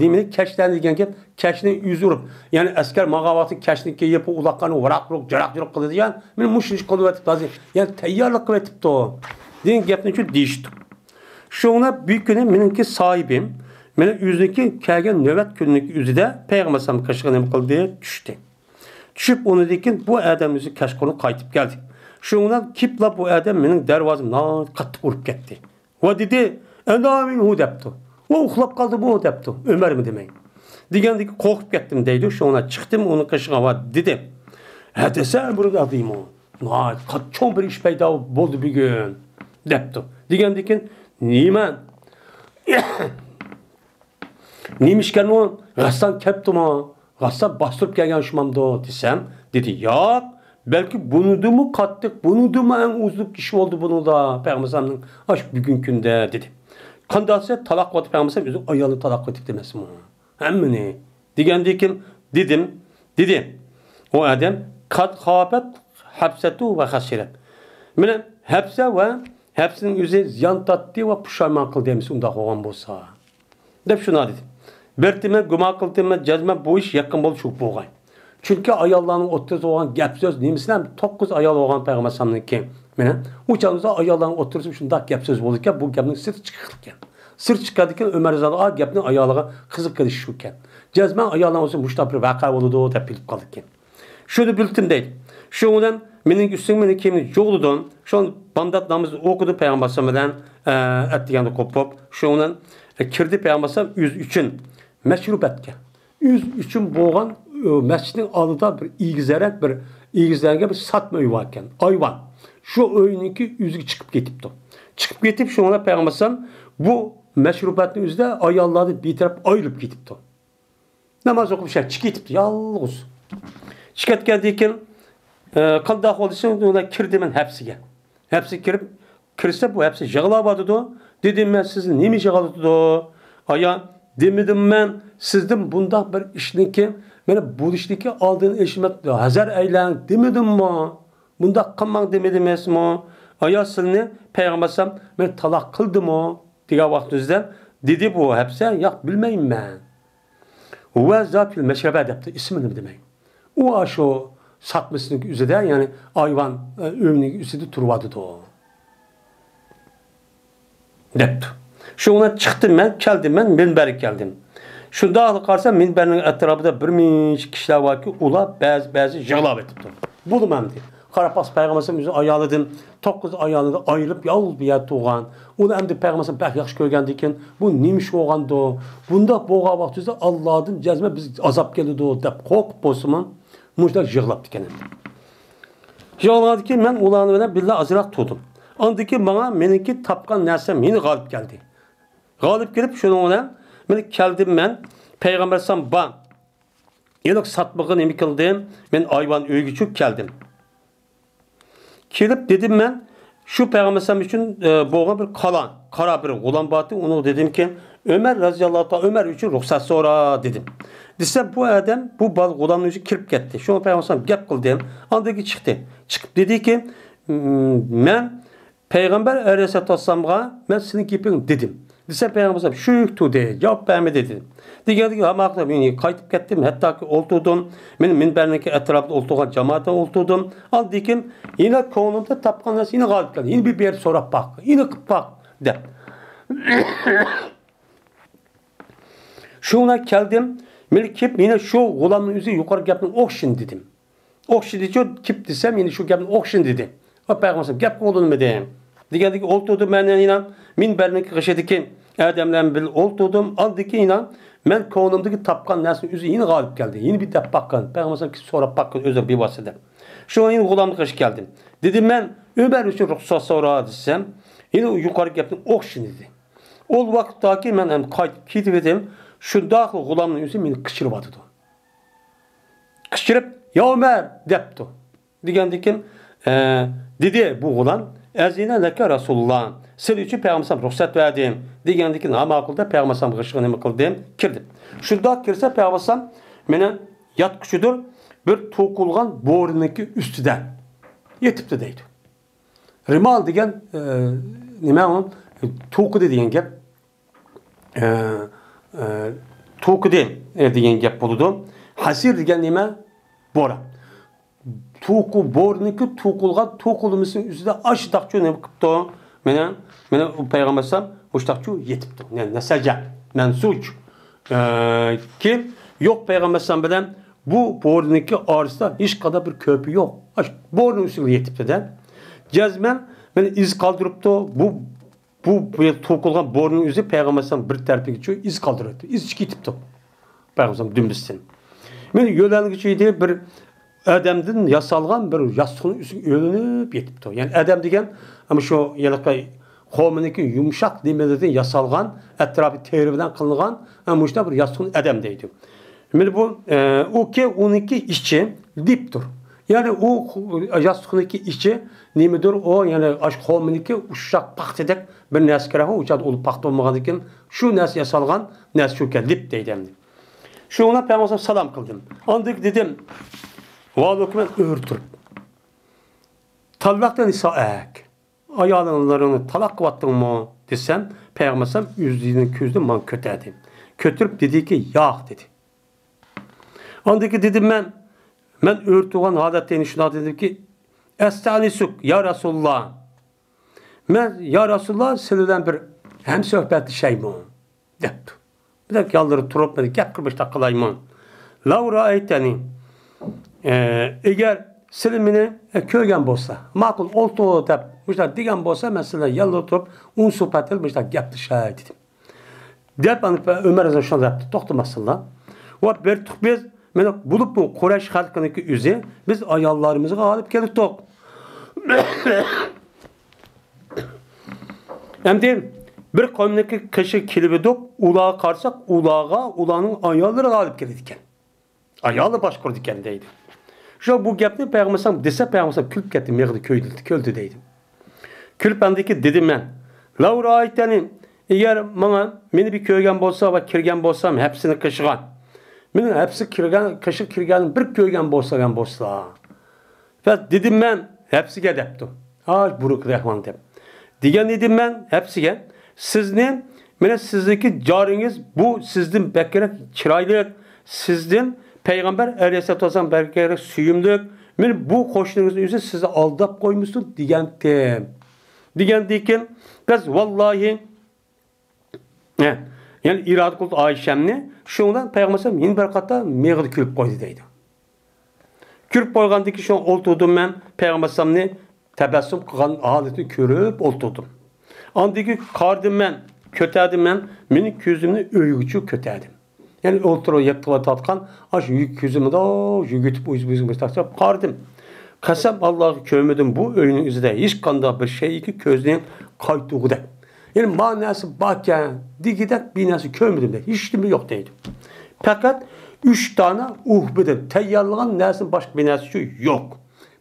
نېمىنى كەچلەرنى دېگەن گەپ، كەچنى ئۆزى ئۇرۇپ، يەنى ئەسكەر ماڭغان ۋاقتى كەچنى كىيىپ، ئۇلاقلارنى ۋاراق-ۋۇرۇق، جاراق-جۇرۇق قىلىدۇ، يەنى مانا مۇشۇ ئىش قىلىۋېتىپتۇ ھازىر، يەنى تەييارلىق قىلىۋېتىپتۇ دېگەن گەپنى شۇ دېيىشتۇق. شۇڭا بۈگۈنى مېنىڭكى ساھىبىم، مانا ئۆزىنىڭكى كەلگەن نۆۋەت كۈنىنىڭ ئۆزىدە پەيغەمبەر ئەلەيھىسسالام قېشىغا نېمە قىلدى؟ چۈشتى. چۈشۈپ، ئۇنىڭدىن كېيىن بۇ ئادەم ئۆزى كەچقۇرۇن قايتىپ كەلدى. شۇنىڭ بىلەن كېلىپلا بۇ ئادەم مېنىڭ دەرۋازامنى ناھايىتى قاتتىق ئۇرۇپ كەتتى. ۋە دېدى، «ئەنا مىنھۇ» دەپتۇ. «ۋە ئۇخلاپ قالدىمۇ؟» دەپتۇ. ئۆمەرمۇ دېمەي. دېگەندىكى، «قورقۇپ كەتتىم» دەيدۇ. شۇڭا چىقتىم ئۇنىڭ قېشىغا ۋە دېدىم، «ھەدەسە ئەمرۇن ئەزىمۇ». ناھايىتى قات-، چوڭ بىر ئىش پەيدا بولدى بۈگۈن، دەپتۇ. دېگەندىكىن، نېمە؟ نېمە ئىشكەن ئۇ؟ غەسسان كەپتۇمۇ؟ غەسسان باستۇرۇپ كەلگەن شۇمامدۇ؟ دېسەم، دېدى، ياق، بەلكى بۇنىدىنمۇ قاتتىق، بۇنىدىنمۇ ئەڭ ئۇزۇن ئىش بولدى بۇنىڭدا، پەيغەمبەر ئەلەيھىسسالامنىڭ ئاشۇ بۈگۈنكى كۈندە، دېدى. قانداق دېسە، تالاق قىلىۋاتىپ پەيغەمبەر ئەلەيھىسسالام ئۆزىنىڭ ئايالىنى تالاق قىلىۋېتىپتۇ ئەمەسمۇ؟ ھەممىنى. دېگەندىكىن دېدىم، دېدى ئۇ ئادەم، قەد خابەت ھەپسەتۇ ۋە خەسىرەت. مانا ھەپسە ۋە ھەپسىنىڭ ئۆزى زىيان تارتتى ۋە پۇشايمان قىلدى، ھەممىسى ئۇنداق بولغان بولسا، دەپ شۇنداق دېدى. بىر تېما گۇمان قىلدىم، جەزمەن بۇ ئىش يېقىن بولدى شۇ بولغاي. چۈنكى ئاياللارنىڭ ئوتتۇرىسىدا بولغان گەپ سۆز نېمىسىلەر، توققۇز ئايال بولغان پەيغەمبەر ئەلەيھىسسالامنىڭكى. مانا ئۇ چاغدا ئاياللارنىڭ ئوتتۇرىسىدا شۇنداق گەپ سۆز بولىدىكەن، بۇ گەپنىڭ سىرتى چىقىپتىكەن. سىرت چىققاندىكىن ئۆمەر رەزىياللاھۇ ئەنھۇ گەپنى ئايالىغا قىزىق قىلىش شۇكەن. جەزمەن ئايالنىڭ ئۆزى مۇشۇنداق بىر ۋەقە بولىدۇ دەپ بىلىپ قالىدىكەن. شۇنى بىلدىم دەيدۇ. شۇنىڭ بىلەن مېنىڭ ئۈستۈمگە مېنىڭ كىيىمنى جۇغلىدىم. شۇ بامدات نامىزى ئوقۇدۇم پەيغەمبەر ئەلەيھىسسالام بىلەن، ئە، ئەتىگەندە قوپۇپ. شۇنىڭ بىلەن، ئە، كىردى پەيغەمبەر ئەلەيھىسسالام ئۆزى ئۈچۈن مەشرۇبەتكە. ئۆزى ئۈچۈن بولغان، ئۆ، مەسچىتنىڭ ئالدىدا بىر ئېگىزرەك، بىر ئېگىزلەنگەن بىر ساتما ئۆي باركەن، ئايۋان. شۇ ئۆينىڭكى ئۆزىگە چىقىپ كېتىپتۇ. چىقىپ كېتىپ، شۇنىڭ بىلەن پەيغەمبەر ئەلەيھىسسالام بۇ مەشرۇبەتنىڭ ئۆزىدە ئاياللاردىن بىتەرەپ ئايرىلىپ كېتىپتۇ. ناماز ئوقۇپ شۇ چىقىپ كېتىپتۇ، يالغۇز. چىقىپ كەتكەندىن كېيىن، ئە، قانداق بولدى دېسەم، ئۇلار كىردى مەن ھەپسىگە. ھەپسىگە كىرىپ، كىرسە بۇ ھەپسى يىغلاۋاتىدۇ. دېدىم مەن، سىزنى نېمە يىغلىتىدۇ؟ ئايا، دېمىدىم مەن، سىزدىن بۇنداق بىر ئىشنىڭكى، مانا بولۇشنىڭكى ئالدىنى ئېلىشماق ھەزەر ئەيلەڭ دېمىدىممۇ؟ بۇنداق قىلماڭ دېمىدىم ئەمەسمۇ؟ ئايا، سىلىنى پەيغەمبەر ئەلەيھىسسالام مېنى تالاق قىلدىمۇ؟ دېگەن ۋاقتىمىزدا دېدى بۇ ھەپسە، ياق، بىلمەيمەن. ۋە زاپىل مەشرەبە دەپتۇ، ئىسمىنى دېمەي. ئۇ ئاشۇ ساتمىسىنىڭ ئۆزىدە، يەنى ئايۋان، ئە، ئۆينىڭ ئۆزىدە تۇرۇۋاتىدۇ، دەپتۇ. شۇڭا چىقتىم مەن، كەلدىم مەن، مىنبەرگە كەلدىم. شۇنداقلا قارىسام، مىنبەرنىڭ ئەتراپىدا بىر مۇنچە كىشىلەر باركى، ئۇلار بەزى-بەزى يىغلاۋېتىپتۇ. بولدىمۇ ئەمدى؟ قاراپ باقسا، پەيغەمبەر ئەلەيھىسسالام ئۆزى ئايالىدىن، توققۇز ئايالىدا ئايرىلىپ، يالغۇز بىر يەردە تۇرغان. ئۇنى ئەمدى پەيغەمبەر ئەلەيھىسسالام بەك ياخشى كۆرگەندىكىن، بۇ نېمە ئىش بولغاندۇ؟ بۇنداق بولغان ۋاقتىدا ئاللادىن جەزمەن بىزگە ئازاب كېلىدۇ، دەپ قورقۇپ بولسىمۇ، مۇشۇنداق يىغلاپتىكەن ئەمدى. يىغلىغاندىن كېيىن مەن ئۇلارنىڭ بىلەن بىللە ئازراق تۇردۇم. ئاندىن كېيىن ماڭا مېنىڭكى تاپقان نەرسەم يەنە غالىپ كەلدى. غالىپ كېلىپ، شۇنىڭ بىلەن مانا كەلدىم مەن. پەيغەمبەر ئەلەيھىسسالام بار. ھېلىقى ساتمىغا نېمە قىلدىم؟ مەن ئايۋان ئۆيگىچۇ كەلدىم. كېلىپ دېدىم مەن، شۇ پەيغەمبەر ئەلەيھىسسالام ئۈچۈن، ئە، بولغان بىر قالا، قارا بىر غۇلام بارتى، ئۇنىڭغا دېدىمكى، ئۆمەر رەزىياللاھۇ تائالا، ئۆمەر ئۈچۈن رۇخسەت سورا، دېدىم. دېسە، بۇ ئادەم، بۇ بالا غۇلامنىڭ ئۆزى كىرىپ كەتتى. شۇڭا پەيغەمبەر ئەلەيھىسسالام گەپ قىلدىم، ئاندىن كېيىن چىقتى. چىقىپ دېدىكى، مەن پەيغەمبەر ئەلەيھىسسالاتۇ ۋەسسالامغا مەن سېنىڭ گېپىڭنى دېدىم. دېسە پەيغەمبەر ئەلەيھىسسالام شۈك تۇردى، جاۋاب بەرمىدى دېدى. دېگەندىكىن ھامان مېنى قايتىپ كەتتىم، ھەتتاكى ئولتۇردۇم. مېنى مىنبەرنىڭكى ئەتراپىدا ئولتۇرغان جامائەتتە ئولتۇردۇم. ئاندىن كېيىن يەنە كۆڭلۈمدە تاپقان نەرسە يەنە غالىپ كەلدى. يەنە بىر، بىر سوراپ باق، يەنە قىلىپ باق، دەپ. شۇڭا كەلدىم، مېنى كېلىپ يەنە شۇ غۇلامنىڭ ئۆزى يۇقىرى گەپنى ئوخشىدى دېدىم. ئوخشىدىچۇ، كېلىپ دېسەم، يەنە شۇ گەپنى ئوخشىدى دېدى. ۋە پەيغەمبەر ئەلەيھىسسالام گەپ قىلدىمىدى. دېگەندىكىن ئولتۇردۇم مەن يەنە مېنبەرنىڭ غېشىدىكى ئادەملەر بىلەن ئولتۇردۇم. ئاندىن كېيىن يەنە مەن كۆڭلۈمدىكى تاپقان نەرسىنىڭ ئۆزى يەنە غالىپ كەلدى. يەنە بىر دەپ باققان، پەيغەمبەر ئەلەيھىسسالام سوراپ باققان ئۆزى بىۋاسىتە. شۇڭا يەنە غۇلامنىڭ غېشىگە كەلدىم. دېدىم مەن، ئۆمەر ئۈچۈن رۇخسەت سورا دېسەم، يەنە ئۇ يۇقىرى گەپنى ئوخشىدى دېدى. ئۇ ۋاقىتتاكى مەن ھەم قايتىپ كېتىۋىدىم. شۇنداقلا غۇلامنىڭ ئۆزى مېنى قىچىرىۋاتىدۇ. قىچقىرىپ، يا ئۆمەر! دەپتۇ. دېگەندىكىن، ئە، دېدى بۇ غۇلام، ئەزىنە لەكە رەسۇلۇللا، سىلى ئۈچۈن پەيغەمبەر ئەلەيھىسسالام رۇخسەت بەردى. دېگەندىكىن ھە ماقۇل دەپ پەيغەمبەر ئەلەيھىسسالام غېشىغا نېمە قىلدىم؟ كىردىم. شۇنداق كىرسە پەيغەمبەر ئەلەيھىسسالام مېنى ياتقۇچىدۇر بىر توقۇلغان بورىنىڭكى ئۈستىدە يېتىپتۇ دەيدۇ. رىمال دېگەن، ئە، نېمە ئۇ؟ توقۇدى دېگەن گەپ. ئە، ئە، توقۇدى، ئە، دېگەن گەپ بولىدۇ. ھەسىر دېگەن نېمە؟ بورا. توقۇ، بورىنىڭكى توقۇلغان توقۇلمىسىنىڭ ئۈستىدە ئاشۇنداقچۇ نېمە قىپتۇ؟ مانا، مانا ئۇ پەيغەمبەر ئەلەيھىسسالام مۇشۇنداقچۇ يېتىپتۇ. يەنى نەسەجە، مەنسۇج. ئە، كىم يوق پەيغەمبەر ئەلەيھىسسالام بىلەن بۇ بورىنىڭكى ئارىسىدا ھېچقانداق بىر كۆپۈر يوق. ئاشۇ بورىنىڭ ئۈستىگە يېتىپتۇ-دە. جەزمەن مانا ئىز قالدۇرۇپتۇ. بۇ بۇ، بۇ يەردە توقۇلغان بورىنىڭ ئۆزى پەيغەمبەر ئەلەيھىسسالام بىر تەرىپىگىچە ئىز قالدۇرۇۋەتتى. ئىز كېتىپتۇ. پەيغەمبەر ئەلەيھىسسالام دۈمبىسىدىن. مېنى يۆلەنگۈچى ئىدى، بىر ئادەمدىن ياسالغان بىر ياستۇقنىڭ ئۈستىگە ئۆلۈنۈپ يېتىپتۇ. يەنى ئادەم دېگەن، ئەمما شۇ ھېلىقى قومىنىڭكى يۇمشاق نېمىلىرىدىن ياسالغان، ئەتراپى تېرە بىلەن قىلىنغان، ئەمما مۇشۇنداق بىر ياستۇقنى ئادەم دەيدۇ. مانا بۇ، ئە، ئۇكى، ئۇنىڭكى ئىچى لىپتۇر. يەنى ئۇ ياستۇقنىڭكى ئىچى نېمىدۇر؟ ئۇ، يەنى ئاشۇ قومىنىڭكى ئۇششاق پاختىدەك بىر نەرسە كېرەك. ئۇ چاغدا ئۇلۇغ پاختا بولمىغاندىكىن شۇ نەرسە ياسالغان نەرسە شۇكەن، لىپ دەيدۇ ئەمدى. شۇنىڭ بىلەن پەيغەمبەر سالام قىلدىم. ئاندىن دېدىم، ۋەئەلەيكۇم ئۆرە تۇرۇپ. تاللاقتا نىسائەك. ئاياللىرىڭنى تالاق قىلىۋەتتىڭمۇ؟ دېسەم، پەيغەمبەر ئەلەيھىسسالام ئۆزىنىڭ كۆزىنى ماڭا كۆتەردى. كۆتۈرۈپ دېدىكى، ياق، دېدى. ئاندىن كېيىن دېدىم مەن، مەن ئۆرە تۇرغان ھالەتتە يەنە شۇنداق دېدىمكى، ئەستەئنىسۇك، يا رەسۇلاللا. مەن، يا رەسۇلاللا، سىلەر بىلەن بىر ھەمسۆھبەتلىشەيمۇ؟ دەپتۇ. بىردەك ياللىرى تۇرۇپ، مەن گەپ قىلىپ مۇشۇنداق قىلايمۇ؟ لەۋ رەئەيتەنى، ئە، ئەگەر سىلەر مېنى، ئە، كۆرگەن بولسا، ماقۇل، ئولتۇر دەپ مۇشۇنداق دېگەن بولسا، مەن سىلەر ياللىرى تۇرۇپ، ئۇن سۆھبەت قىلىپ مۇشۇنداق گەپلىشەي دېدىم. دەپ، ئەمدى ئۆمەر رەزىياللاھۇ ئەنھۇ شۇنداق دەپتۇ، توختىماستىنلا. ۋە بىر تۇق بىز، مانا بولۇپمۇ قۇرەيش خەلقىنىڭكى ئۆزى، بىز ئاياللىرىمىزغا غالىب كېلىپتۇق. ئەمدى بىر قومنىڭكى قېشىغا كېلىۋىدۇق، ئۇلارغا قارىساق، ئۇلارغا ئۇلارنىڭ ئاياللىرى غالىب كېلىدىكەن. ئايالى باشقۇرىدىكەن دەيدۇ. شۇ بۇ گەپنى پەيغەمبەر ئەلەيھىسسالام دېسە، پەيغەمبەر ئەلەيھىسسالام كۈلۈپ كەتتى، مىغىدى كۆيدى، كۆلدى دەيدۇ. كۈلۈپ ئاندىن كېيىن دېدىم مەن، لەۋ رائەيتەنى، ئەگەر ماڭا، مېنى بىر كۆرگەن بولسا ۋە كىرگەن بولسام ھەپسىنىڭ قېشىغا، مېنىڭ ھەپسىگە كىرگەن، قېشىغا كىرگەننى بىر كۆرگەن بولسا، كۆرگەن بولسا. بەس دېدىم مەن، ھەپسىگە دەپتۇ. ھا، بۇرۇنقى ئەھۋالنى دەپ. دېگەن ئىدىم مەن ھەپسىگە، سىزنى، مانا سىزنىڭكى جارىڭىز بۇ سىزدىن بەكرەك چىرايلىق، سىزدىن پەيغەمبەر ئەلەيھىسسالاتۇ ۋەسسالام بەكرەك سۆيۈملۈك، مانا بۇ قوشنىڭىزنىڭ ئۆزى سىزنى ئالداپ قويمىسۇن دېگەنتىم. دېگەندىن كېيىن، بەس ۋاللاھى، ھە، يەنى ئىرادە قىلدى ئايشەمنى، شۇنىڭ بىلەن پەيغەمبەر ئەلەيھىسسالام يەنە بىر قېتىم مىغىدە كۈلۈپ قويدى دەيدۇ. كۆرۈپ بولغاندىن كېيىن شۇڭا ئولتۇردۇم مەن، پەيغەمبەر ئەلەيھىسسالامنى تەبەسسۇم قىلغان ھالىتىنى كۆرۈپ ئولتۇردۇم. ئاندىن كېيىن قارىدىم مەن، كۆتەردىم مەن، مېنىڭ كۆزۈمنى ئۆيگىچە كۆتەردىم. يەنى ئولتۇرۇپ ياتقىلىۋاتقان ئاشۇ يۈك كۆزۈمنى يۈگۈتۈپ ئۆزۈم قارىدىم. قەسەم ئاللاغا كۆرمىدىم بۇ ئۆينىڭ ئىچىدە ھېچقانداق بىر شەيئىگە كۆزنى قايتۇرغۇدەك. يەنى ما نەرسە باركەن دېگۈدەك بىر نەرسە كۆرمىدىم دەيدۇ. ھېچنېمە يوق دەيدۇ. پەقەت ئۈچ دانە ئۇھبىدىن تەييارلىغان نەرسىدىن باشقا بىر نەرسە يوق.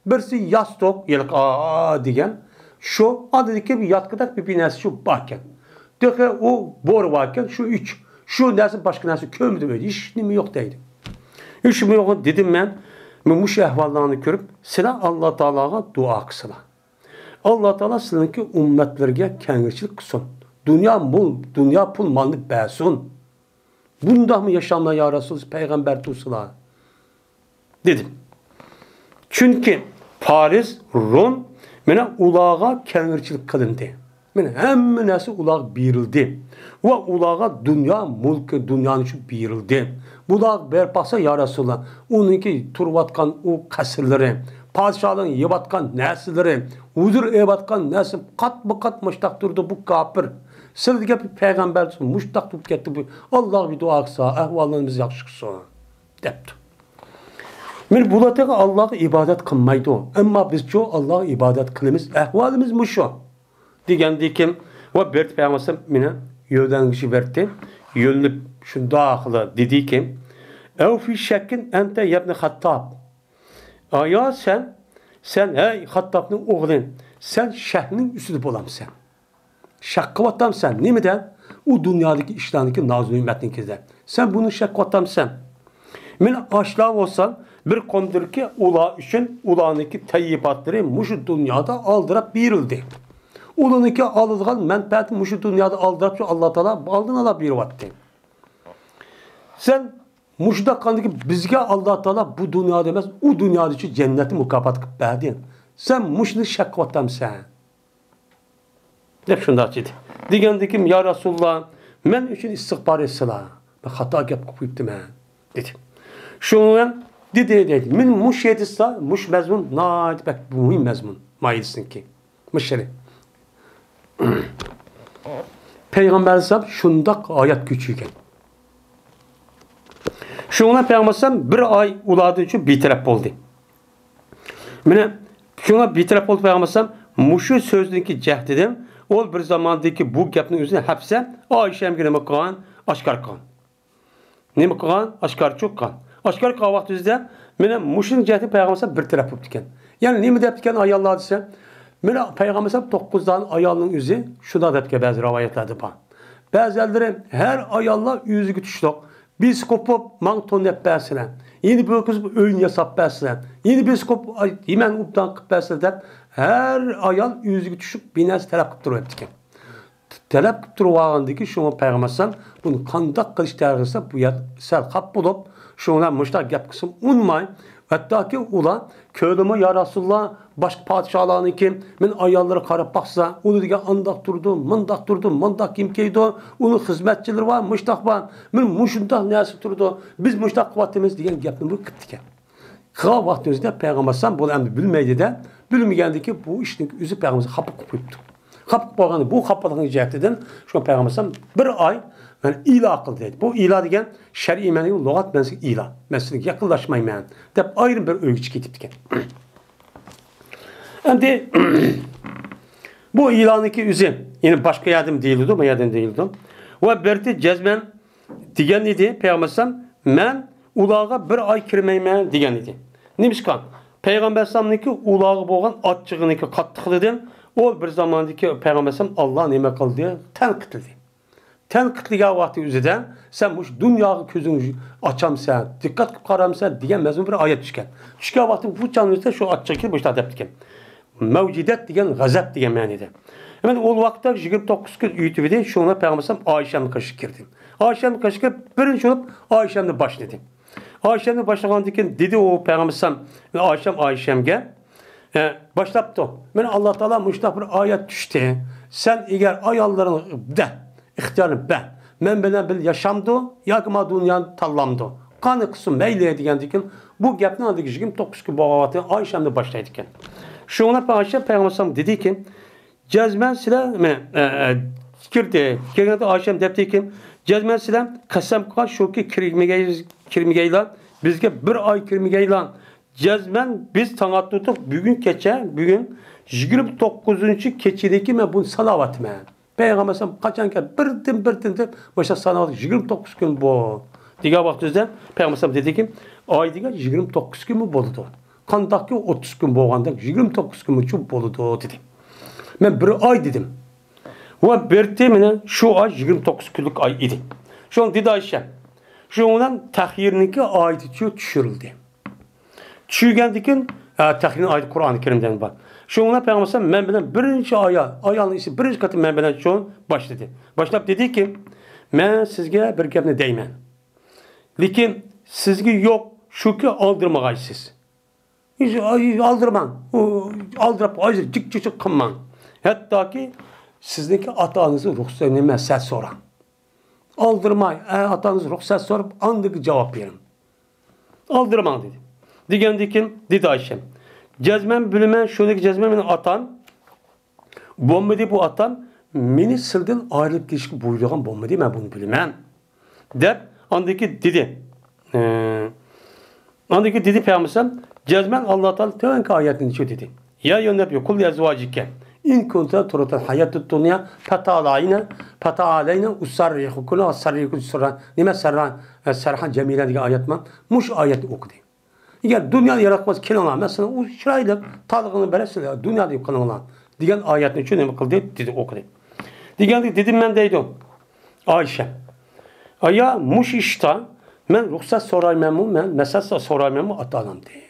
بىرسى ياستۇق، ھېلىقى ئا دېگەن شۇ، ئاندىن كېيىن ياتقۇدەك بىر، بىر نەرسە شۇ باركەن. تېخى ئۇ بورا باركەن، شۇ ئۈچ. شۇ نەرسە، باشقا نەرسە كۆرمىدىم، ھېچنېمە يوق دەيدۇ. ھېچنېمە يوق دېدىم مەن. مۇشۇ ئەھۋاللارنى كۆرۈپ سىلەر ئاللا تائالاغا دۇئا قىلسىلەر. ئاللا تائالا سىلەرنىڭكى ئۈممەتلىرىگە كەڭرىچىلىك قىلسۇن. دۇنيا مول، دۇنيا پۇل مالنى بەرسۇن. بۇنداقمۇ ياشاملا يا رەسۇل، پەيغەمبەر تۇرسىلا؟ دېدىم. چۈنكى پارس، روم، مانا ئۇلارغا كەڭرىچىلىك قىلىندى. مانا ھەممە نەرسە ئۇلارغا بېرىلدى. ۋە ئۇلارغا دۇنيا مۈلكى، دۇنيانى شۇ بېرىلدى. بۇلارغا بېرىپ باقسا يا رەسۇلاللا، ئۇنىڭكى تۇرۇۋاتقان ئۇ قەسىرلىرى، پادىشاھلارنىڭ يەۋاتقان نەرسىلىرى، ھۇزۇر ئېلىۋاتقان نەرسە قاتمۇ قات مۇشتاق تۇرىدۇ بۇ كاپىر. سىلىگە پەيغەمبەر مۇشتاق بولۇپ كەتتى، بۇ ئاللاغا بىر دۇئا قىلسا، ئەھۋالىمىز ياخشى قىلسۇن، دەپتۇ. مانا بۇلار تېخى ئاللاغا ئىبادەت قىلمايدۇ. ئەمما بىزچۇ ئاللاغا ئىبادەت قىلىمىز. ئەھۋالىمىز مۇشۇ. دېگەندىكىن، ۋە بېرىپ پەيغەمبەر مېنى يۆلەنگۈچى بەردى. يۆلىنىپ شۇنداقلا دېدىكى، ئەۋ فى شەككىن ئەنتە يەبنى خەتتاب. ئايا سەن، سەن، ھەي خەتتابنىڭ ئوغلى، سەن شەكنىڭ ئۈستىدە بولامسەن؟ شەك قىلىۋاتامسەن؟ نېمىدە؟ ئۇ دۇنيادىكى ئىشلارنىڭكى، ناز-نېمەتنىڭكىدە. سەن بۇنى شەك قىلىۋاتامسەن؟ مانا ئاشۇلار بولسا بىر قومدىكى ئۇلار ئۈچۈن ئۇلارنىڭكى تەييىباتلىرى مۇشۇ دۇنيادا ئالدىراپ بېرىلدى. ئۇلارنىڭكى ئالىدىغان مەنپەئەتى مۇشۇ دۇنيادا ئالدىراپ شۇ ئاللا تائالا ئالدىن ئالا بېرىۋاتتى. سەن مۇشۇنداق قىلغاندىكىن بىزگە ئاللا تائالا بۇ دۇنيادا ئەمەس، ئۇ دۇنيادا شۇ جەننەتنى مۇكاپات قىلىپ بەردى. سەن مۇشۇنى شەك قىلىۋاتامسەن؟ دەپ شۇنداق دېدى. دېگەندىكىن، يا رەسۇلاللا، مەن ئۈچۈن ئىستىغپار ئېيتسىلا، مەن خاتا گەپ قىلىپ قويۇپتىمەن، دېدى. شۇڭا دېدى، دەيدۇ. مەن مۇشۇ ھەدىستە، مۇشۇ مەزمۇن ناھايىتى بەك مۇھىم مەزمۇن، ماھىيەتنىڭكى. مۇشۇ. پەيغەمبەر ئەلەيھىسسالام شۇنداق ھايات كۆچۈرگەن. شۇڭا پەيغەمبەر ئەلەيھىسسالام بىر ئاي ئۇلاردىن شۇ بىتەرەپ بولدى. مانا، شۇڭا بىتەرەپ بولدى پەيغەمبەر ئەلەيھىسسالام. مۇشۇ سۆزنىڭكى جەھىتىدىن ئۇ بىر زاماندىكى بۇ گەپنىڭ ئۆزىنى ھەپسە ئائىشەمگە نېمە قىلغان؟ ئاشكارا قىلغان. نېمە قىلغان؟ ئاشكارا چۇققان. ئاشكارا قىلغان ۋاقتىمىزدا مانا مۇشۇنىڭ جەھىتى پەيغەمبەر ئەلەيھىسسالام بىر تەرەپ بوپتىكەن. يەنى نېمە دەپتىكەن ئاياللار دېسە، مانا پەيغەمبەر ئەلەيھىسسالام توققۇز دانە ئايالنىڭ ئۆزى شۇنداق دەپتىكەن، بەزى رىۋايەتلەردە بار. بەزىلىرى ھەر ئاياللار ئۆزىگە تۇشلۇق. بىرسى قوپۇپ ماڭا تون يەپ بەرسىلە، يەنە بىر قىز ئۆينى ياساپ بەرسىلە، يەنە بىرسى قوپۇپ يېمەن ئوبدان قىلىپ بەرسىلە دەپ، ھەر ئايال ئۆزىگە چۈشۈپ بىر نەرسە تەلەپ قىلىپ تۇرۇۋەپتىكەن. تەلەپ قىلىپ تۇرۇۋالغاندىكىن شۇڭا پەيغەمبەر ئەلەيھىسسالام بۇنى قانداق قىلىش تەرىقىسى بۇ يەر سەل خاپا بولۇپ، شۇڭا مۇشۇنداق گەپ قىلسىمۇ ئۇنىماي، ھەتتاكى ئۇلار كۆردىمۇ يا رەسۇلاللا، باشقا پادىشاھلارنىڭكى مەن ئاياللىرى قاراپ باقسا، ئۇنى دېگەن ئانداق تۇرىدۇ، مۇنداق تۇرىدۇ، مۇنداق كىيىم كىيىدۇ، ئۇنىڭ خىزمەتچىلىرى بار، مۇشتاق بار، مەن مۇشۇنداق نەرسە تۇرىدۇ، بىز مۇشتاق قىلىۋاتىمىز دېگەن گەپنى بۇ قىپتىكەن. قىلغان ۋاقتىمىزدا پەيغەمبەر ئەلەيھىسسالام بۇنى ئەمدى بىلمەيدۇ-دە، بىلمىگەندىكى بۇ ئىشنىڭ ئۆزى پەيغەمبەرگە خاپا قىلىپ قويۇپتۇ. خاپا قىلىپ قويغان بۇ خاپىلىقنىڭ جەھىتىدىن شۇڭا پەيغەمبەر ئەلەيھىسسالام بىر ئاي، يەنى ئىلا قىلدى دەيدۇ. بۇ ئىلا دېگەن شەرئىي مەنىدىكى لۇغەت مەنىسى ئىلا. مەن سىزگە يېقىنلاشمايمەن دەپ ئايرىم بىر ئۆيگە چىقىپ كېتىپتىكەن. ئەمدى بۇ ئىلاننىڭكى ئۆزى، يەنى باشقا يەردىن دېيىلىدۇ، بۇ يەردىن دېيىلىدۇ. ۋە بىرتى جەزمەن دېگەن ئىدى پەيغەمبەر ئەلەيھىسسالام، مەن ئۇلارغا بىر ئاي كىرمەيمەن دېگەن ئىدى. نېمىشقا؟ پەيغەمبەر ئەلەيھىسسالامنىڭكى ئۇلارغا بولغان ئاچچىقىنىڭكى قاتتىقلىقىدىن ئۇ بىر زاماندىكى پەيغەمبەر ئەلەيھىسسالام ئاللا نېمە قىلدى؟ تەنقىدلىدى. تەنقىدلىگەن ۋاقتى ئۆزىدە، سەن مۇشۇ دۇنياغا كۆزۈڭنى ئاچامسەن، دىققەت قىلىپ قارامسەن دېگەن مەزمۇن بىر ئايەت چۈشكەن. چۈشكەن ۋاقتى بۇ چاغنىڭ ئۆزىدە شۇ ئاچچىقى كېلىپ مۇشۇنداق دەپتىكەن. مەۋجۇدەت دېگەن غەزەپ دېگەن مەنىدە. مەن ئۇ ۋاقىتتا يىگىرمە توققۇز كۈن ئۆتۈۋىدى، شۇڭا پەيغەمبەر ئەلەيھىسسالام ئائىشەمنىڭ قېشىغا كىردى. ئائىشەمنىڭ قېشىغا كىرىپ، بىرىنچى بولۇپ ئائىشەمنى باشلىدى. ئائىشەمنى باشلىغاندىن كېيىن دېدى ئۇ پەيغەمبەر ئەلەيھىسسالام، ئائىشەم، ئائىشەمگە، ئە، باشلاپتۇ. مانا ئاللا تائالا مۇشۇنداق بىر ئايەت چۈشتى. سەن ئەگەر ئاياللىرىڭدا ئىختىيارنى بەر. مەن بىلەن بىللە ياشامدۇ ياكى ما دۇنيانى تاللامدۇ؟ قانى قىلسۇن مەيلى دېگەندىن كېيىن بۇ گەپنى ئاندىكى يىگىرمە توققۇز كۈن بولغان ۋاقتىدا ئائىشەمدىن باشلايدىكەن. شۇڭا ئائىشە پەيغەمبەر ئەلەيھىسسالام دېدىكى، جەزمەن سىلەر، مانا، ئە، ئە، كىردى. كىرگەندە ئائىشەم دەپتىكى، جەزمەن سىلەر قەسەم قىلغان شۇكى كىرمىگەي-، كىرمىگەيلا، بىزگە بىر ئاي كىرمىگەيلا. جەزمەن بىز تاڭ ئاتتۇردۇق، بۈگۈن كېچە، بۈگۈن يىگىرمە توققۇزىنچى كېچىدىكى مەن بۇنى ساناۋاتىمەن. پەيغەمبەر ئەلەيھىسسالام قاچانكى بىردىن، بىردىن دەپ مۇشۇ ساناۋاتىدۇ، يىگىرمە توققۇز كۈن بۇ. دېگەن ۋاقتىمىزدا پەيغەمبەر ئەلەيھىسسالام دېدىكى، ئاي دېگەن يىگىرمە توققۇز كۈنمۇ بولىدۇ. قانداقكى ئوتتۇز كۈن بولغاندەك يىگىرمە توققۇز كۈنمۇچۇ بولىدۇ دېدى. مەن بىر ئاي دېدىم. ۋە بېرىتى مانا شۇ ئاي يىگىرمە توققۇز كۈنلۈك ئاي ئىدى. شۇڭا دېدى ئائىشە. شۇنىڭ بىلەن تەخيىرنىڭكى ئايىتىچۇ چۈشۈرۈلدى. چۈشۈرگەندىن كېيىن، ھە، تەخيىرنىڭ ئايىتى قۇرئانى كەرىمدىن بار. شۇنىڭ بىلەن پەيغەمبەر ئەلەيھىسسالام مەن بىلەن بىرىنچى ئايال، ئايالنىڭ ئىسمى بىرىنچى قېتىم مەن بىلەن شۇ باشلىدى. باشلاپ دېدىكى، مەن سىزگە بىر گەپنى دەيمەن. لېكىن سىزگە يوق، شۇكى ئالدىرىمىغايسىز. ھېچ، ئاي، ئالدىرىماڭ. ئۇ، ئالدىراپ، ھازىر جىق جىق جىق قىلماڭ. ھەتتاكى سىزنىڭكى ئاتا-ئانىڭىزنىڭ رۇخسەت، نېمە، سەت سوراڭ. ئالدىرىماي، ئە، ئاتا-ئانىڭىز رۇخسەت سوراپ، ئاندىن جاۋاب بېرىڭ. ئالدىرىماڭ دېدى. دېگەندىن كېيىن دېدى ئائىشەم، جەزمەن بىلىمەن، شۇنىكى جەزمەن مېنىڭ ئاتام بولمىدى، بۇ ئاتام مېنى سىلىدىن ئايرىلىپ كېتىشكە بۇيرۇغان بولمىدى، مەن بۇنى بىلىمەن. دەپ ئاندىكى دېدى. ئە، ئاندىكى دېدى پەيغەمبەر ئەلەيھىسسالام، جەزمەن ئاللا تائالا تۆۋەنكى ئايەتنى شۇ دېدى. يا ئەييۇھەن نەبىييۇ قۇل لىئەزۋاجىكە ئىن كۇنتۇننە تۇرىدنەل ھاياتەد دۇنيا فتەئالەينە، فتەئالەينە ئۇسەررىھكۇننە ۋە سەررىھكۇننە سەررا، نېمە سەررا، ئە، سەرھەن جەمىلە دېگەن ئايەت بار. مۇشۇ ئايەتنى ئوقۇدى. ئەگەر دۇنيانى ياراتقان بولسا كېلىڭلار، مەن سىلەرگە ئۇ چىرايلىق تالىقىنى بېرەي، سىلەر دۇنيادا قېلىڭلار دېگەن ئايەتنى شۇ نېمە قىلدى، دېدى، ئوقۇدى. دېگەندە دېدىم مەن دەيدۇ ئائىشە. ئايا، مۇشۇ ئىشتا مەن رۇخسەت سورايمەنمۇ، مەن مەسلىھەت سورايمەنمۇ ئاتا-ئانامدىن؟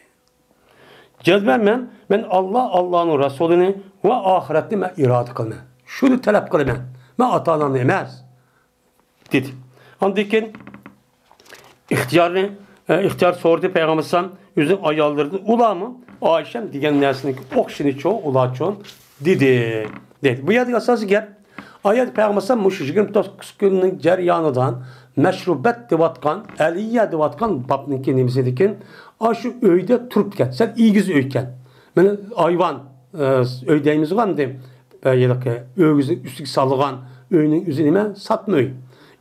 جەزمەن مەن، مەن ئاللا، ئاللانىڭ رەسۇلىنى ۋە ئاخىرەتنى مەن ئىرادە قىلىمەن. شۇنى تەلەپ قىلىمەن. مەن ئاتا-ئانامنى ئەمەس. دېدى. ئاندىن كېيىن ئىختىيارنى، ئە، ئىختىيار سورىدى پەيغەمبەر ئەلەيھىسسالام، ئۆزىنىڭ ئاياللىرىدىن، ئۇلارمۇ ئائىشەم دېگەن نەرسىنىڭ ئوخشىشىچۇ ئۇلارچۇ دېدى. دېدى. بۇ يەردىكى ئاساسىي گەپ، ئايەت پەيغەمبەر ئەلەيھىسسالام مۇشۇ يىگىرمە توققۇز كۈننىڭ جەريانىدا مەشرۇبەت دەۋاتقان، ئەلىيە دەۋاتقان بابنىڭكى نېمىسىدىكىن، ئاشۇ ئۆيدە تۇرۇپتىكەن. سەل ئېگىز ئۆيكەن. مانا ئايۋان، ئە، ئۆي دەيمىزغۇ ئەمدى. ھېلىقى ئۆگزىنىڭ ئۈستىگە سالغان ئۆينىڭ ئۆزى نېمە؟ ساتما ئۆي.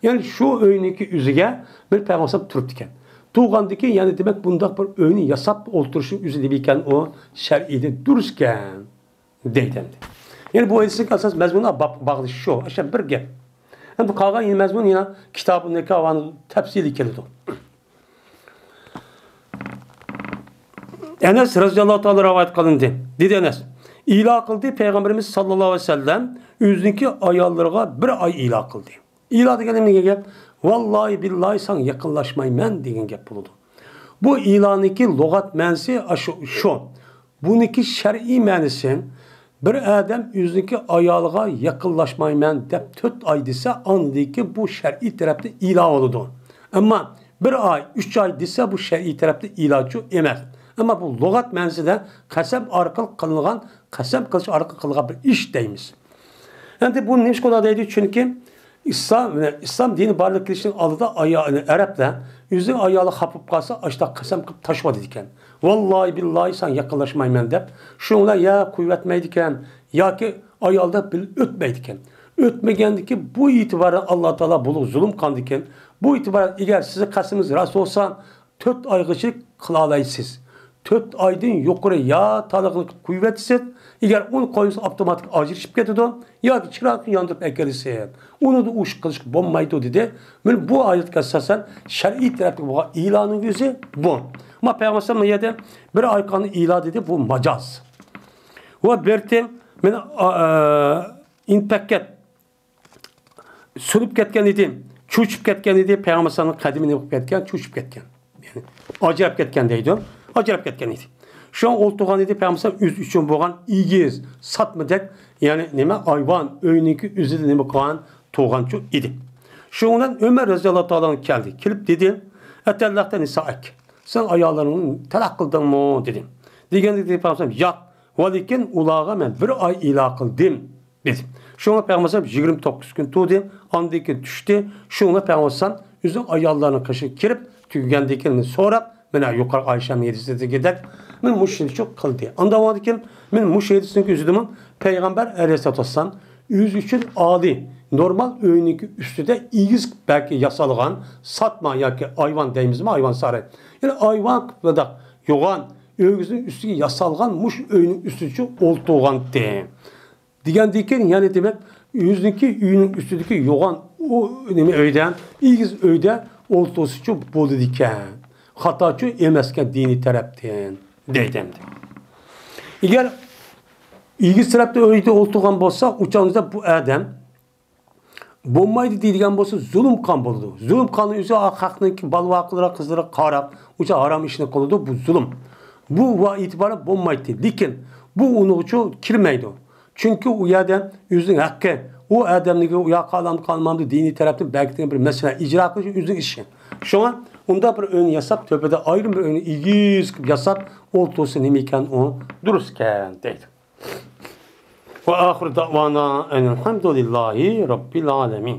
يەنى شۇ ئۆينىڭكى ئۆزىگە بىر پەيغەمبەر ئەلەيھىسسالام تۇرۇپتىكەن. تۇرغاندىكىن يەنى دېمەك بۇنداق بىر ئۆينى ياساپ ئولتۇرۇشنىڭ ئۆزى نېمە ئىكەن، ئۇ شەرئىيدە دۇرۇس ئىكەن دەيدۇ ئەمدى. يەنى بۇ ھەدىسنىڭ ئاساس مەزمۇنى باغلىشىشى شۇ. ئاشۇ بىر گەپ. ئەمدى قالغان مەزمۇن يەنە كىتابۇن نىكاھنىڭ تەپسىلى كېلىدۇ. ئەنەس رەزىياللاھۇ تائالا رىۋايەت قىلىندى. دېدى ئەنەس، ئېلان قىلدى پەيغەمبىرىمىز ساللاللاھۇ ئەلەيھى ۋەسەللەم ئۆزىنىڭكى ئاياللىرىغا بىر ئاي ئېلان قىلدى. ئېلان دېگەن نېمە گەپ؟ ۋاللاھى بىللاھى ساڭا يېقىنلاشمايمەن دېگەن گەپ بولىدۇ. بۇ ئېلاننىڭكى لۇغەت مەنىسى ئاشۇ، شۇ. بۇنىڭكى شەرئىي مەنىسى، بىر ئادەم ئۆزىنىڭكى ئايالىغا يېقىنلاشمايمەن دەپ تۆت ئاي دېسە، ئاندىن كېيىن بۇ شەرئىي تەرەپتىن ئېلان بولىدۇ. ئەمما بىر ئاي، ئۈچ ئاي دېسە، بۇ شەرئىي تەرەپتىن ئېلانچۇ ئەمەس. ئەمما بۇ لۇغەت مەنىسىدە قەسەم ئارقىلىق قىلىنغان، قەسەم قىلىش ئارقىلىق قىلىنغان بىر ئىش دەيمىز. ئەمدى بۇ نېمىشقا ئۇنداق دەيدۇ؟ چۈنكى ئىسلام، ئىسلام دىنى بارلىققا كېلىشنىڭ ئالدىدا ئايا-، ئەرەبلەر ئۆزىنىڭ ئايالى خاپا بولۇپ قالسا، ئاشۇنداق قەسەم قىلىپ تاشلىۋېتىدىكەن. ۋاللاھى بىللاھى ساڭا يېقىنلاشمايمەن دەپ، شۇنىڭ بىلەن يا قويۇۋەتمەيدىكەن، ياكى ئايالدا بىللە ئۆتمەيدىكەن. ئۆتمىگەندىكى بۇ ئېتىبارەن ئاللا تائالا بۇلۇغ زۇلۇم قىلىدىكەن. بۇ ئېتىبارەن ئەگەر سىزنىڭ قەسىمىڭىز راست بولسا، تۆت ئايغىچە قىلالايسىز. تۆت ئايدىن يۇقىرى يا تالاقلىق قويۇۋەتسىز، ئەگەر ئۇنى قويمىسا ئاپتوماتىك ئاجرىشىپ كېتىدۇ ياكى چىراغنى ياندۇرۇپ ئەكېلىسىز. ئۇنىڭدا ئۇ ئىش قىلىشقا بولمايدۇ دېدى. مانا بۇ ئايەتكە ئاساسەن شەرئىي تەرەپتىكى بولغان ئىلاننىڭ ئۆزى بۇ. ئەمما پەيغەمبەر ئەلەيھىسسالام بۇ يەردە بىر ئاي قالغاندا ئىلا دېدى، بۇ ماجاز. ۋە بىرتى مېنى ئىنپەككەت سۈنۈپ كەتكەن ئىدى، چۆچۈپ كەتكەن ئىدى. پەيغەمبەر ئەلەيھىسسالامنىڭ قەدىمى نېمە بولۇپ كەتكەن؟ چۆچۈپ كەتكەن. يەنى ئاجراپ كەتكەن دەيدۇ. ئاجراپ كەتكەن ئىدى. شۇڭا ئولتۇرغان ئىدى. پەيغەمبەر ئەلەيھىسسالام ئۆزى ئۈچۈن بولغان ئېگىز ساتمىدەك، يەنى نېمە، ئايۋان ئۆينىڭكى ئۆزىدە نېمە قىلغان، تۇرغانچۇ ئىدى. شۇنىڭ بىلەن ئۆمەر رەزىياللاھۇ تائالا ئەنھۇ كەلدى. كېلىپ دېدى، ئەتەللەقتە نىسائەك، سەن ئاياللىرىڭنى تەلەق قىلدىڭمۇ دېدى. دېگەندە پەيغەمبەر ئەلەيھىسسالام، ياق، ۋەلىكىن ئۇلارغا مەن بىر ئاي ئىلا قىلدىم دېدى. شۇڭا پەيغەمبەر ئەلەيھىسسالام يىگىرمە توققۇز كۈن تۇردى، ئاندىن كېيىن چۈشتى. شۇنىڭ بىلەن پەيغەمبەر ئەلەيھىسسالام ئۆزىنىڭ ئاياللارنىڭ قېشىغا كىرىپ تۈگىگەندىن كېيىن سوراپ، مانا يۇقىرى ئايشەمنىڭ ھەدىسىدىكىدەك مانا مۇشۇنچە قىلدى. ئاندىن كېيىن مانا مۇشۇ ھەدىسنىڭ ئۆزىدىمۇ پەيغەمبەر ئەلەيھىسسالاتۇ ۋەسسالام ئۆزى ئۈچۈن ئالىي، نورمال ئۆينىڭكى ئۈستىدە ئېگىز بەك ياسالغان ساتما ياكى ئايۋان دەيمىزمۇ، ئايۋان سارى. يەنى ئايۋان قىلىپ بۇنداق يوغان ئۆگزىنىڭ ئۈستىگە ياسالغان مۇشۇ ئۆينىڭ ئۈستىدىچۇ ئولتۇرغانتى. دېگەندىن كېيىن، يەنى دېمەك، ئۆزىنىڭكى ئۆيىنىڭ ئۈستىدىكى يوغان ئۇ نېمە ئۆيدە، ئېگىز ئۆيدە ئولتۇرسىچۇ بولىدىكەن. خاتاچۇ ئەمەسكەن دىنىي تەرەپتىن دەيدۇ ئەمدى. ئەگەر ئېگىز تەرەپتە ئۆيدە ئولتۇرغان بولسا، ئۇ چاغدا بۇ ئادەم بولمايدۇ دەيدىغان بولسا، زۇلۇم قىلغان بولىدۇ. زۇلۇم قىلغان ئۆزى خەقنىڭكى بالا-ۋاقىلىرىغا، قىزلىرىغا قاراپ، ئۇنچە ھارام ئىشنى قىلىدۇ، بۇ زۇلۇم. بۇ ۋە ئېتىبارى بولمايتتى. لېكىن بۇ ئۇنىڭغىچۇ كىرمەيدۇ. چۈنكى ئۇ يەردە ئۆزىنىڭ ھەققى، ئۇ ئادەمنىڭكى ئۇ ياقى ئالامدۇ قالمامدۇ دىنىي تەرەپتىن بەرگىدىغان بىر مەسىلە ئىجرا قىلىش ئۆزىنىڭ ئىشى. شۇڭا ئۇنداق بىر ئۆينى ياساپ، تۆپىدە ئايرىم بىر ئۆينى ئېگىز قىلىپ ياساپ ئولتۇرسا نېمە ئىكەن، ئۇ دۇرۇس ئىكەن دەيدۇ. وآخر دعوانا أن الحمد لله رب العالمين.